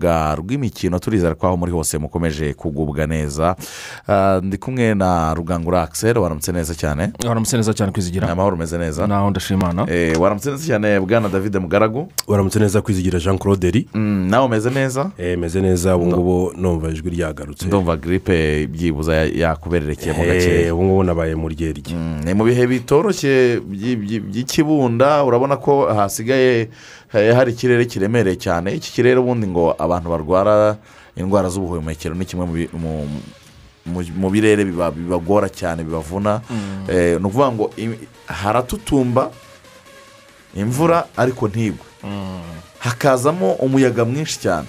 Urubuga rw'imikino. Turizera ko aho muri hose mukomeje kugubwa neza. Ndi kumwe na Rugangura Axel, waramutse neza cyane. Waramutse neza cyane, Kwizigira. Ni amahoro, umeze neza? Naho, ndashimana. Waramutse neza cyane, bwana David Mugaragu. Waramutse neza, Kwizigira Jean Claude. Nawe umeze neza? Meze neza ubu ngubu, numva ijwi ryagarutse. Ndumva grippe byibuza yakubererekeyemo gakeya. Ubu ngubu nabaye mu ryerye. Ni mu bihe bitoroshye by'ikibunda, urabona ko hasigaye hari ikirere kiremereye cyane. Iki kirere ubundi ngo abantu barwara indwara z'ubuhumekero ni kimwe mu birere bibagora cyane, bibavuna. Ni ukuvuga ngo haratutumba imvura ariko ntigwe, hakazamo umuyaga mwinshi cyane,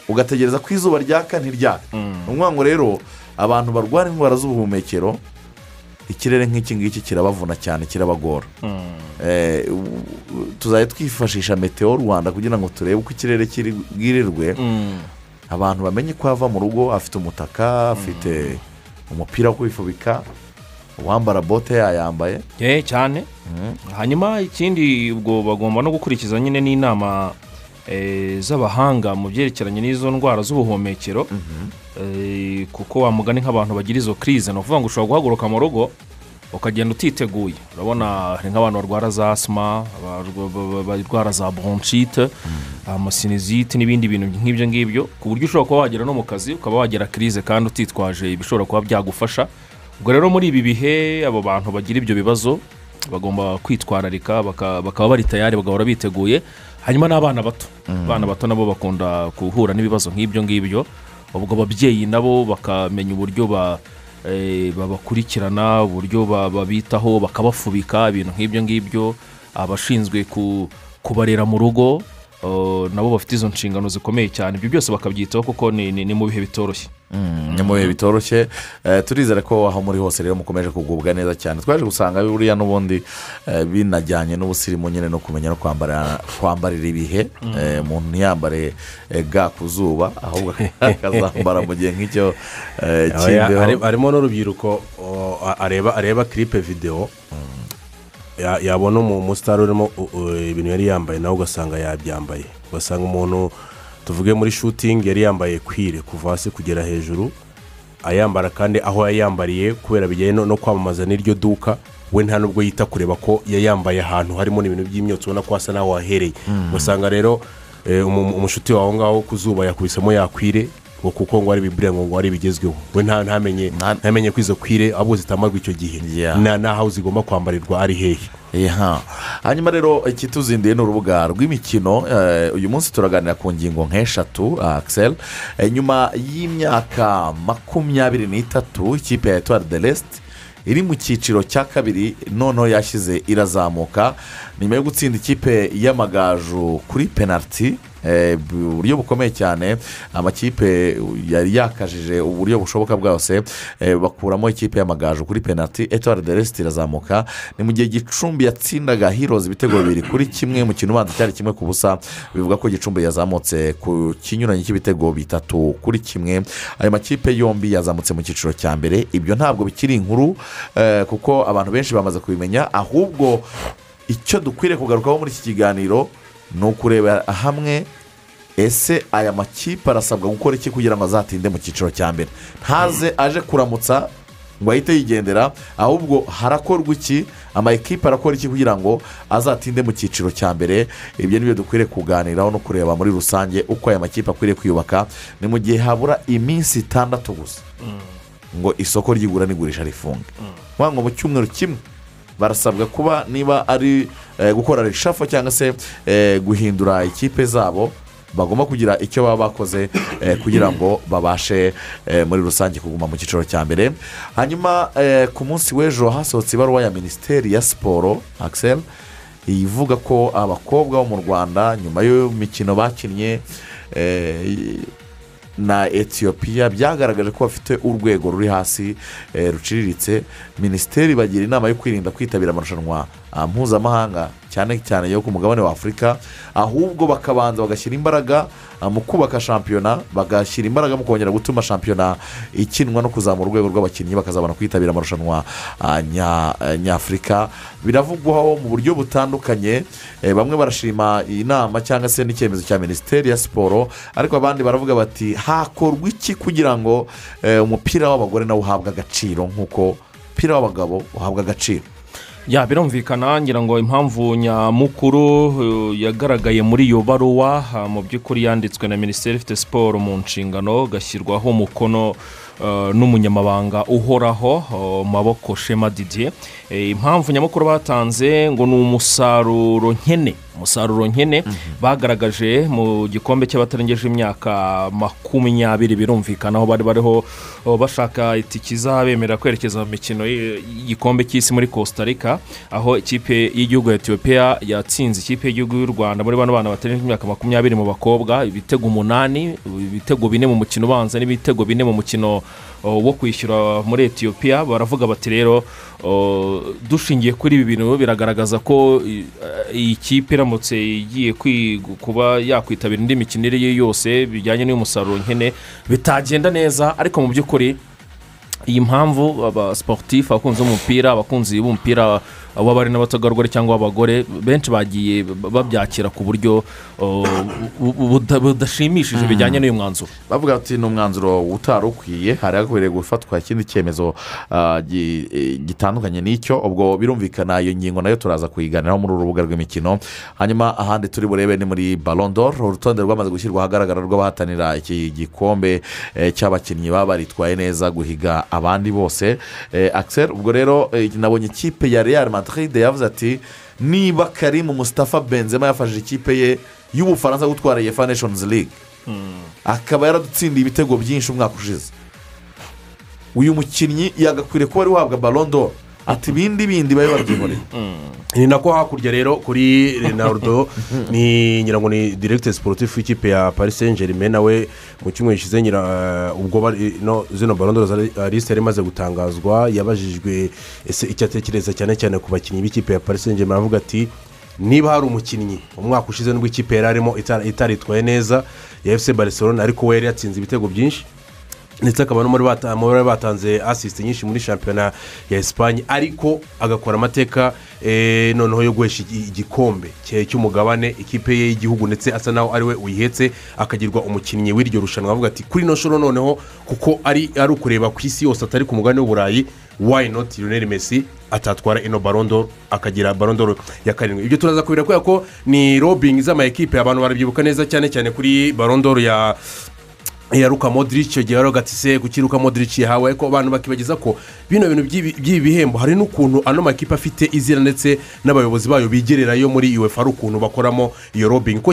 ugategereza ko izuba ryaka ntiryaka. Ni ukuvuga ngo rero abantu barwara indwara z'ubuhumekero, ikirere nk'iki ngiki kirabavuna cyane, kirabagora. Tuzajya twifashisha Meteo Rwanda kugira ngo turebe uko ikirere kiri bwirirwe, abantu bamenye ko ava mu rugo afite umutaka, afite umupira wo kwifubika, uwambara bote yayambaye. Cyane. Hanyuma ikindi, ubwo bagomba no gukurikiza nyine n'inama z'abahanga mu byerekeranye n'izo ndwara z'ubuhumekero, kuko wa mugani nk'abantu bagira izo crise, ni ukuvuga ngo ushobora guhaguruka mu rugo ukagenda utiteguye. Urabona hari nk'abantu barwara za asima, barwara za bronchite, amasinusite n'ibindi bintu nk'ibyo ngibyo, ku buryo ushobora kuba wagera no mu kazi ukaba wagira crise kandi utitwaje ibishobora kuba byagufasha. Ubwo rero muri ibi bihe abo bantu bagira ibyo bibazo bagomba kwitwararika, bakaba bari tayari, bagahora biteguye. Hanyuma n'abana bato, abana bato nabo bakunda guhura n'ibibazo nk'ibyo ngibyo. Ubwo ababyeyi nabo bakamenya uburyo babakurikirana, uburyo babitaho, bakabafubika, ibintu nk'ibyo ngibyo. Abashinzwe kubarera mu rugo nabo bafite izo nshingano zikomeye cyane, ibyo byose bakabyitaho kuko ni mu bihe bitoroshye. Ni mu bihe bitoroshye. Turizere ko aho muri hose rero mukomeje kugubwa neza cyane. Twaje gusanga buriya n'ubundi binajyanye n'ubusirimu nyine, no kumenya no kwambarira ibihe. Umuntu ntiyambare ga ku zuba, ahubwo akazambara mu gihe nk'icyo cy'imbeho. Harimo n'urubyiruko areba clip video, yabona umusitari urimo ibintu yari yambaye, nawe ugasanga yabyambaye. Ugasanga umuntu, tuvuge muri shooting, yari yambaye cuir kuva hasi kugera hejuru, ayambara kandi aho yayambariye kubera bijyanye no kwamamaza n'iryo duka, we nta nubwo yita kureba ko yayambaye ahantu harimo n'ibintu by'imyotsi, ubona ko hasa n'aho wahereye. Ugasanga rero umushuti wawe aho ngaho ku zuba yakubisemo ya cuir, ngo kuko ngo ari bibure, ngo ari bigezweho. We ntamenye ko izo cuir ahubwo zitambarwa icyo gihe, n'aho zigomba kwambarirwa ari hehe. Hanyuma rero ikituzinduye ni urubuga rw'imikino. Uyu munsi turaganira ku ngingo nk'eshatu, Axel. Nyuma y'imyaka 23 ikipe ya Etoile de l'Est iri mu cyiciro cya kabiri, noneho yashyize irazamuka nyuma yo gutsinda ikipe y'Amagaju kuri penaliti buryo bukomeye cyane. Amakipe yari yakajije uburyo bushoboka bwose, bakuramo ikipe y'Amagaju kuri penaliti, Etoile de l'Est irazamuka. Ni mu gihe Gicumbi yatsindaga Heroes ibitego 2-1, mu kintu ubanza cyari 1-0, bivuga ko Gicumbi yazamutse ku kinyuranyo cy'ibitego 3-1. Ayo makipe yombi yazamutse mu cyiciro cya mbere. Ibyo ntabwo bikiri inkuru, kuko abantu benshi bamaze kubimenya. Ahubwo icyo dukwiriye kugarukaho muri iki kiganiro ni ukureba hamwe: ese aya makipe arasabwa gukora iki kugira ngo azatinde mu cyiciro cya mbere, ntaze aje kuramutsa ngo ahite yigendera? Ahubwo harakorwa iki, ama ekipe arakora iki kugira ngo azatinde mu cyiciro cya mbere? Ibyo ni byo dukwiriye kuganiraho no kureba muri rusange uko aya makipe akwiriye kwiyubaka. Ni mu gihe habura iminsi 6 gusa ngo isoko ry'igura n'igurisha rifunge. Ngo mu cyumweru kimwe barasabwa kuba niba ari gukora reshuffle cyangwa se guhindura ikipe zabo, bagomba kugira icyo baba bakoze kugira ngo babashe muri rusange kuguma mu cyiciro cya mbere. Hanyuma ku munsi w'ejo hasohotse ibaruwa ya Minisiteri ya Siporo, Axel, ivuga ko abakobwa bo mu Rwanda, nyuma y'imikino bakinnye na Etiyopiya, byagaragaje ko bafite urwego ruri hasi, ruciriritse. Minisiteri bagira inama yo kwirinda kwitabira amarushanwa mpuzamahanga, cyane cyane yo ku mugabane wa Afurika, ahubwo bakabanza bagashyira imbaraga mu kubaka shampiyona, bagashyira imbaraga mu kongera gutuma shampiyona ikinwa no kuzamura urwego rw'abakinnyi, bakazabona kwitabira amarushanwa nyafurika. Biravugwaho mu buryo butandukanye. Bamwe barashima iyi nama cyangwa se n'icyemezo cya Minisiteri ya Siporo, ariko abandi baravuga bati hakorwa iki kugira ngo umupira w'abagore nawo uhabwe agaciro nk'uko umupira w'abagabo uhabwa agaciro? Ya, birumvikana. Ngira ngo impamvu nyamukuru yagaragaye muri iyo baruwa, mu by'ukuri yanditswe na minisiteri ifite siporo mu nshingano, gashyirwaho umukono n'umunyamabanga uhoraho Maboko Shema Didier, impamvu nyamukuru batanze ngo ni umusaruro nkene bagaragaje mu gikombe cy'abatarengeje imyaka 20. Birumvikana aho bari bariho bashaka itike izabemerera kwerekeza mu mikino y'igikombe cy'isi muri Costa Rica, aho ikipe y'igihugu ya Etiyopiya yatsinze ikipe y'igihugu y'u Rwanda muri bano bana batarengeje imyaka 20 mu bakobwa ibitego 8, ibitego 4 mu mukino ubanza n'ibitego 4 mu mukino wo kwishyura muri Etiyopiya. Baravuga bati rero dushingiye kuri ibi bintu, biragaragaza ko iyi kipe iramutse igiye kuba yakwitabira indi mikino iyo ari yo yose bijyanye n'uyu musaruro nkene bitagenda neza. Ariko mu by'ukuri iyi mpamvu, aba sportif, abakunzi b'umupira, abakunzi b'umupira w'abari n'abategarugori cyangwa abagore, benshi bagiye babyakira ku buryo budashimishije bijyanye n'uyu mwanzuro. Bavuga ati ni umwanzuro utari ukwiye, hari hakwiriye gufatwa ikindi cyemezo gitandukanye n'icyo. Ubwo birumvikana iyo ngingo nayo turaza kuyiganiraho muri uru rubuga rw'imikino. Hanyuma ahandi turi burebe ni muri Ballon d'Or. Urutonde rwamaze gushyirwa ahagaragara rw'abahatanira iki gikombe cy'abakinnyi baba baritwaye neza guhiga abandi bose. Axel, ubwo rero nabonye ikipe ya Real Madrid yavuze ati niba Karim Mustafa Benzema yafashije ikipe ye y'Ubufaransa gutwara UEFA Nations League, akaba yaradutsindiye ibitego byinshi umwaka ushize, uyu mukinnyi yagakwiriye kuba ari uhabwa Ballon d'Or, ati ibindi bindi babe babyihoreye. Ni nako hakurya rero kuri Leonardo, ni ngira ngo ni directeur sportif w'ikipe ya Paris Saint Germain, nawe mu cyumweru gishize ngira ubwo no zino Ballon d'Or liste yari imaze gutangazwa, yabajijwe ese icyo atekereza cyane cyane ku bakinnyi b'ikipe ya Paris Saint Germain, aravuga ati niba hari umukinnyi umwaka ushize, nubwo ikipe yari arimo itaritwaye neza ya FC Barcelona, ariko we yari yatsinze ibitego byinshi, ndetse akaba no muri bari batanze assist nyinshi muri shampiyona ya Esipanye, ariko agakora amateka noneho yo guhesha igikombe cy'umugabane ikipe ye y'igihugu, ndetse asa naho ari we uyihetse, akagirwa umukinnyi w'iryo rushanwa, avuga ati kuri ino nshuro noneho kuko ari ukureba ku isi yose, atari ku mugabane w'Uburayi, why not Lionel Messi atatwara ino Ballon d'Or, akagira Ballon d'Or ya karindwi? Ibyo turaza kubira kubera ko ni lobbying z'ama ekipe. Abantu barabyibuka neza cyane cyane kuri Ballon d'Or ya Luka Modric. Icyo gihe baravuga ati se kuki Luka Modric yahawe? Ariko abantu bakibagiza ko bino bintu by'ibi bihembo hari n'ukuntu ano makipe afite izina ndetse n'abayobozi bayo bigererayo muri UEFA, hari ukuntu bakoramo iyo lobbying, kuko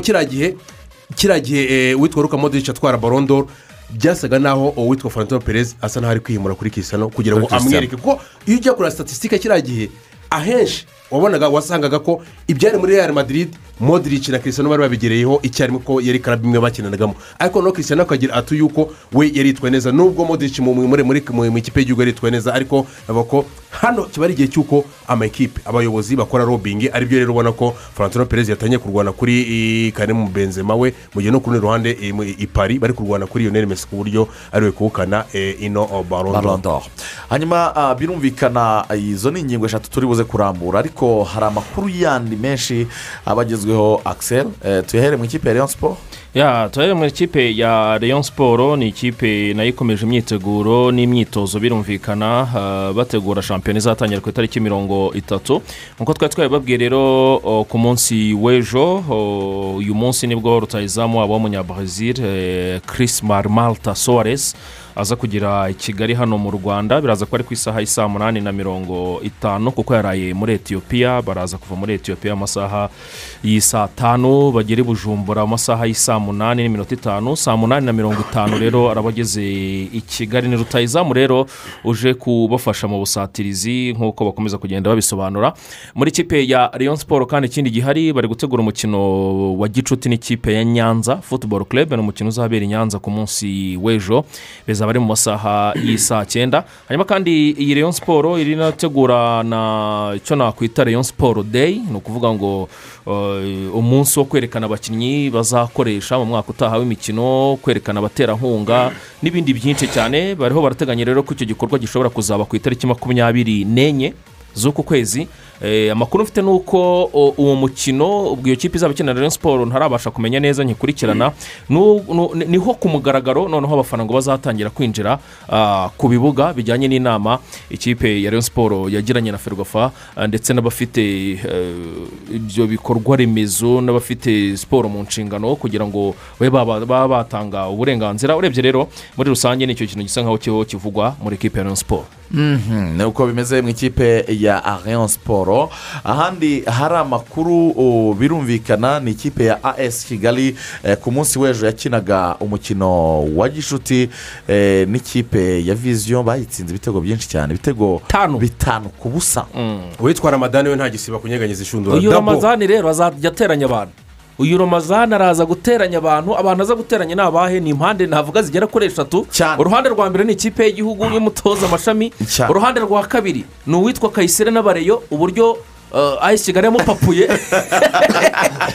kiriya gihe uwitwa Luka Modric atwara Ballon d'Or, byasaga naho uwitwa Florentino Perez asa n'aho ari kwihimura kuri Cristiano kugira ngo Kuri Cristiano. amwereke, kuko iyo ujya kureba statistique kiriya gihe, ahenshi wabonaga wasangaga ko ibyari muri Real Madrid, Modric na Cristiano bari babigereyeho icyarimwe, ko yari club imwe bakinanagamo. Ariko noneho Cristiano akagira atu yuko we yari yitwaye neza, nubwo Modric mu muri muri mu ikipe y'igihugu yari yitwaye neza. Ariko bavuga ko hano kiba ari igihe cy'uko amakipe, abayobozi bakora lobbying, aribyo rero ubona ko Florentino Perez yatangiye kurwana kuri Karim Benzema we, mu gihe no ku rundi ruhande i Paris bari kurwana kuri Lionel Messi ku buryo ariwe kuwukana ino Ballon d'Or. Ballon d'Or. Hanyuma birumvikana izo ni ingingo eshatu turi buze kurambura, ariko hari amakuru yandi menshi aba agezweho. Axel, tuyahere mu ikipe ya Rayon Sport. Ya, turere mu ikipe ya Rayon Sport. Ni ikipe nayo ikomeje imyiteguro n'imyitozo, birumvikana bategura shampiyona izatangira ku itariki 30 nk'uko twari twabibabwiye. Rero ku munsi w'ejo, uyu munsi nibwo rutahizamu wabo w'Umunyabrazil Chris Marmalta Soares aza kugera i Kigali hano mu Rwanda. Biraza kuba ari ku isaha y'isaa 8:50, kuko yaraye muri Etiyopiya. Baraza kuva muri Etiyopiya amasaha y'isaa 5, bagere i Bujumbura mu masaha y'isaa 8:05. 8:50 rero arabageze i Kigali. Ni rutayizamu rero uje kubafasha mu busatirizi nk'uko bakomeza kugenda babisobanura. Muri kipe ya Rayon Sport kandi ikindi gihari, bari gutegura umukino wa gicuti n'ikipe ya Nyanza Football Club. Ni umukino uzabera i Nyanza ku munsi w'ejo, bizaba ari mu masaha y'isaa 9. Hanyuma kandi iyi Rayon Sport iri nategura na icyo nakwita Rayon Sport Day, ni ukuvuga ngo umunsi wo kwerekana abakinnyi bazakoresha mu mwaka utaha w'imikino, kwerekana abaterankunga n'ibindi byinshi cyane. Bariho barateganya rero ko icyo gikorwa gishobora kuzaba ku itariki 24 z'uku kwezi. Amakuru mfite nuko uwo mukino ubwo iyo kipe izaba ikina Rayon Sport ntarabasha kumenya neza nkikurikirana, niho ku mugaragaro noneho abafana ngo bazatangira kwinjira ku bibuga bijyanye n'inama ikipe ya Rayon Sport yagiranye na Ferwafa, ndetse n'abafite ibyo bikorwa remezo n'abafite siporo mu nshingano kugira ngo babe batanga uburenganzira. Urebye rero muri rusange nicyo kintu gisa nkaho kiho kivugwa muri ikipe ya Rayon Sport. Ni uko bimeze mu ikipe ya Rayon Sport. Ahandi hari amakuru birumvikana ni ikipe ya AS Kigali ku munsi w'ejo yakinaga umukino wa gishuti n'ikipe ya Vision, bayitsinze ibitego byinshi cyane, ibitego 5-0. Uwitwa Ramadani we nta gisiba kunyeganyeza ishundura. Uyu Ramadani rero azajya ateranya abantu. Uyu Ramazani araza guteranya abantu, abantu aza guteranya ni abahe? Ni impande navuga zigera kuri 3. Uruhande rwa mbere ni ikipe y'igihugu y'umutoza amashami, uruhande rwa kabiri ni uwitwa Kayisire n'abareyo, uburyo AS Kigali yamupapuye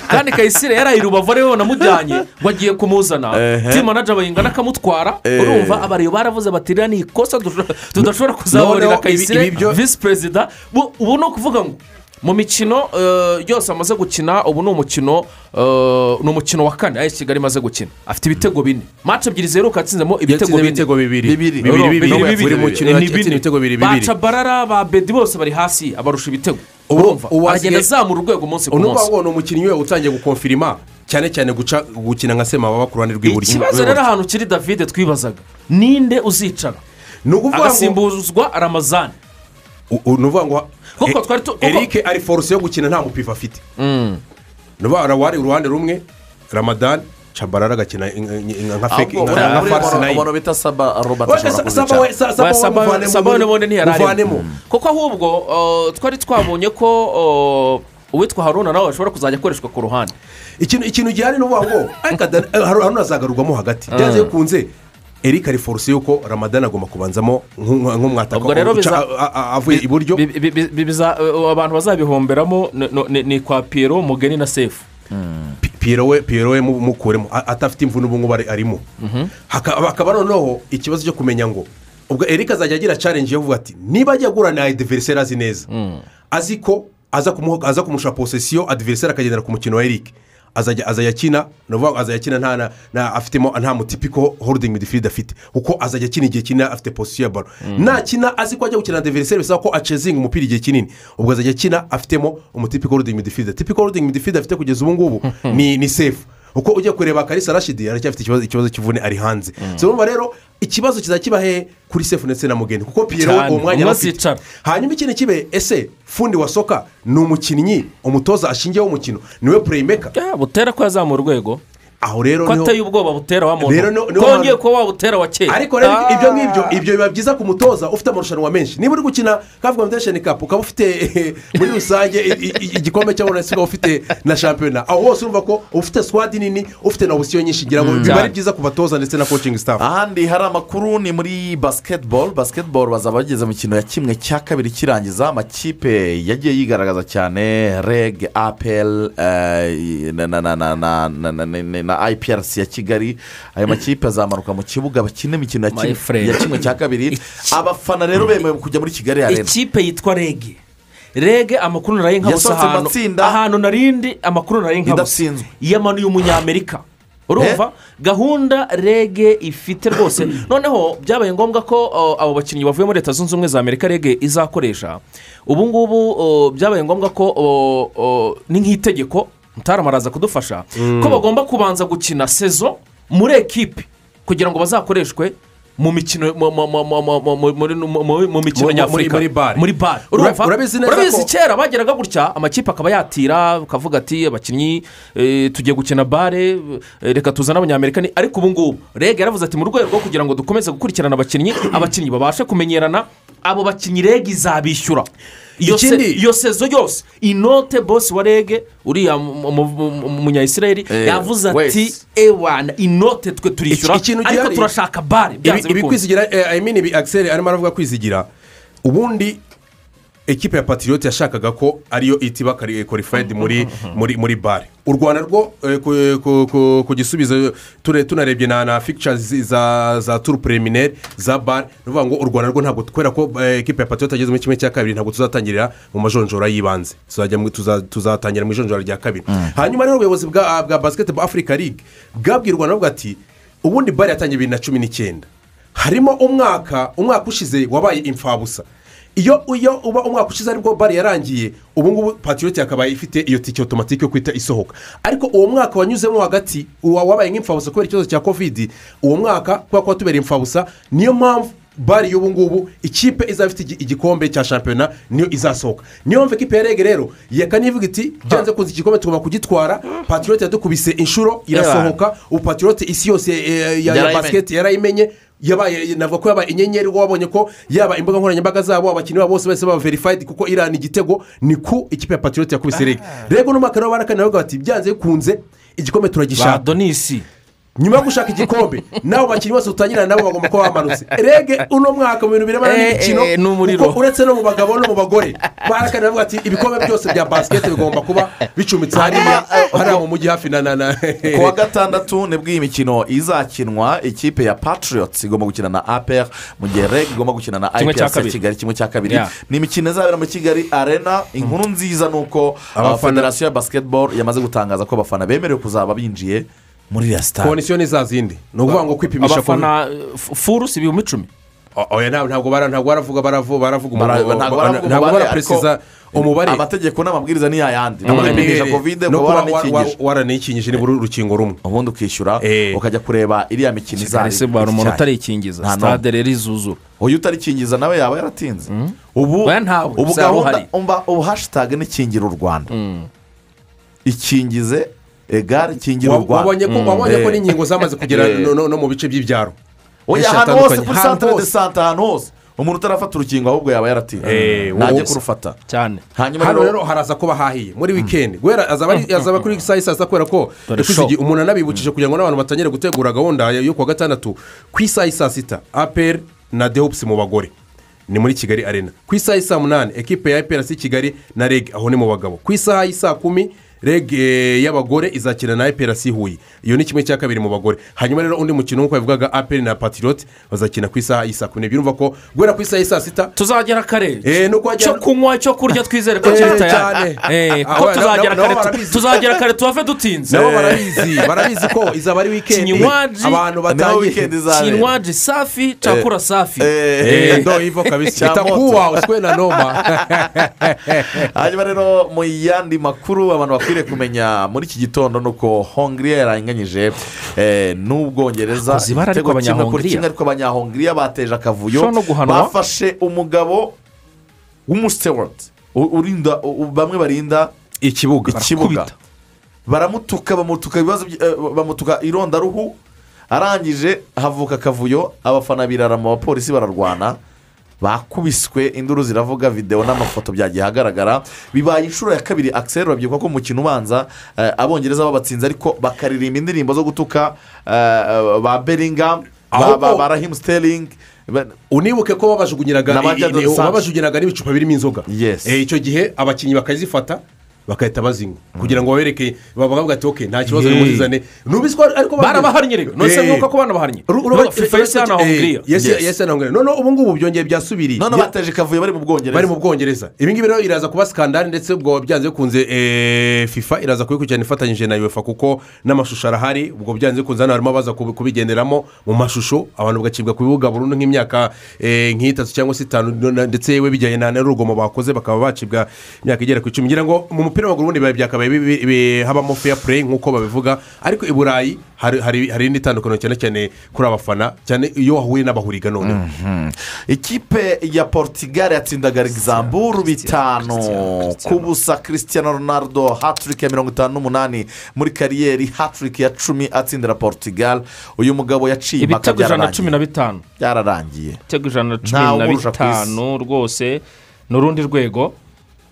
kandi Kayisire yaraye Rubavu ariwe wanamujyanye ngo agiye kumuzana, team manager Bayingana akamutwara. Urumva abareyo baravuze bati ririya ni ikosa tudashobora kuzahorera Kayisire vice perezida. Ubu ni ukuvuga ngo mu mikino yose amaze gukina, ubu ni umukino ni umukino wa kane AS Kigali imaze gukina, afite ibitego 4. Match 2 ziheruka atsinzemo ibitego 2 buri mukino yatsinze ibitego 2. Baca Barara ba Bedi bose bari hasi abarusha ibitego. Urumva agenda azamura urwego umunsi ku munsi. Urumva ngo ni umukinnyi we utangiye gukonfirima cyane cyane gukina nka Semababa ku ruhande rw'iburyo. Ikibazo rero ahantu kiri David twibazaga ninde uzicara, agasimbuzwa Ramazani. Nuvuga ngo Eric ari force yo gukina nta mupiva afite. Nuvuga wari uruhande rumwe Ramadan Chabarara agakina nka fake nka farce nayo. Ubona bita Saba Robert ashobora kuzicara. Saba n'ubundi ntiyararimo. Kuko ahubwo twari twabonye ko uwitwa Haruna nawe ashobora kuzajya akoreshwa ku ruhande. Ikintu gihari nuvuga ngo Haruna azagarurwamo hagati. Byanze bikunze Eric ari force yuko Ramadan agomba kubanzamo nk'umwataka avuye iburyo. Abantu bazabihomberamo ni kwa Piero Mugeni na Sefu. Piero we mukuremo atafite imvune ubu ngubu arimo. Hakaba noneho ikibazo cyo kumenya ngo ubwo Eric azajya agira challenge yo kuvuga ati niba ajya agura na adversaire azi neza, azi ko aza kumusha possession, adversaire akagendera ku mukino wa Eric, azajya akina nuvuga azajya akina nta afitemo nta mutipiko holding midfield afite, kuko azajya akina igihe kinini afite position ya ballon. Nakina azi ko ajya gukina adversaire bisaba ko achezinga umupira igihe kinini, ubwo azajya akina afitemo umutipiko holding midfield. Typical holding midfield afite kugeza ubu ngubu ni safe, uko ujya kureba Kalisa Rashid aracyafite ikibazo kivune ari hanze. So urumva rero ikibazo kizakiba he kuri Sefu ndetse na Mugeni, kuko Piero uwo mwanya afite. Hanyuma ikindi kibe ese fundi wa soka ni umukinnyi umutoza ashingiyeho umukino, niwe playmaker butera ko yazamura urwego. Aho rero ko ateye ubwoba butera wa muntu kongeye ko wabutera wa kera. Ariko rero ibyo ngibyo ibyo biba byiza ku mutoza ufite amarushanwa menshi. Niba uri gukina CAF Confederation Cup ukaba ufite muri rusange igikombe cy'abonetse ukaba ufite na shampiyona, aho hose urumva ko ufite squad nini, ufite na option nyinshi, ngira ngo biba ari byiza ku batoza ndetse na coaching staff. Ahandi hari amakuru ni muri basketball. Basketball bazaba bageze mu mikino ya 1/2 kirangiza. Amakipe yagiye yigaragaza cyane REG, APL na IPRC ya Kigali. Ayo makipe azamanuka mu kibuga bakina imikino ya 1/2. Abafana rero bemewe kujya muri Kigali Arena. Ikipe yitwa REG rege amakuru naraye nkabusa ahantu narindi amakuru naraye nkabusa yamanuye umunyamerika. Urumva gahunda rege ifite rwose. Noneho byabaye ngombwa ko abo bakinnyi bavuye muri Leta Zunze Ubumwe za Amerika rege izakoresha ubu ngubu, byabaye ngombwa ko ni nk'itegeko mutaramaraza kudufasha ko bagomba kubanza gukina saison muri ekipe kugira ngo bazakoreshwe Mu mikino mu mikino nyafurika muri BAL. Urabizi kera bageraga gutya amakipe akaba yatira akavuga ati abakinnyi tugiye gukina BAL, reka tuzane abanyamerika. Ariko ubu ngubu REG yaravuze ati mu rwego rwo kugira ngo dukomeze gukurikirana abakinnyi babashe kumenyerana, abo bakinnyi REG izabishyura iyo saison yose. Inote boss wa REG uriya munya-Israel yavuze ati ewana inote twe turishyura, ariko turashaka BAL. Ibi kwizigira, I mean ibi Axel arimo aravuga kwizigira, ubundi ekipe ya Patriote yashakaga ko ariyo itiba qualified muri BAL. U Rwanda rwo ku gisubizo tunarebye na fixtures za tour préliminaire za BAL, ni ukuvuga ngo u Rwanda rwo ntabwo kubera ko ekipe ya Patriote ageze muri 1/2 ntabwo tuzatangirira mu majonjora y'ibanze, tuzatangira mu ijonjora rya kabiri. Hanyuma rero ubuyobozi bwa Basketball Africa League bwabwiye u Rwanda buvuga ati ubundi BAL yatangiye 2019, harimo umwaka ushize wabaye imfabusa. Iyo uba umwaka ushize aribwo BAL yarangiye, ubu ngubu Patriote yakabaye ifite iyo tike automatique yo kwita isohoka. Ariko uwo mwaka wanyuzemo hagati wabaye nk'imfabusa kubera ikibazo cya Covid, uwo mwaka kubera ko watubereye imfabusa, niyo mpamvu BAL y'ubu ngubu ikipe izaba ifite igikombe cya shampiyona niyo izasohoka. Niyo mpamvu ekipe ya REG rero yakanivuga iti byanze kunze igikombe tugomba kugitwara. Patriote yadukubise inshuro irasohoka, ubu Patriote isi yose ya basket yarayimenye, yabaye navuga ko yabaye inyenyeri, wabonye ko yaba imbuga nkoranyambaga zabo abakinnyi babo bose bose baba verified, kuko irani igitego ni ku ikipe ya Patriote yakubise REG. REG no mwaka rero barakana bavuga bati byanze kunze igikombe turagishaka. Donisi nyuma yo gushaka igikombe nabo bakinnyi bose utangirana nabo bagomba kuba bamanutse. REG uno mwaka mu bintu birebana n'imikino, uretse no mu bagabo no mu bagore, barakana bavuga ati ibikombe byose bya basket bigomba kuba bicumitse hariya mu mujyi hafi na ku wa gatandatu nibwo iyi mikino izakinwa. Ikipe ya Patriots igomba gukina na APR, mu gihe REG igomba gukina na IPRC Kigali 1/2. Ni imikino izabera muri Kigali Arena. Inkuru nziza ni uko Federasiyo ya Basketball yamaze gutangaza ko abafana bemerewe kuzaba binjiye muri ya stade. Condition ni za zindi, ni ukuvuga ngo kwipimisha abafana furusi 10,000. Oya ntabwo baravuga ntabwo barapresiza umubare. Amategeko n'amabwiriza ni yayandi, no kwipimisha Covid ko waranikingisha ni urukingo rumwe, ubundi ukishyura ukajya kureba iriya mikino izari. Umuntu utarikingiza stade rero izuzura, uyu utarikingiza nawe yaba yaratinze. Ubu gahunda ubu hashtag nikingira u Rwanda, ikingize egare ikingira u Rwanda. Wabonye ko n'inkingo zamaze kugera no mu bice by'ibyaro, ahantu hose kuri centre de santé, ahantu hose umuntu utarafata urukingo ahubwo yaba yaratinze, ntajye kurufata cyane. Hanyuma rero haraza kuba hahiye muri weekend, guhera azaba kuri saa sita, kubera ko umuntu anabibukije kugira ngo n'abantu batangire gutegura gahunda yo kuwa gatandatu ku isaha saa sita APR na Dehops mu bagore ni muri Kigali Arena. Ku isaha saa 8 ekipe ya IPRC Kigali na REG, aho ni mu bagabo. Ku isaha saa 10 REG y'abagore izakina na IPRC Huye, iyo ni 1/2 mu bagore. Hanyuma rero undi mukino nk'uko yavugaga APR na Patriote bazakina ku isaha saa 10. Urumva ko guhera ku isaha saa 6 tuzagera kare, cyo kunywa cyo kurya twizere ko kiri tayari, ko tuzagera kare tuve dutinze. Nabo barabizi ko izaba ari weekend, abantu batangiye kinywaji safi, chakula safi, ndo hivyo kabisa itakuwa usikwe na noma. Hanyuma rero mu yandi makuru abantu bakwiriye kumenya muri iki gitondo nuko Hongiriya yaranganyije n'Ubwongereza igitego kimwe, ariko abanyahongiriya bateje akavuyo, bafashe umugabo w'umuseward urinda bamwe barinda ikibuga baramutuka, bamutuka ibibazo, bamutuka irondaruhu, arangije havuka akavuyo, abafana birara mu bapolisi bararwana, bakubiswe induru ziravuga, videwo n'amafoto byagiye ahagaragara. Bibaye inshuro ya kabiri Axel, urabyibuka ko umukino ubanza abongereza babatsinze, ariko bakaririmba indirimbo zo gutuka ba Bellingham, ba Raheem Sterling. Unibuke ko babajugunyiraga n'ibicupa birimo inzoga. Icyo gihe abakinnyi bakazifata bakahita bazinywa kugira ngo babereke, bavuga ati okay nta kibazo nimuzizane. Nubiswa ariko barabahannye rero, none nuko ko banabahannye FIFA yese na Hongiriya, yese na Hongiriya. None ubu ngubu byongeye byasubiriye, none bateje kavuye bari mu Bwongereza. Ibi ngibi rero iraza kuba skandale, ndetse ubwo byanze kunze FIFA iraza kubikurikirana ifatanyije na UEFA, kuko n'amashusho arahari. Ubwo byanze kunze hano harimo abaza kubigenderamo mu mashusho, abantu bagacibwa ku bibuga burundu nk'imyaka nk'itatu cyangwa se 5, ndetse yewe bijyanye na n'urugomo bakoze bakaba bacibwa imyaka igera ku 10. Ngira ngo mu mupira w'amaguru ubundi byakabaye habamo fair play nk'uko babivuga, ariko i Burayi hari indi tandukaniro cyane cyane kuri abafana, cyane iyo wahuye n'abahuriga noneho. Ikipe ya Portugal yatsindaga Luxembourg 5-0. Cristiano Ronaldo hat-trick ya 58 muri kariyeri, hat-trick ya 10 atsindira Portugal. Uyu mugabo yaciye impaka ibitego 115 byararangiye, ibitego 115 rwose ni urundi rwego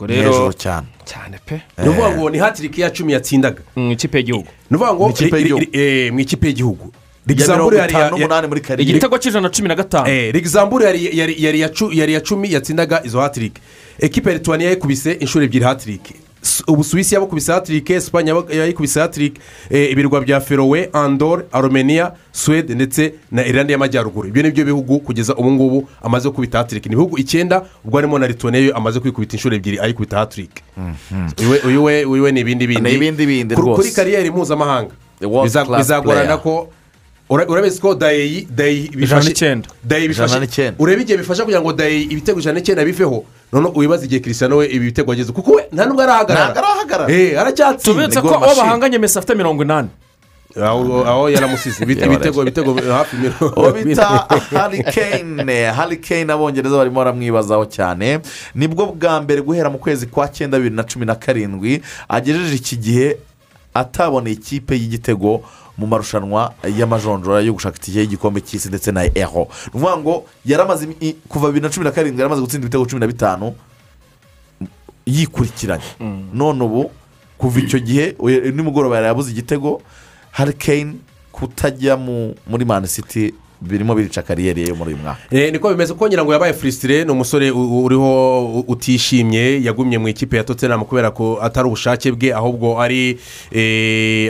rero cyane cyane pe. Ni ukuvuga ngo ni hat-trick ya 10 yatsindaga mu ikipe y'igihugu, ni ukuvuga ngo mu ikipe y'igihugu igitego cy'115. Luxembourg yari iya 10 yatsindaga izo hat-trick. Ekipe ya Lituania yayikubise inshuro 2 hat-trick, Ubusuwisi yabukubise hat-trick, Espagne yayikubise hat-trick, ibirwa bya Feroe, Andorre, Armenia, Suède ndetse na Irlande y'Amajyaruguru. Ibyo nibyo bihugu kugeza ubu ngubu amaze gukubita hat-trick. Ni ibihugu 9, ubwo harimo na Lituania yo amaze kwikubita inshuro 2 ayikubita hat-trick. Uyu we ni ibindi bindi kuri kariyeri mpuzamahanga bizagorana ko urabizi ko Dayi bifashe urebe igihe bifasha kugira ngo Dayi ibitego 109 biveho. None uwibaza igihe Cristiano we ibi bitego ageze, kuko we nta nubwo arahagarara, aracyatsinda. Tubetse ko uwo bahanganye Messi afite 80, aho yaramusize ibitego hafi mirongo. Bita Harry Kane abongereza barimo baramwibazaho cyane. Nibwo bwa mbere guhera mu kwezi kwa 9 2017 agejeje iki gihe atabona ikipe y'igitego mu marushanwa y'amajonjora yo gushaka itike y'igikombe cy'isi ndetse na Euro. Ni ukuvuga ngo yaramaze kuva 2017 yaramaze gutsinda ibitego 15 yikurikiranye. None ubu kuva icyo gihe nimugoroba yarabuze igitego. Harry Kane kutajya muri Man City birimo birica kariyeri ye muri uyu mwaka. Niko bimeze ko ngira ngo yabaye frustré, ni umusore uriho utishimye, yagumye mu ikipe ya Tottenham kubera ko atari ubushake bwe, ahubwo ari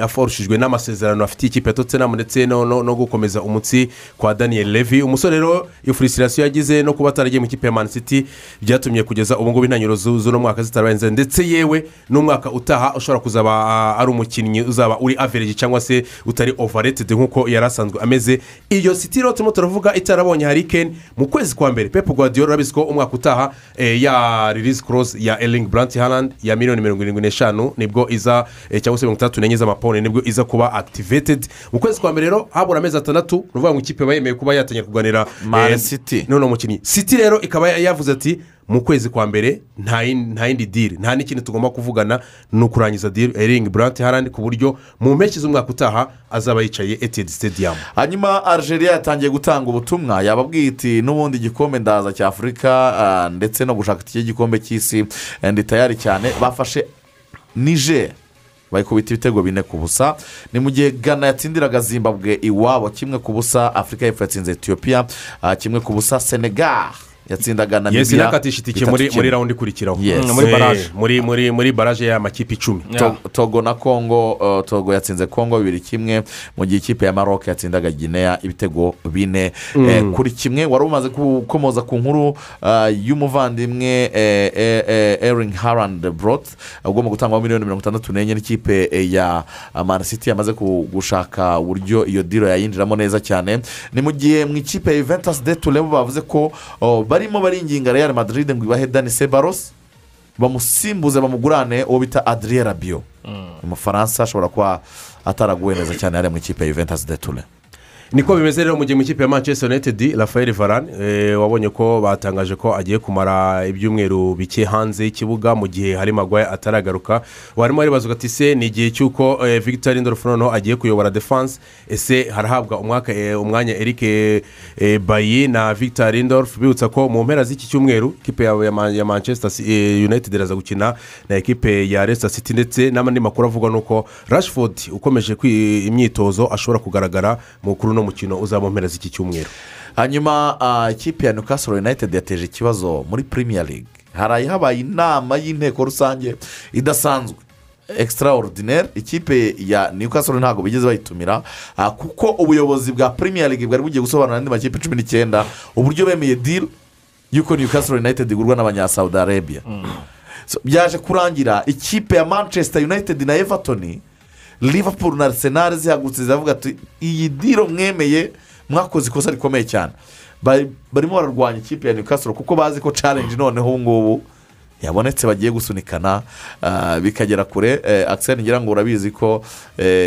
aforushijwe n'amasezerano afite ikipe ya Tottenham ndetse no gukomeza umutsi kwa Daniel Levy. Umusore rero iyo frustration yagize no kuba ataragiye mu ikipe ya Man City byatumye kugeza ubu ngubu intangiriro z'uno mwaka zitararenze, ndetse yewe n'umwaka utaha ushobora kuzaba ari umukinnyi uzaba uri average cyangwa se utari overrated nk'uko yari asanzwe ameze. Iyo City turimo turavuga itarabonye Harry Kane mu kwezi kwa mbere, Pep Guardiola urabizi ko umwaka utaha ya release clause ya Erling Braut Haaland ya miliyoni 75 nibwo iza, cyangwa se 34 z'amapawundi nibwo iza kuba activated mu kwezi kwa mbere. Rero habura amezi 6, nuvuga ngo ikipe bayemeye kuba yatangiye kuganira Man City none umukinnyi. City rero ikaba yavuze ati mu kwezi kwa mbere nta yindi deal, nta n'ikintu tugomba kuvugana, ni ukurangiza deal Erling Braut Haaland ku buryo mu mpeshyi z'umwaka utaha azaba yicaye Etihad Stadium. Hanyuma Algeria yatangiye gutanga ubutumwa, yababwiye iti n'ubundi igikombe ndaza cya Afurika ndetse no gushaka itike y'igikombe cy'isi ndi tayari cyane. Bafashe Niger bayikubita ibitego 4-0. Ni mu gihe Ghana yatsindiraga Zimbabwe iwabo 1-0, Afurika y'Epfo yatsinze Ethiopia 1-0, Senegal yatsindaga Namibia. Yes, inakatisha itike muri round ikurikiraho, muri barrage, muri barrage ya makipe 10. Togo na Congo, Togo yatsinze Congo 2-1, mu gihe ikipe ya Maroc yatsindaga Guinea ibitego 4-1. Wari umaze gukomoza ku nkuru y'umuvandimwe Erling Haaland Brot ugomba gutangwa miliyoni 64 n'ikipe ya Man City, yamaze gushaka uburyo iyo deal yayinjiramo neza cyane. Ni mu gihe mu ikipe ya Juventus de Turin bavuze ko barimo baringinga Real Madrid ngo ibahe Dani Ceballos bamusimbuze bamugurane uwo bita Adrien Rabiot. Umufaransa ashobora kuba ataraguwe neza cyane ari mu ikipe ya Juventus de Turin. Niko bimeze rero mu gihe mu ikipe ya Manchester United Rafael Varane wabonye ko batangaje ko agiye kumara ibyumweru bike hanze y'ikibuga mu gihe Harry Maguire ataragaruka. Warimo aribaza ati se ni igihe cy'uko Victor Lindelof noneho agiye kuyobora defense, ese harahabwa umwanya Eric Bailly na Victor Lindelof? Bibutsa ko mu mpera z'iki cyumweru ikipe ya Manchester United iraza gukina na ekipe ya Leicester City, ndetse n'andi makuru avuga nuko Rashford ukomeje imyitozo ashobora kugaragara mu kuri no mukino uzaba mpera z'iki cyumweru. Hanyuma ikipe ya Newcastle United yateje ikibazo muri Premier League. Haraye habaye inama y'inteko rusange idasanzwe extraordinaire. Ikipe ya Newcastle ntabwo bigeze bayitumira kuko ubuyobozi bwa Premier League bwari bugiye gusobanura andi makipe 19 uburyo bemeye deal yuko Newcastle United igurwa n'abanya Saudi Arabia. So, byaje kurangira ikipe ya Manchester United na Everton, Liverpool na Arsenal zihagurutse zivuga ati iyi deal mwemeye mwakoze ikosa rikomeye cyane. Barimo bararwanya ikipe ya Newcastle kuko bazi ko challenge noneho ubu ngubu Yabonetse bagiye gusunikana bikagera kure. Axel, ngira ngo urabizi ko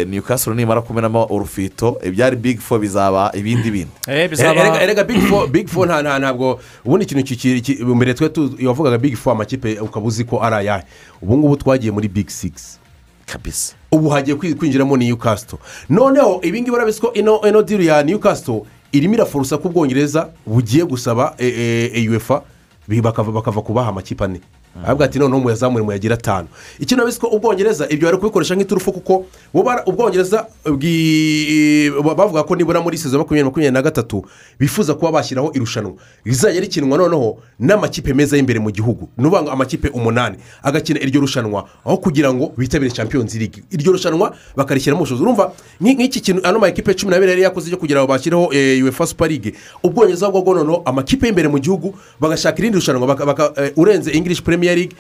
Newcastle nimara kumenamo urufito ibyari Big Four bizaba ibindi bindi. Erega Big Four ntabwo ubundi ikintu mbere twe yavugaga Big Four amakipe ukaba uzi ko ari ayahe. Ubu ngubu twagiye muri Big Six kabisa, ubu hagiye kwinjiramo Newcastle. Noneho ibi ngibi urabizi ko ino deal ya Newcastle irimo iraforusa ko Ubwongereza bugiye gusaba UEFA bakava kubaha amakipe ane. Ahubwo ati noneho muyazamure muyagira 5. Ikintu nabizi ko Ubwongereza ibyo bari kubikoresha nk'iturufu, kuko Ubwongereza bavuga ko nibura muri season 2023 bifuza kuba bashyiraho irushanwa rizajya rikinwa noneho n'amakipe meza y'imbere mu gihugu, nuvuga ngo amakipe 8 agakina iryo rushanwa aho kugira ngo bitabire Champions League. Iryo rushanwa bakarishyiramo ubushobozi. Urumva nk'iki kintu ano makipe 12 yari yakoze cyo kugira ngo bashyireho UEFA Super League, Ubwongereza bwo noneho amakipe y'imbere mu gihugu bagashaka irindi rushanwa urenze English Premier League,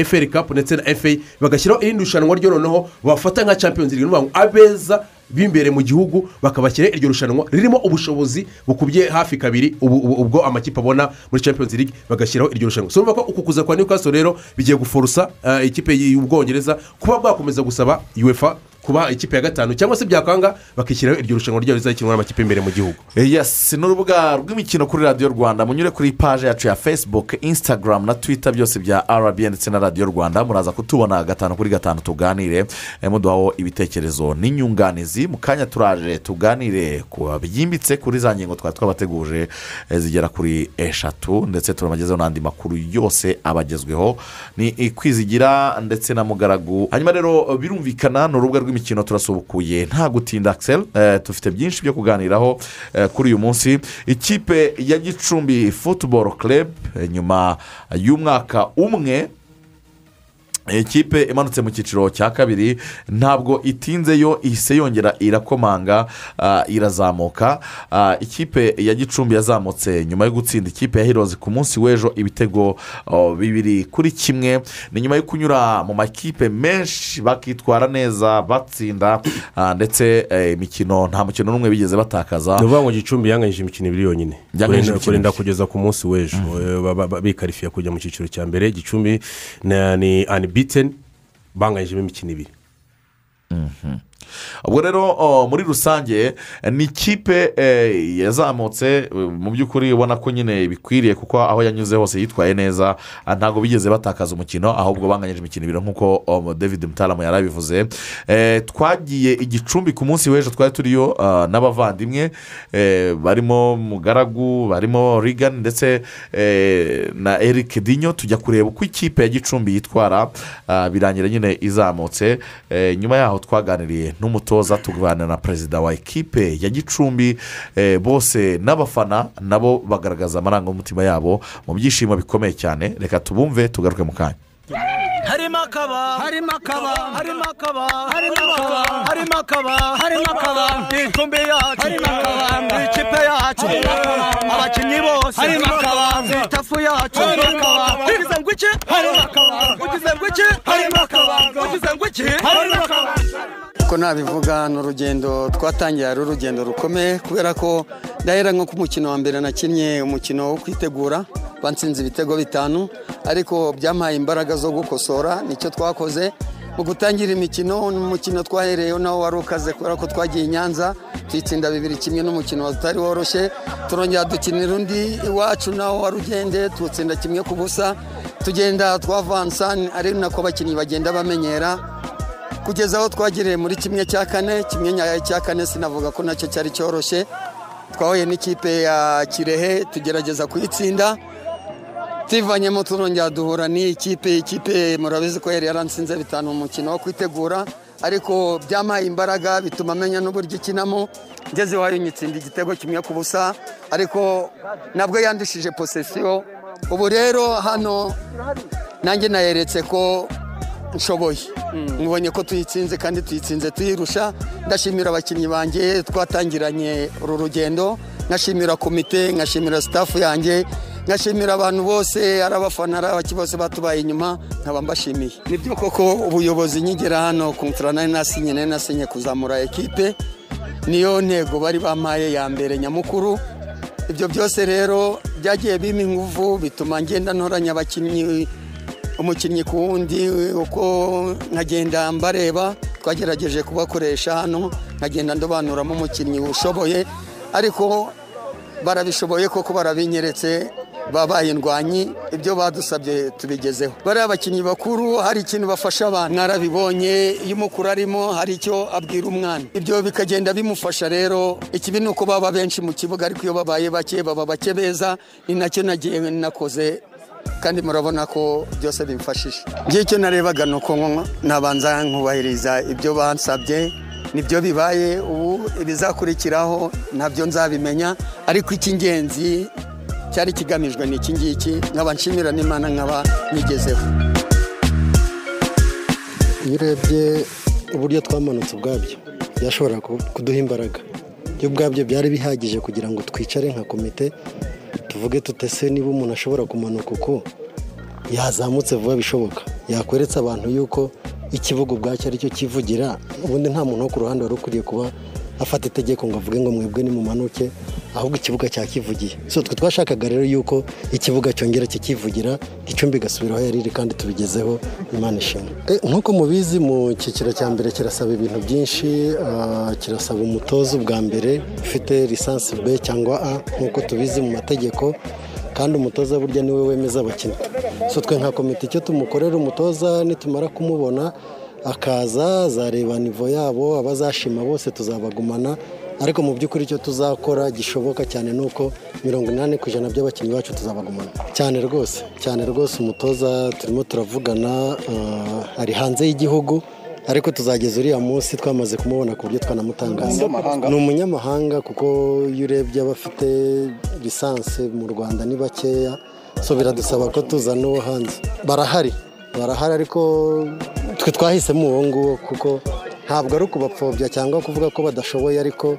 FA Cup ndetse na FA, bagashyiraho irindi rushanwa ryo noneho bafata nka Champions League, nuvuga ngo abeza b'imbere mu gihugu bakabashyira iryo rushanwa ririmo ubushobozi bukubye hafi kabiri ubwo amakipe abona muri Champions League, bagashyiraho iryo rushanwa. So urumva ko uku kuza kwa Newcastle rero bigiye guforusa ikipe y'Ubwongereza kuba bwakomeza gusaba UEFA kuba ikipe ya 5 cyangwa se byakanga bakishyiraho iryo rushanwa ryo rizakinwa n'amakipe imbere mu gihugu. Yes, n'urubuga rw'imikino kuri Radio Rwanda, munyure kuri page yacu ya Facebook, Instagram na Twitter byose bya RBN ndetse na Radio Rwanda, muraza kutubona 5 kuri 5 tuganire, muduhaho ibitekerezo n'inyunganizi. Mu kanya turaje tuganire ku byimbitse kuri za ngingo twari twabateguje zigera kuri 3, ndetse turamagezeho n'andi makuru yose abagezweho ni Kwizigira ndetse na Mugaragu. Hanyuma rero birumvikana n'urubuga rw'imikino turasubukuye nta gutinda. Axel, tufite byinshi byo kuganiraho kuri uyu munsi. Ikipe ya Gicumbi Football Club nyuma y'umwaka umwe ikipe imanutse mu cyiciro cya kabiri ntabwo itinzeyo, ihise yongera irakomanga irazamuka. Ikipe ya Gicumbi yazamutse nyuma yo gutsinda ikipe ya Heroes ku munsi w'ejo ibitego 2-1. Ni nyuma yo kunyura mu makipe menshi bakitwara neza batsinda, ndetse imikino nta mukino n'umwe bigeze batakaza. Ni ukuvuga ngo Gicumbi yanganyije imikino ibiri yonyine kurinda kugeza ku munsi w'ejo bikarifiya kujya mu cyiciro cya mbere. Gicumbi ni unbeaten, banganyijemo imikino ibiri. Ubwo rero muri rusange ni ikipe yazamutse mu by'ukuri ubona ko nyine bikwiriye, kuko aho yanyuze hose yitwaye neza, ntabwo bigeze batakaza umukino, ahubwo banganyije imikino ibiri nk'uko David Mutaramu yarabivuze. Twagiye Igicumbi ku munsi w'ejo, twari turiyo n'abavandimwe barimo Mugaragu, barimo Regan ndetse na Eric Dinyo, tujya kureba uko ikipe ya Gicumbi yitwara, birangira nyine izamutse. Nyuma yaho twaganiriye n'umutoza, tuganira na perezida wa ekipe ya Gicumbi, bose n'abafana nabo bagaragaza amarangamutima yabo mu byishimo bikomeye cyane. Reka tubumve tugaruke mu kanya. Harimo akaba, harimo akaba, harimo akaba, harimo akaba, harimo akaba, harimo akaba, Gicumbi yacu, harimo akaba, ikipe yacu, abakinnyi bose, harimo akaba, itafu yacu, harimo akaba, ugize ngo iki, harimo akaba, ugize ngo iki, harimo akaba, ugize ngo iki, harimo akaba. Uko nabivuga ni urugendo twatangiye, ari urugendo rukomeye, kubera ko ndahera nko ku mukino wa mbere nakinnye umukino wo kwitegura, bansinze ibitego 5, ariko byampaye imbaraga zo gukosora. Nicyo twakoze mu gutangira imikino. Umukino twahereyeho nawo wari ukaze, kubera ko twagiye i Nyanza tuyitsinda 2-1, n'umukino utari woroshye. Turongera dukinira undi iwacu nawo wari ugende, tuwutsinda 1-0. Tugenda twavansa, ari nako abakinnyi bagenda bamenyera, kugeza aho twagiriye muri 1/4. 1/4 sinavuga ko nacyo cyari cyoroshye. Twahuye n'ikipe ya Kirehe tugerageza kuyitsinda, tivanyemo turongera duhura n'ikipe, ikipe murabizi ko yari yaransinze 5 mu mukino wo kwitegura, ariko byamaye imbaraga bituma amenya n'uburyo ikinamo. Ngeze iwayo nyitsinda igitego 1-0, ariko nabwo yandishije possession. Ubu rero hano nanjye nayeretse ko nshoboye, mubonye ko tuyitsinze kandi tuyitsinze tuyirusha. Ndashimira abakinnyi banjye twatangiranye uru rugendo, nkashimira komite, nkashimira staff yanjye, nkashimira abantu bose, ari abafana ari abaki bose batubaye inyuma, nkaba mbashimiye. Nibyo koko ubuyobozi nkigera hano kontra nari nasinye kuzamura ekipe, niyo ntego bari bampaye ya mbere nyamukuru. Ibyo byose rero byagiye bimpa ingufu, bituma ngenda ntoranya abakinnyi Umukinnyi ku wundi uko nkagenda mbareba, twagerageje kubakoresha hano, nkagenda ndobanuramo umukinnyi ushoboye, ariko barabishoboye koko, barabinyeretse, babaye indwanyi, ibyo badusabye tubigezeho. Bariya abakinnyi bakuru hari ikintu bafasha abantu, mwarabibonye, iyo umukuru arimo hari icyo abwira umwana, ibyo bikagenda bimufasha. Rero ikibi ni uko baba benshi mu kibuga, ariko iyo babaye bake baba bake beza. Ni nacyo nagiye nakoze, kandi murabona ko byose bimfashije. Njye icyo narebaga ni uko nabanza nkubahiriza ibyo bansabye, nibyo bibaye. Ubu ibizakurikiraho ntabyo nzabimenya, ariko icy'ingenzi cyari kigamijwe ni iki ngiki, nkaba nshimira n'Imana nkaba nyigezeho. Iyo urebye uburyo twamanutse ubwabyo byashobora kuduha imbaraga, ibyo ubwabyo byari bihagije kugira ngo twicare nka komite tuvuge tutese niba umuntu ashobora kumanuka uko yazamutse vuba bishoboka, yakweretse abantu yuko ikibuga ubwacyo aricyo kivugira. Ubundi nta muntu wo ku ruhande wari ukwiriye kuba afata itegeko ngo avuge ngo mwebwe nimumanuke, ahubwo ikibuga cyakivugiye. So twe twashakaga rero yuko ikibuga cyongera kikivugira, Gicumbi igasubira aho yari iri, kandi tubigezeho, Imana ishimwe. Nk'uko mubizi, mu cyiciro cya mbere kirasaba ibintu byinshi. Kirasaba umutoza ubwa mbere ufite lisansi B cyangwa A nk'uko tubizi mu mategeko, kandi umutoza burya niwe wemeza abakinnyi. So twe nka komite icyo tumukorera umutoza, nitumara kumubona akaza azareba nivo yabo, abazashima bose tuzabagumana, ariko mu by'ukuri icyo tuzakora gishoboka cyane nuko 80% by'abakinnyi bacu tuzabagumana. Cyane rwose, cyane rwose. Umutoza turimo turavugana, ari hanze y'igihugu, ariko tuzageza uriya munsi twamaze kumubona ku buryo twanamutangaza. Ni umunyamahanga, kuko iyo urebye abafite lisansi mu Rwanda ni bakeya, so biradusaba ko tuzana uwo hanze. Barahari, ariko twe twahisemo uwo nguwo kuko ntabwo ari ukubapfobya cyangwa kuvuga ko badashoboye, ariko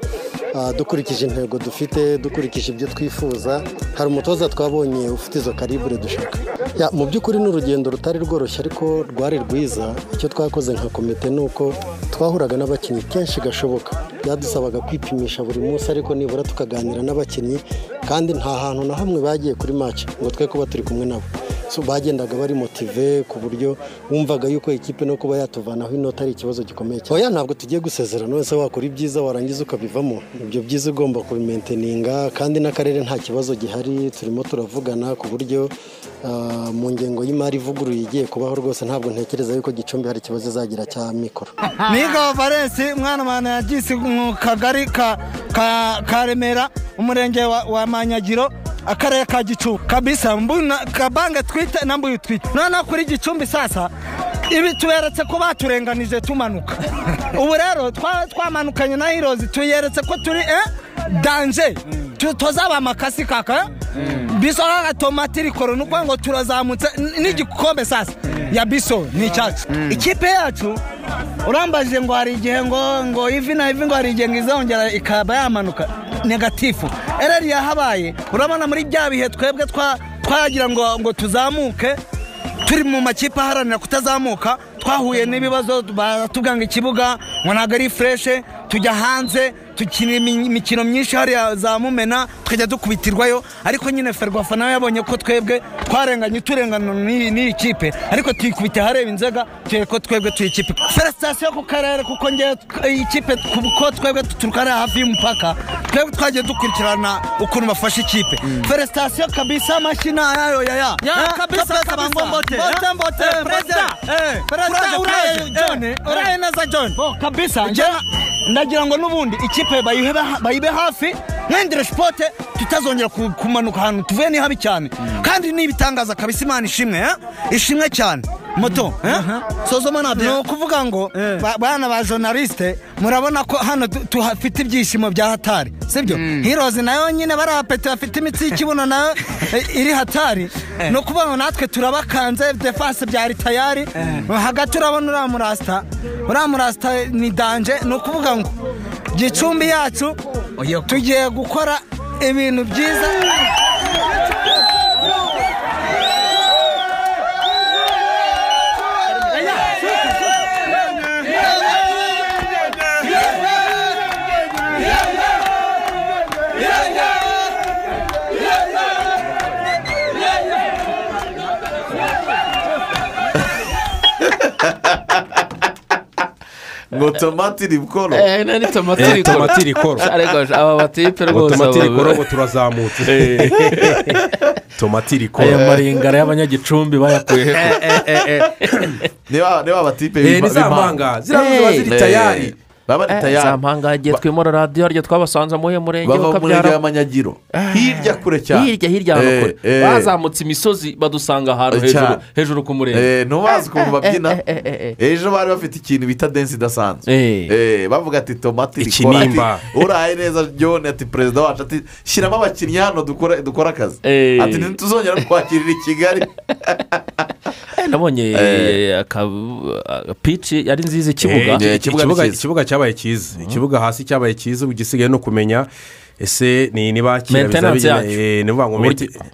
dukurikije intego dufite, dukurikije ibyo twifuza, hari umutoza twabonye ufite izo karibure dushaka. Mu by'ukuri ni urugendo rutari rworoshye, ariko rwari rwiza. Icyo twakoze nka komite ni uko twahuraga n'abakinnyi kenshi gashoboka, byadusabaga kwipimisha buri munsi, ariko nibura tukaganira n'abakinnyi, kandi nta hantu na hamwe bagiye kuri match ngo twe kuba turi kumwe nabo. So bagendaga bari motive ku buryo wumvaga yuko ikipe no kuba yatuvanaho inota ari ikibazo gikomeye cyane. Oya, ntabwo tugiye gusezerana, wese wakora ibyiza warangiza ukabivamo, ibyo byiza ugomba kubimainteninga, kandi n'akarere nta kibazo gihari, turimo turavugana ku buryo mu ngengo y'imari ivuguruye igiye kubaho rwose ntabwo ntekereza yuko Gicumbi hari ikibazo izagira cya mikoro. Niga Valence mwana mana yagise mu kagari ka Remera, umurenge wa Manyagiro, akarere ka Gicumbi kabisa. Mbuna kabanga twite nambuye twite none kuri Gicumbi sasa ibi tuberetse ko baturenganije tumanuka. Ubu rero twamanukanye na Heroes, tuyeretse ko turi danger, tuzaba amakasi kaka biso automatic korona uko ngo turazamutse n'igikombe sasa ya biso ni cyacu. Ikipe yacu urambajije ngo hari igihe ngo ivi na ivi ngo hari igihe ngizongera ikaba yamanuka negatifu ereri yahabaye. Urabona muri bya bihe twebwe twagira ngo tuzamuke, turi mu makipe aharanira kutazamuka, twahuye n'ibibazo, batubwanga ikibuga ngo ntabwo ari fresh, tujya hanze tukina imikino myinshi hariya za Mumena tukajya dukubitirwayo, ariko nyine Ferwafa nawe yabonye ko twebwe twarenganye turengana n'iyi kipe, ariko tuyikubita hareba inzega ko twebwe tuyi kipe. Felicitation ku karere, kuko nge iyi kipe kuko twebwe tuturuka hafi y'umupaka, twebwe twagiye dukurikirana ukuntu bafashe ikipe. Felicitation kabisa, mashina yayo ya kabisa kabisa, mbote president uraye John, uraye neza John kabisa. Ndagira ngo n'ubundi ikipe bayibe hafi mwendere sport, tutazongera kumanuka ahantu tuvuye ni habi cyane, kandi ni ibitangaza kabisa. Imana ishimwe, ishimwe cyane moto. Sozoma nabyo no kuvuga ngo bana ba journaliste, murabona ko hano tuhafite ibyishimo bya hatari, sibyo? Heroes nayo nyine barapete bafite imitsi y'ikibuno nayo iri hatari, no kuvuga ngo natwe turabakanze, defense byari tayari, hagati urabona uriya murasta ni danger. No kuvuga ngo Gicumbi yacu tugiye gukora ibintu byiza. Ngo tomati rikoro. Nani tomati rikoro. Tomati rikoro. Ariko aba batipe rwose. Tomati rikoro ngo turazamutse. Tomati rikoro. Aya maringara y'abanyagicumbi bayakuye he? Niba batipe ni za mpanga ziriya ziri tayari. Za mpanga igihe twimura radiyo ryo twabasanze muhe murenge bava mu murenge w'Amanyagiro hirya kure cyane hirya hano kure bazamutse imisozi badusanga ahantu hejuru ku murenge. Ntubazi ukuntu babyina. Ejo bari bafite ikintu bita densi idasanzwe. Bavuga ati tomati rikora, uraye neza John, ati perezida wacu ati shyiramo abakinnyi hano dukora akazi, ati ntituzongera kwakirira i Kigali. Nabonye pici yari nziza. Ikibuga cyabaye cyiza, ikibuga hasi cyabaye cyiza. Ugisigaye no kumenya ese ni nibakira ngo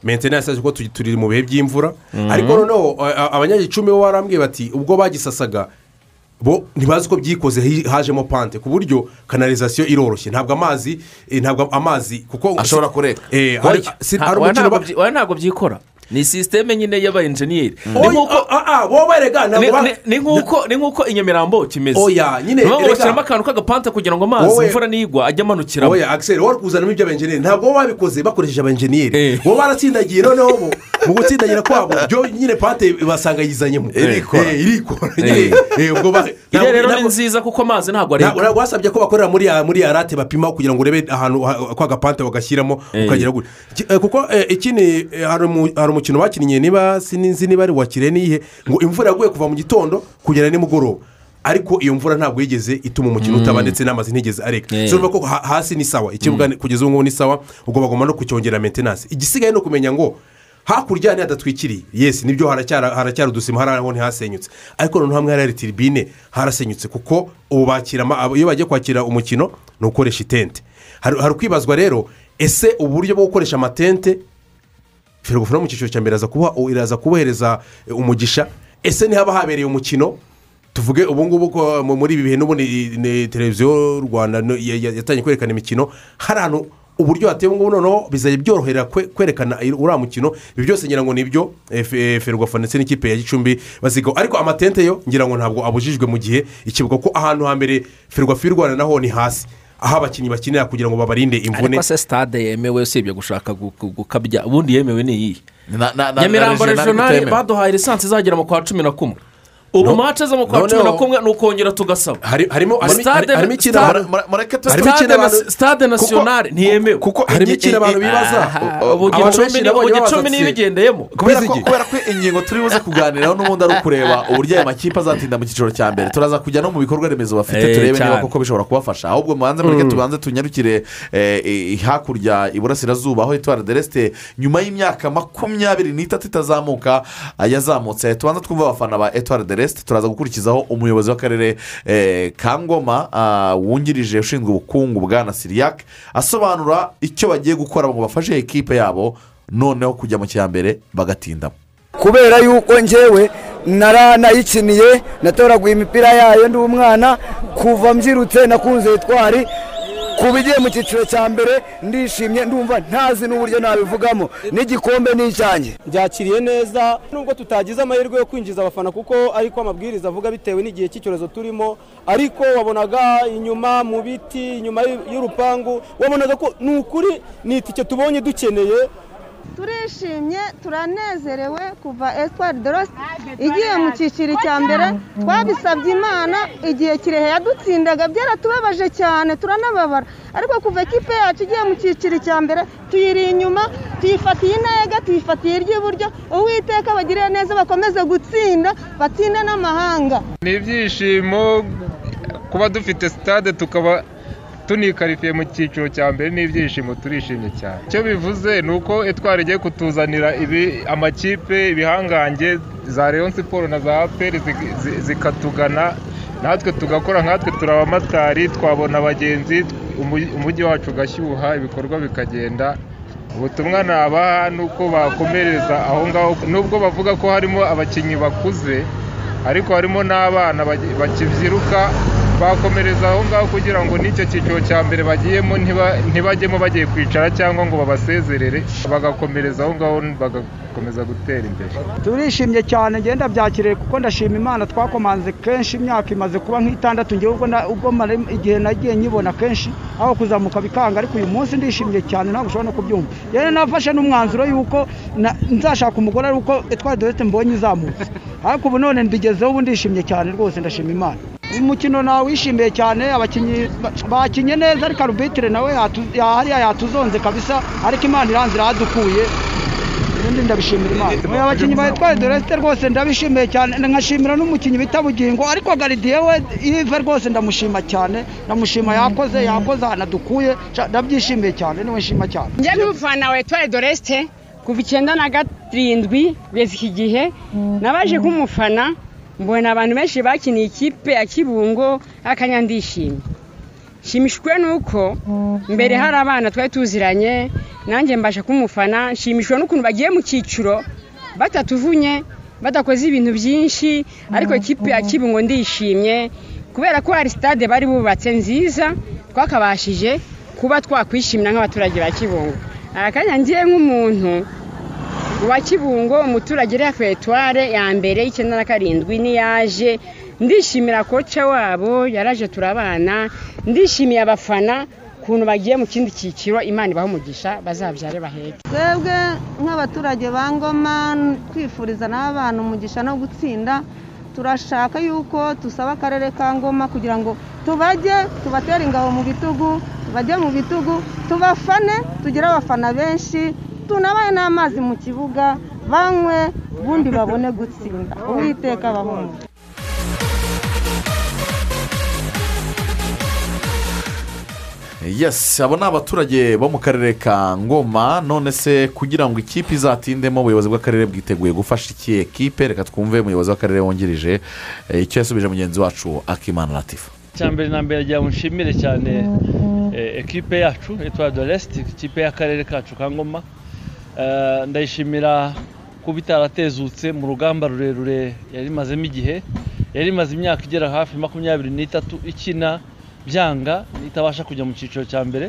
maintenance yacu ko turi mu bihe by'imvura. Ariko noneho abanyagicumbi bo barambwiye bati ubwo bagisasaga bo ntibazi ko byikoze hajemo pante ku buryo kanalizasiyo iroroshye, ntabwo amazi kuko ashobora kureka. Ntabwo byikora, ni sisiteme nyine y'aba enjeniyeri. Ni nk'uko i Nyamirambo kimeze. Bashyiramo akantu k'agapanta kugira ngo amazi imvura nigwa ajye amanukiramo. Oya Axel, wowe kuzanamo ibyo abenjeniyeri ntabwo babikoze bakoresheje abenjeniyeri, bo baratsindagiye. Noneho bo mu gutsindagira kwabo byo nyine pante basanga yizanyemo irikora. Iriya rero ni nziza kuko amazi ntabwo areka. Wasabye ko bakorera muri arate bapima kugira ngo urebe ahantu ko agapante bagashyiramo ukagera gutya. Kuko ikindi hari umukino bakinnye niba sinzi niba ari wakire nihe ngo imvura yaguye kuva mu gitondo kugera nimugoroba, ariko iyo mvura ntabwo yigeze ituma umukino utaba ndetse n'amazi ntigeze areka. So ko hasi ni sawa, ikibuga kugeza ubu ngubu ni sawa, ubwo bagomba no kucyongera maintenance. Igisigaye no kumenya ngo hakurya hadatwikiriye, yes nibyo haracyari udusima hari aho ntihasenyutse, ariko noneho hamwe hari tribune harasenyutse kuko ubu bakira iyo bagiye kwakira umukino ni ukoresha itente. Hari kwibazwa rero ese uburyo bwo gukoresha amatente Ferwafa mu cyiciro cya mbere iraza kubohereza umugisha. Ese ntihaba habereye umukino tuvuge ubu ngubu ko muri ibi bihe n'ubundi televiziyo Rwanda yatangiye kwerekana imikino, hari ahantu uburyo hateye ubu ngubu noneho bizajya byorohera kwerekana uriya mukino. Ibi byose ngira ngo nibyo Ferwafa ndetse n'ikipe ya Gicumbi bazigaho. Ariko amatente yo ngira ngo ntabwo abujijwe mu gihe ikibuga ko ahantu hambere Ferwafa y'u Rwanda naho ni hasi aho abakinnyi bakinira kugira ngo babarinde imvune. Ariko se stade yemewe usibye gushaka gukabya ubundi yemewe ni iyihe? Nyamirambo regional baduhaye lisansi izagera mu kwa 11. Ubu match zo mu kwa 11 ni ukongera tugasaba. Harimo stade nationale ntiyemewe kuko harimo ikintu abantu bibaza. Ubu Gicumbi nibigendeyemo kubera ko ingingo turi buze kuganiraho n'ubundi ari ukureba uburyo aya makipe azatinda mu cyiciro cya mbere. Turaza kujya no mu bikorwa remezo bafite turebe niba koko bishobora kubafasha. Ahubwo mubanze mureke tubanze tunyarukire hakurya iburasirazuba aho Etoile de l'Est nyuma y'imyaka 23 itazamuka yazamutse. Tubanza twumva abafana ba Etoile de l'Est. Turaza gukurikizaho umuyobozi w'akarere ka Ngoma wungirije ushinzwe ubukungu bwana Siriak asobanura icyo bagiye gukora ngo bafashe ekipe yabo noneho kujya mu cyambere bagatindamo. Kubera yuko njyewe naranayikiniye natoraguye imipira yayo ndi umwana, kuva mbyirutse nakunze Etwari, kuba igiye mu cyiciro cya mbere ndishimye, ndumva ntazi n'uburyo nabivugamo, n'igikombe n'icyanjye byakiriye neza. Nubwo tutagize amahirwe yo kwinjiza abafana kuko ariko amabwiriza avuga bitewe n'igihe cy'icyorezo turimo, ariko wabonaga inyuma mu biti inyuma y'urupangu wabonaga ko ni ukuri ni itike tubonye dukeneye. Turishimye turanezerewe kuva Etoile de l'Est igiye mu cyiciro cya mbere. Twabisabye Imana igihe Kirehe yadutsindaga byaratubabaje cyane turanababara, ariko kuva ekipe yacu igiye mu cyiciro cya mbere tuyiri inyuma, tuyifatiye intega, tuyifatiye iry'iburyo. Uwiteka bagirire neza bakomeze gutsinda, batsinda n'amahanga. Ni ibyishimo kuba dufite stade tukaba tunikarifiye mu cyiciro cya mbere, n'ibyishimo turishimye cyane. Icyo bivuze ni uko Etwari igiye kutuzanira amakipe ibihangange za Rayon Sports na za APR zikatugana, natwe tugakora nkatwe turabamatari, twabona abagenzi, umujyi wacu ugashyuha, ibikorwa bikagenda. Ubutumwa nabaha ni uko bakomereza aho ngaho, nubwo bavuga ko harimo abakinnyi bakuze ariko harimo n'abana bakibyiruka Bakomereza aho ngaho kugira ngo n'icyo cyiciro cya mbere bagiyemo ntibajyemo bagiye kwicara cyangwa ngo babasezerere, bagakomereza aho ngaho bagakomeza gutera imbere. Turishimye cyane, ngenda byakiriye kuko ndashima Imana. Twakomanze kenshi, imyaka imaze kuba nk'itandatu ngewe ubwo igihe nagiye nyibona kenshi aho kuzamuka bikanga, ariko uyu munsi ndishimye cyane ntabwo ushobora no kubyumva. Rero nafashe n'umwanzuro yuko nzashaka umugore ari uko Etoile de l'Est mbonye izamutse, ariko ubu none mbigezeho, ubu ndishimye cyane rwose, ndashima Imana. Umukino nawishimiye cyane, abakinnyi bakinye neza, ariko arbitre nawe hariya yatuzonze kabisa, ariko Imana iranze iradukuye, ubundi ndabishimira Imana. Abakinnyi ba Etoile de l'Est rwose ndabishimiye cyane, nkashimira n'umukinnyi bita Bugingo, ariko Gardien we Yves rwose ndamushima cyane, ndamushima yakoze anadukuye, ndabyishimiye cyane, niwe nshima cyane. Njye n'umufana wa Etoile de l'Est kuva 97 kugeza iki gihe, nabaje kumufana mbona abantu benshi bakiniye ikipe ya Kibungo akanya ndishimye. Nshimishwe nuko mbere hari abana twari tuziranye, nanjye mbasha kumufana. Nshimishwe n'ukuntu bagiye mu cyiciro batatuvunye, badakoze ibintu byinshi, ariko ikipe ya Kibungo ndishimye kubera ko hari stade bari bubatse nziza, twakabashije kuba twakwishimira nk'abaturage ba Kibungo. Akanya ngiye nk'umuntu wa Kibungo, umuturage uri hafi ya Etoile ya mbere 97 niyaje, ndishimira koca wabo yaraje turabana, ndishimiye abafana kuntu bagiye mu kindi cyiciro. Imana ibahe umugisha, bazabyare baheke. Twebwe nk'abaturage ba Ngoma twifuriza n'abana umugisha no gutsinda. Turashaka yuko tusaba akarere ka Ngoma kugira ngo tubajye tubatere ingabo mu bitugu, tubajye mu bitugu, tubafane, tugire abafana benshi, tunabaye n'amazi mu kibuga banywe, ubundi babone gutsinda. Uwiteka abahungu. Yes, abo ni abaturage bo mu karere ka Ngoma. None se kugira ngo ikipe izatindemo, ubuyobozi bw'akarere bwiteguye gufasha iki ekipe? Reka twumve umuyobozi w'akarere wungirije icyo yasubije mugenzi wacu Akimana Latifa. Icya mbere na mbere rya mushimire cyane ekipe yacu Etoile de l'Est, ikipe y'akarere kacu ka Ngoma. Ndayishimira kuba itaratezutse mu rugamba rurerure yari imazemo igihe, yari imaze imyaka igera hafi 23 ikina byanga itabasha kujya mu cyiciro cya mbere.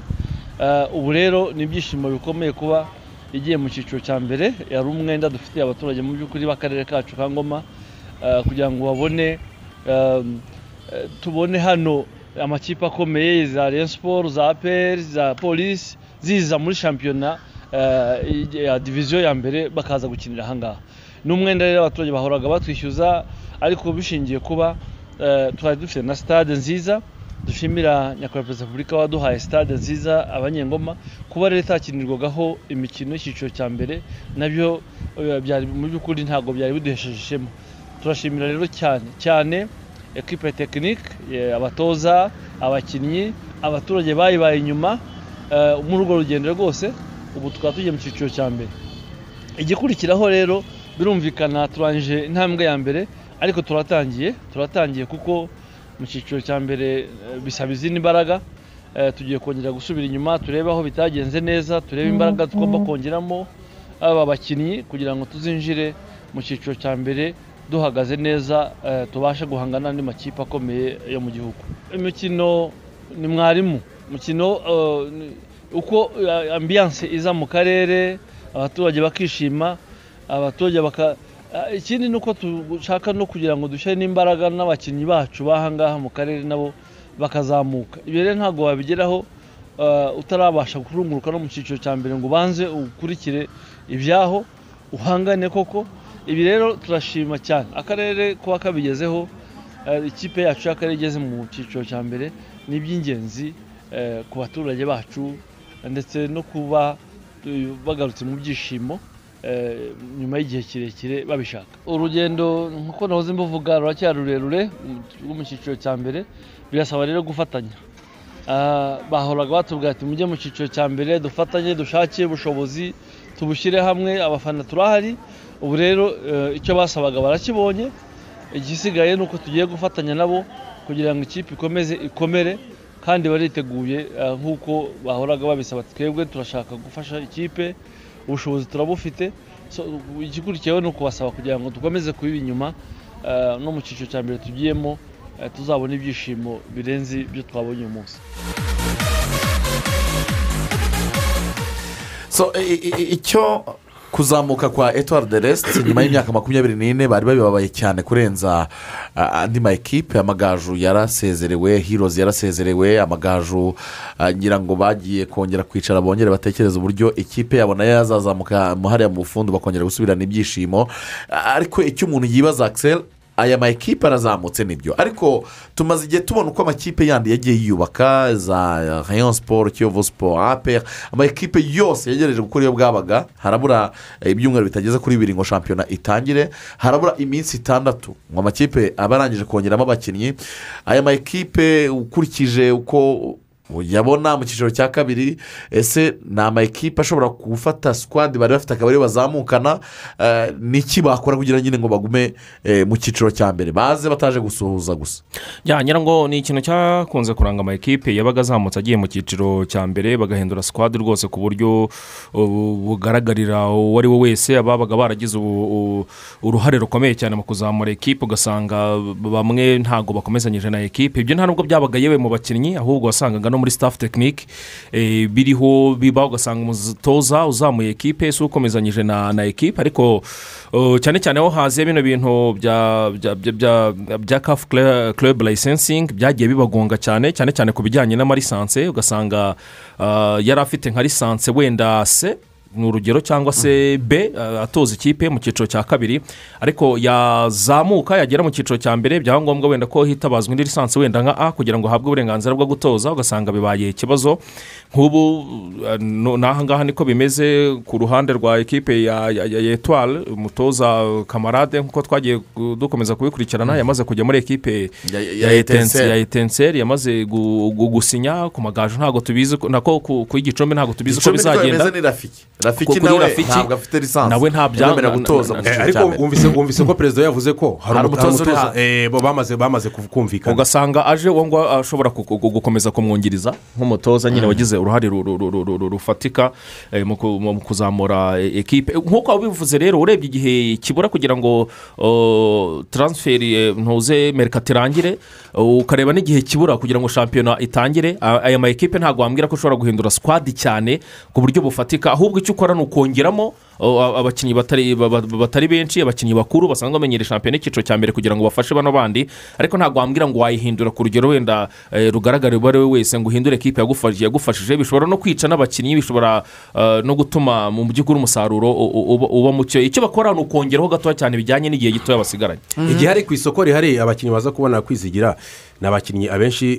Ubu rero ni ibyishimo bikomeye kuba igiye mu cyiciro cya mbere. Yari umwenda dufitiye abaturage mu by'ukuri b'akarere kacu ka Ngoma, kugira ngo babone tubone hano amakipe akomeye za Rayon Sports, za APR, za Police ziza muri shampiyona ya division ya mbere bakaza gukinira ahangaha. N'umwenda rero abaturage bahoraga batwishyuza, ariko bishingiye kuba twari dufite na stade nziza. Dushimira Nyakubahwa Perezida wa Repubulika waduhaye stade nziza abanyengoma, kuba rero itakinirwagaho imikino y'icyiciro cya mbere nabyo byari mu by'ukuri ntabwo byari biduhesheje ishema. Turashimira rero cyane cyane equipe technique, abatoza, abakinnyi, abaturage bayibaye inyuma muri urwo rugendo rwose. Ubu tukaba tugiye mu cyiciro cya mbere. Igikurikiraho rero birumvikana turangije intambwe ya mbere, ariko turatangiye kuko mu cyiciro cya mbere bisaba izindi mbaraga. Tugiye kongera gusubira inyuma turebe aho bitagenze neza, turebe imbaraga tugomba kongeramo aba bakinnyi kugira ngo tuzinjire mu cyiciro cya mbere duhagaze neza, tubashe guhangana n'andi makipe akomeye yo mu gihugu. Imikino ni mwarimu, umukino uko ambiance iza mu karere, abaturage bakishima, abaturage baka ikindi nuko dushaka no kugira ngo dushyire n'imbaraga n'abakinnyi bacu bahangaha mu karere nabo bakazamuka. Ibyo rero ntabwo wabigeraho utarabasha kurunguruka no mu cyiciro cya mbere ngo ubanze ukurikire ibyaho uhangane koko. Ibi rero turashima cyane akarere kuba kabigezeho, ikipe yacu y'akarere igeze mu cyiciro cya mbere ni iby'ingenzi ku baturage bacu, ndetse no kuba bagarutse mu byishimo nyuma y'igihe kirekire babishaka. Urugendo nkuko nahoze mbuvuga ruracyari rurerure rwo mu cyiciro cya mbere, birasaba rero gufatanya. Bahoraga batubwira ati mujye mu cyiciro cya mbere dufatanye, dushake ubushobozi tubushyire hamwe, abafana turahari. Ubu rero icyo basabaga barakibonye, igisigaye nuko tugiye gufatanya nabo kugira ngo ikipe ikomeze ikomere, kandi bariteguye nkuko bahoraga babisaba. Twebwe turashaka gufasha ikipe, ubushobozi turabufite, igikurikiyeho ni ukubasaba kugira ngo dukomeze kubiba inyuma no mu cyiciro cya mbere tugiyemo tuzabona ibyishimo birenze ibyo twabonye uyu munsi. So icyo kuzamuka kwa Etoile de l'Est nyuma y'imyaka 24 bari babibabaye cyane kurenza andi ma ekipe. Amagaju yarasezerewe, Heroes yarasezerewe, Amagaju ngira ngo bagiye kongera kwicara bongere batekereza uburyo ikipe yabo nayo yazazamuka hariya mu bufundu bakongera gusubirana ibyishimo. Ariko icyo umuntu yibaza Axel, aya ma ekipe arazamutse nibyo, ariko tumaze igihe tubona uko amakipe yandi yagiye yiyubaka, za Rayon Sport, Kiyovu Sport, APR, ama ekipe yose yegereje gukora iyo bwabaga. Harabura ibyumweru bitageze kuri 2 ngo shampiyona itangire, harabura iminsi 6 ngo amakipe abe arangije kongeramo abakinnyi. Aya ma ekipe ukurikije uko yabona mu cyiciro cya kabiri, ese ni ama ekipe ashobora gufata squad bari bafite akaba ariyo bazamukana? Niki bakora kugira nyine ngo bagume mu cyiciro cya mbere, baze bataje gusuhuza gusa? Ngira ngo ni ikintu cyakunze kuranga ama ekipe yabaga azamutse agiye mu cyiciro cya mbere, bagahindura squad rwose ku buryo bugaragarira uwo ari we wese. Ababaga baragize uruhare rukomeye cyane mu kuzamura ekipe, ugasanga bamwe ntago bakomezanyije na ekipe. Ibyo nta nubwo byabaga yewe mu bakinnyi, ahubwo wasangaga no muri staff technique biriho biba, ugasanga umutoza uzamuye ekipe si ukomezanyije na ekipe. Ariko cyane cyane aho haziye bino bintu bya CAF club licensing byagiye bibagonga cyane cyane cyane ku bijyanye n'amalisanse, ugasanga yari afite nka lisanse wenda C ni urugero cyangwa se B, atoza ikipe mu cyiciro cya kabiri, ariko yazamuka yagera mu cyiciro cya mbere byaba ngombwa wenda ko hitabazwa indi lisansi wenda nka A kugira ngo ahabwe uburenganzira bwo gutoza, ugasanga bibaye ikibazo. Nk'ubu n'aha ngaha niko bimeze ku ruhande rwa ekipe ya Etoile, umutoza Kamarade nk'uko twagiye dukomeza kubikurikirana yamaze kujya muri ekipe ya Etincelle, yamaze gusinya ku Magaju, ntabwo tubizi nako ku Gicumbi ntabwo tubizi ko bizagenda. Rafiki nawe ntabwo afite lisansi, nawe ntabyemerewe gutoza. Ariko wumvise ko perezida yavuze ko hari umutoza bamaze kumvikana, ugasanga aje uwo ngo ashobora gukomeza kumwungiriza nk'umutoza nyine wagize uruhare rufatika mu kuzamura ekipe. Nk'uko wabivuze rero, urebye igihe kibura kugira ngo transfer ntuze mercato irangire, ukareba n'igihe kibura kugira ngo shampiyona itangire, aya ma ekipe ntabwo wambwira ko ushobora guhindura squad cyane ku buryo bufatika, ahubwo icyo ukora ni ukongeramo abakinnyi batari benshi, abakinnyi bakuru basanzwe bamenyera shampiyona icyiciro cya mbere kugira ngo bafashe bano bandi. Ariko ntabwo wambwira ngo wayihindura ku rugero wenda rugaragara uwo ari we wese ngo uhindure ekipe yagufashije, bishobora no kwica n'abakinnyi, bishobora no gutuma mu by'ukuri umusaruro uba muke. Icyo bakora ni ukongeraho gatoya cyane bijyanye n'igihe gitoya basigaranye. Igihe hari ku isoko rihari abakinnyi baza kubona kwizigira ni abakinnyi abenshi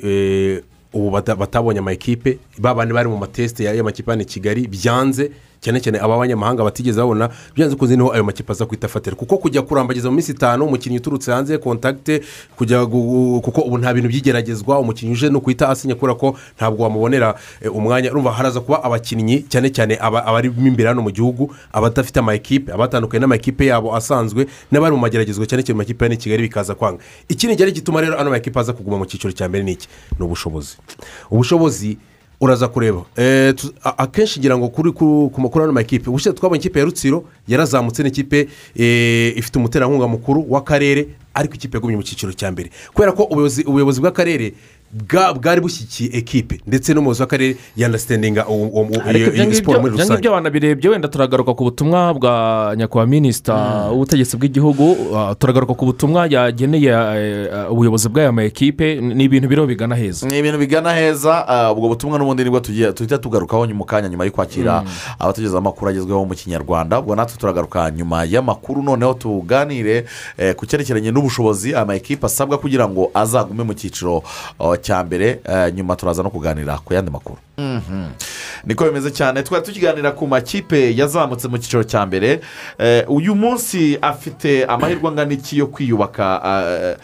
ubu batabonye ama ekipe, babandi bari mu mateste y'amakipe hano i Kigali byanze, cyane cyane aba banyamahanga batigeze babona, byanze kunze niho ayo makipe aza kwita fatira, kuko kujya kurambagiza mu minsi 5 umukinnyi uturutse hanze contact kujya kuko ubu nta bintu byigeragezwa, umukinnyi uje no kwita asinya kubera ko ntabwo wamubonera umwanya. Urumva haraza kuba abakinnyi cyane cyane abari imbere hano mu gihugu, abadafite ama ekipe, abatandukanye n'ama ekipe yabo asanzwe, n'abari mu mageragezwa cyane cyane mu makipe hano i Kigali bikaza kwanga. Ikindi cyari gituma rero ano makipe aza kuguma mu cyiciro cya mbere ni iki? Ni ubushobozi. Ubushobozi uraza kureba akenshi ngira ngo kuri ku makuru y'ano makipe, ubushize twabonye ikipe ya Rutsiro yarazamutse n'ikipe ifite umuterankunga mukuru w'akarere, ariko ikipe yagumye mu cyiciro cya mbere kubera ko ubuyobozi bw'akarere bwari bushyigikiye ekipe, ndetse n'umuyobozi w'akarere yandastandinga siporo muri rusange. Ibyo banabirebye wenda turagaruka ku butumwa bwa nyakubahwa minisita w'ubutegetsi bw'igihugu, turagaruka ku butumwa yageneye ubuyobozi bw'aya ma ekipe. Ni ibintu biriho bigana heza, ni ibintu bigana heza. Ubwo butumwa n'ubundi nibwo tuhita tugarukaho mu kanya nyuma yo kwakira abatugeza amakuru agezweho mu Kinyarwanda. Ubwo natwe turagaruka nyuma y'amakuru, noneho tuganire ku cyerekeranye n'ubushobozi ama ekipe asabwa kugira ngo azagume mu cyiciro cya mbere. Nyuma turaza no kuganira ku yandi makuru. Niko bimeze cyane. Twari tukiganira ku makipe yazamutse mu cyiciro cya mbere. Uyu munsi afite amahirwe angana iki yo kwiyubaka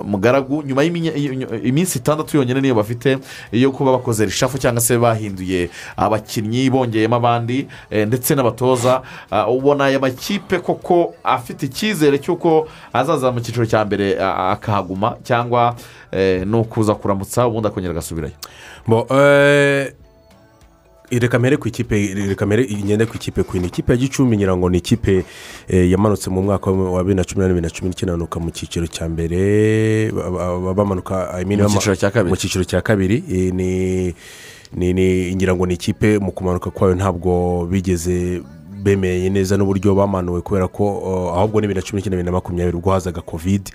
mugaragu nyuma y'iminsi 6 yonyine niyo bafite yo kuba bakoze rishafu cyangwa se bahinduye abakinnyi bongeyemo abandi ndetse n'abatoza. Ubona aya makipe koko afite icyizere cy'uko azaza mu cyiciro cya mbere akahaguma, cyangwa ni ukuza kuramutsa ubundi akongera agasubirayo? Reka mpere ku ikipe, reka mpere ngende ku ikipe Queen. Ikipe ya Gicumbi ngira ngo ni ikipe yamanutse mu mwaka wa 2018, 2019, imanuka mu cyiciro cya mbere, bamanuka, I mean, Mu cyiciro cya kabiri. Mu cyiciro cya kabiri. Ni ngira ngo ni ikipe mu kumanuka kwayo ntabwo bigeze bemeye neza n'uburyo bamanuwe, kubera ko ahubwo ni 2019, 2020 ubwo hazaga COVID,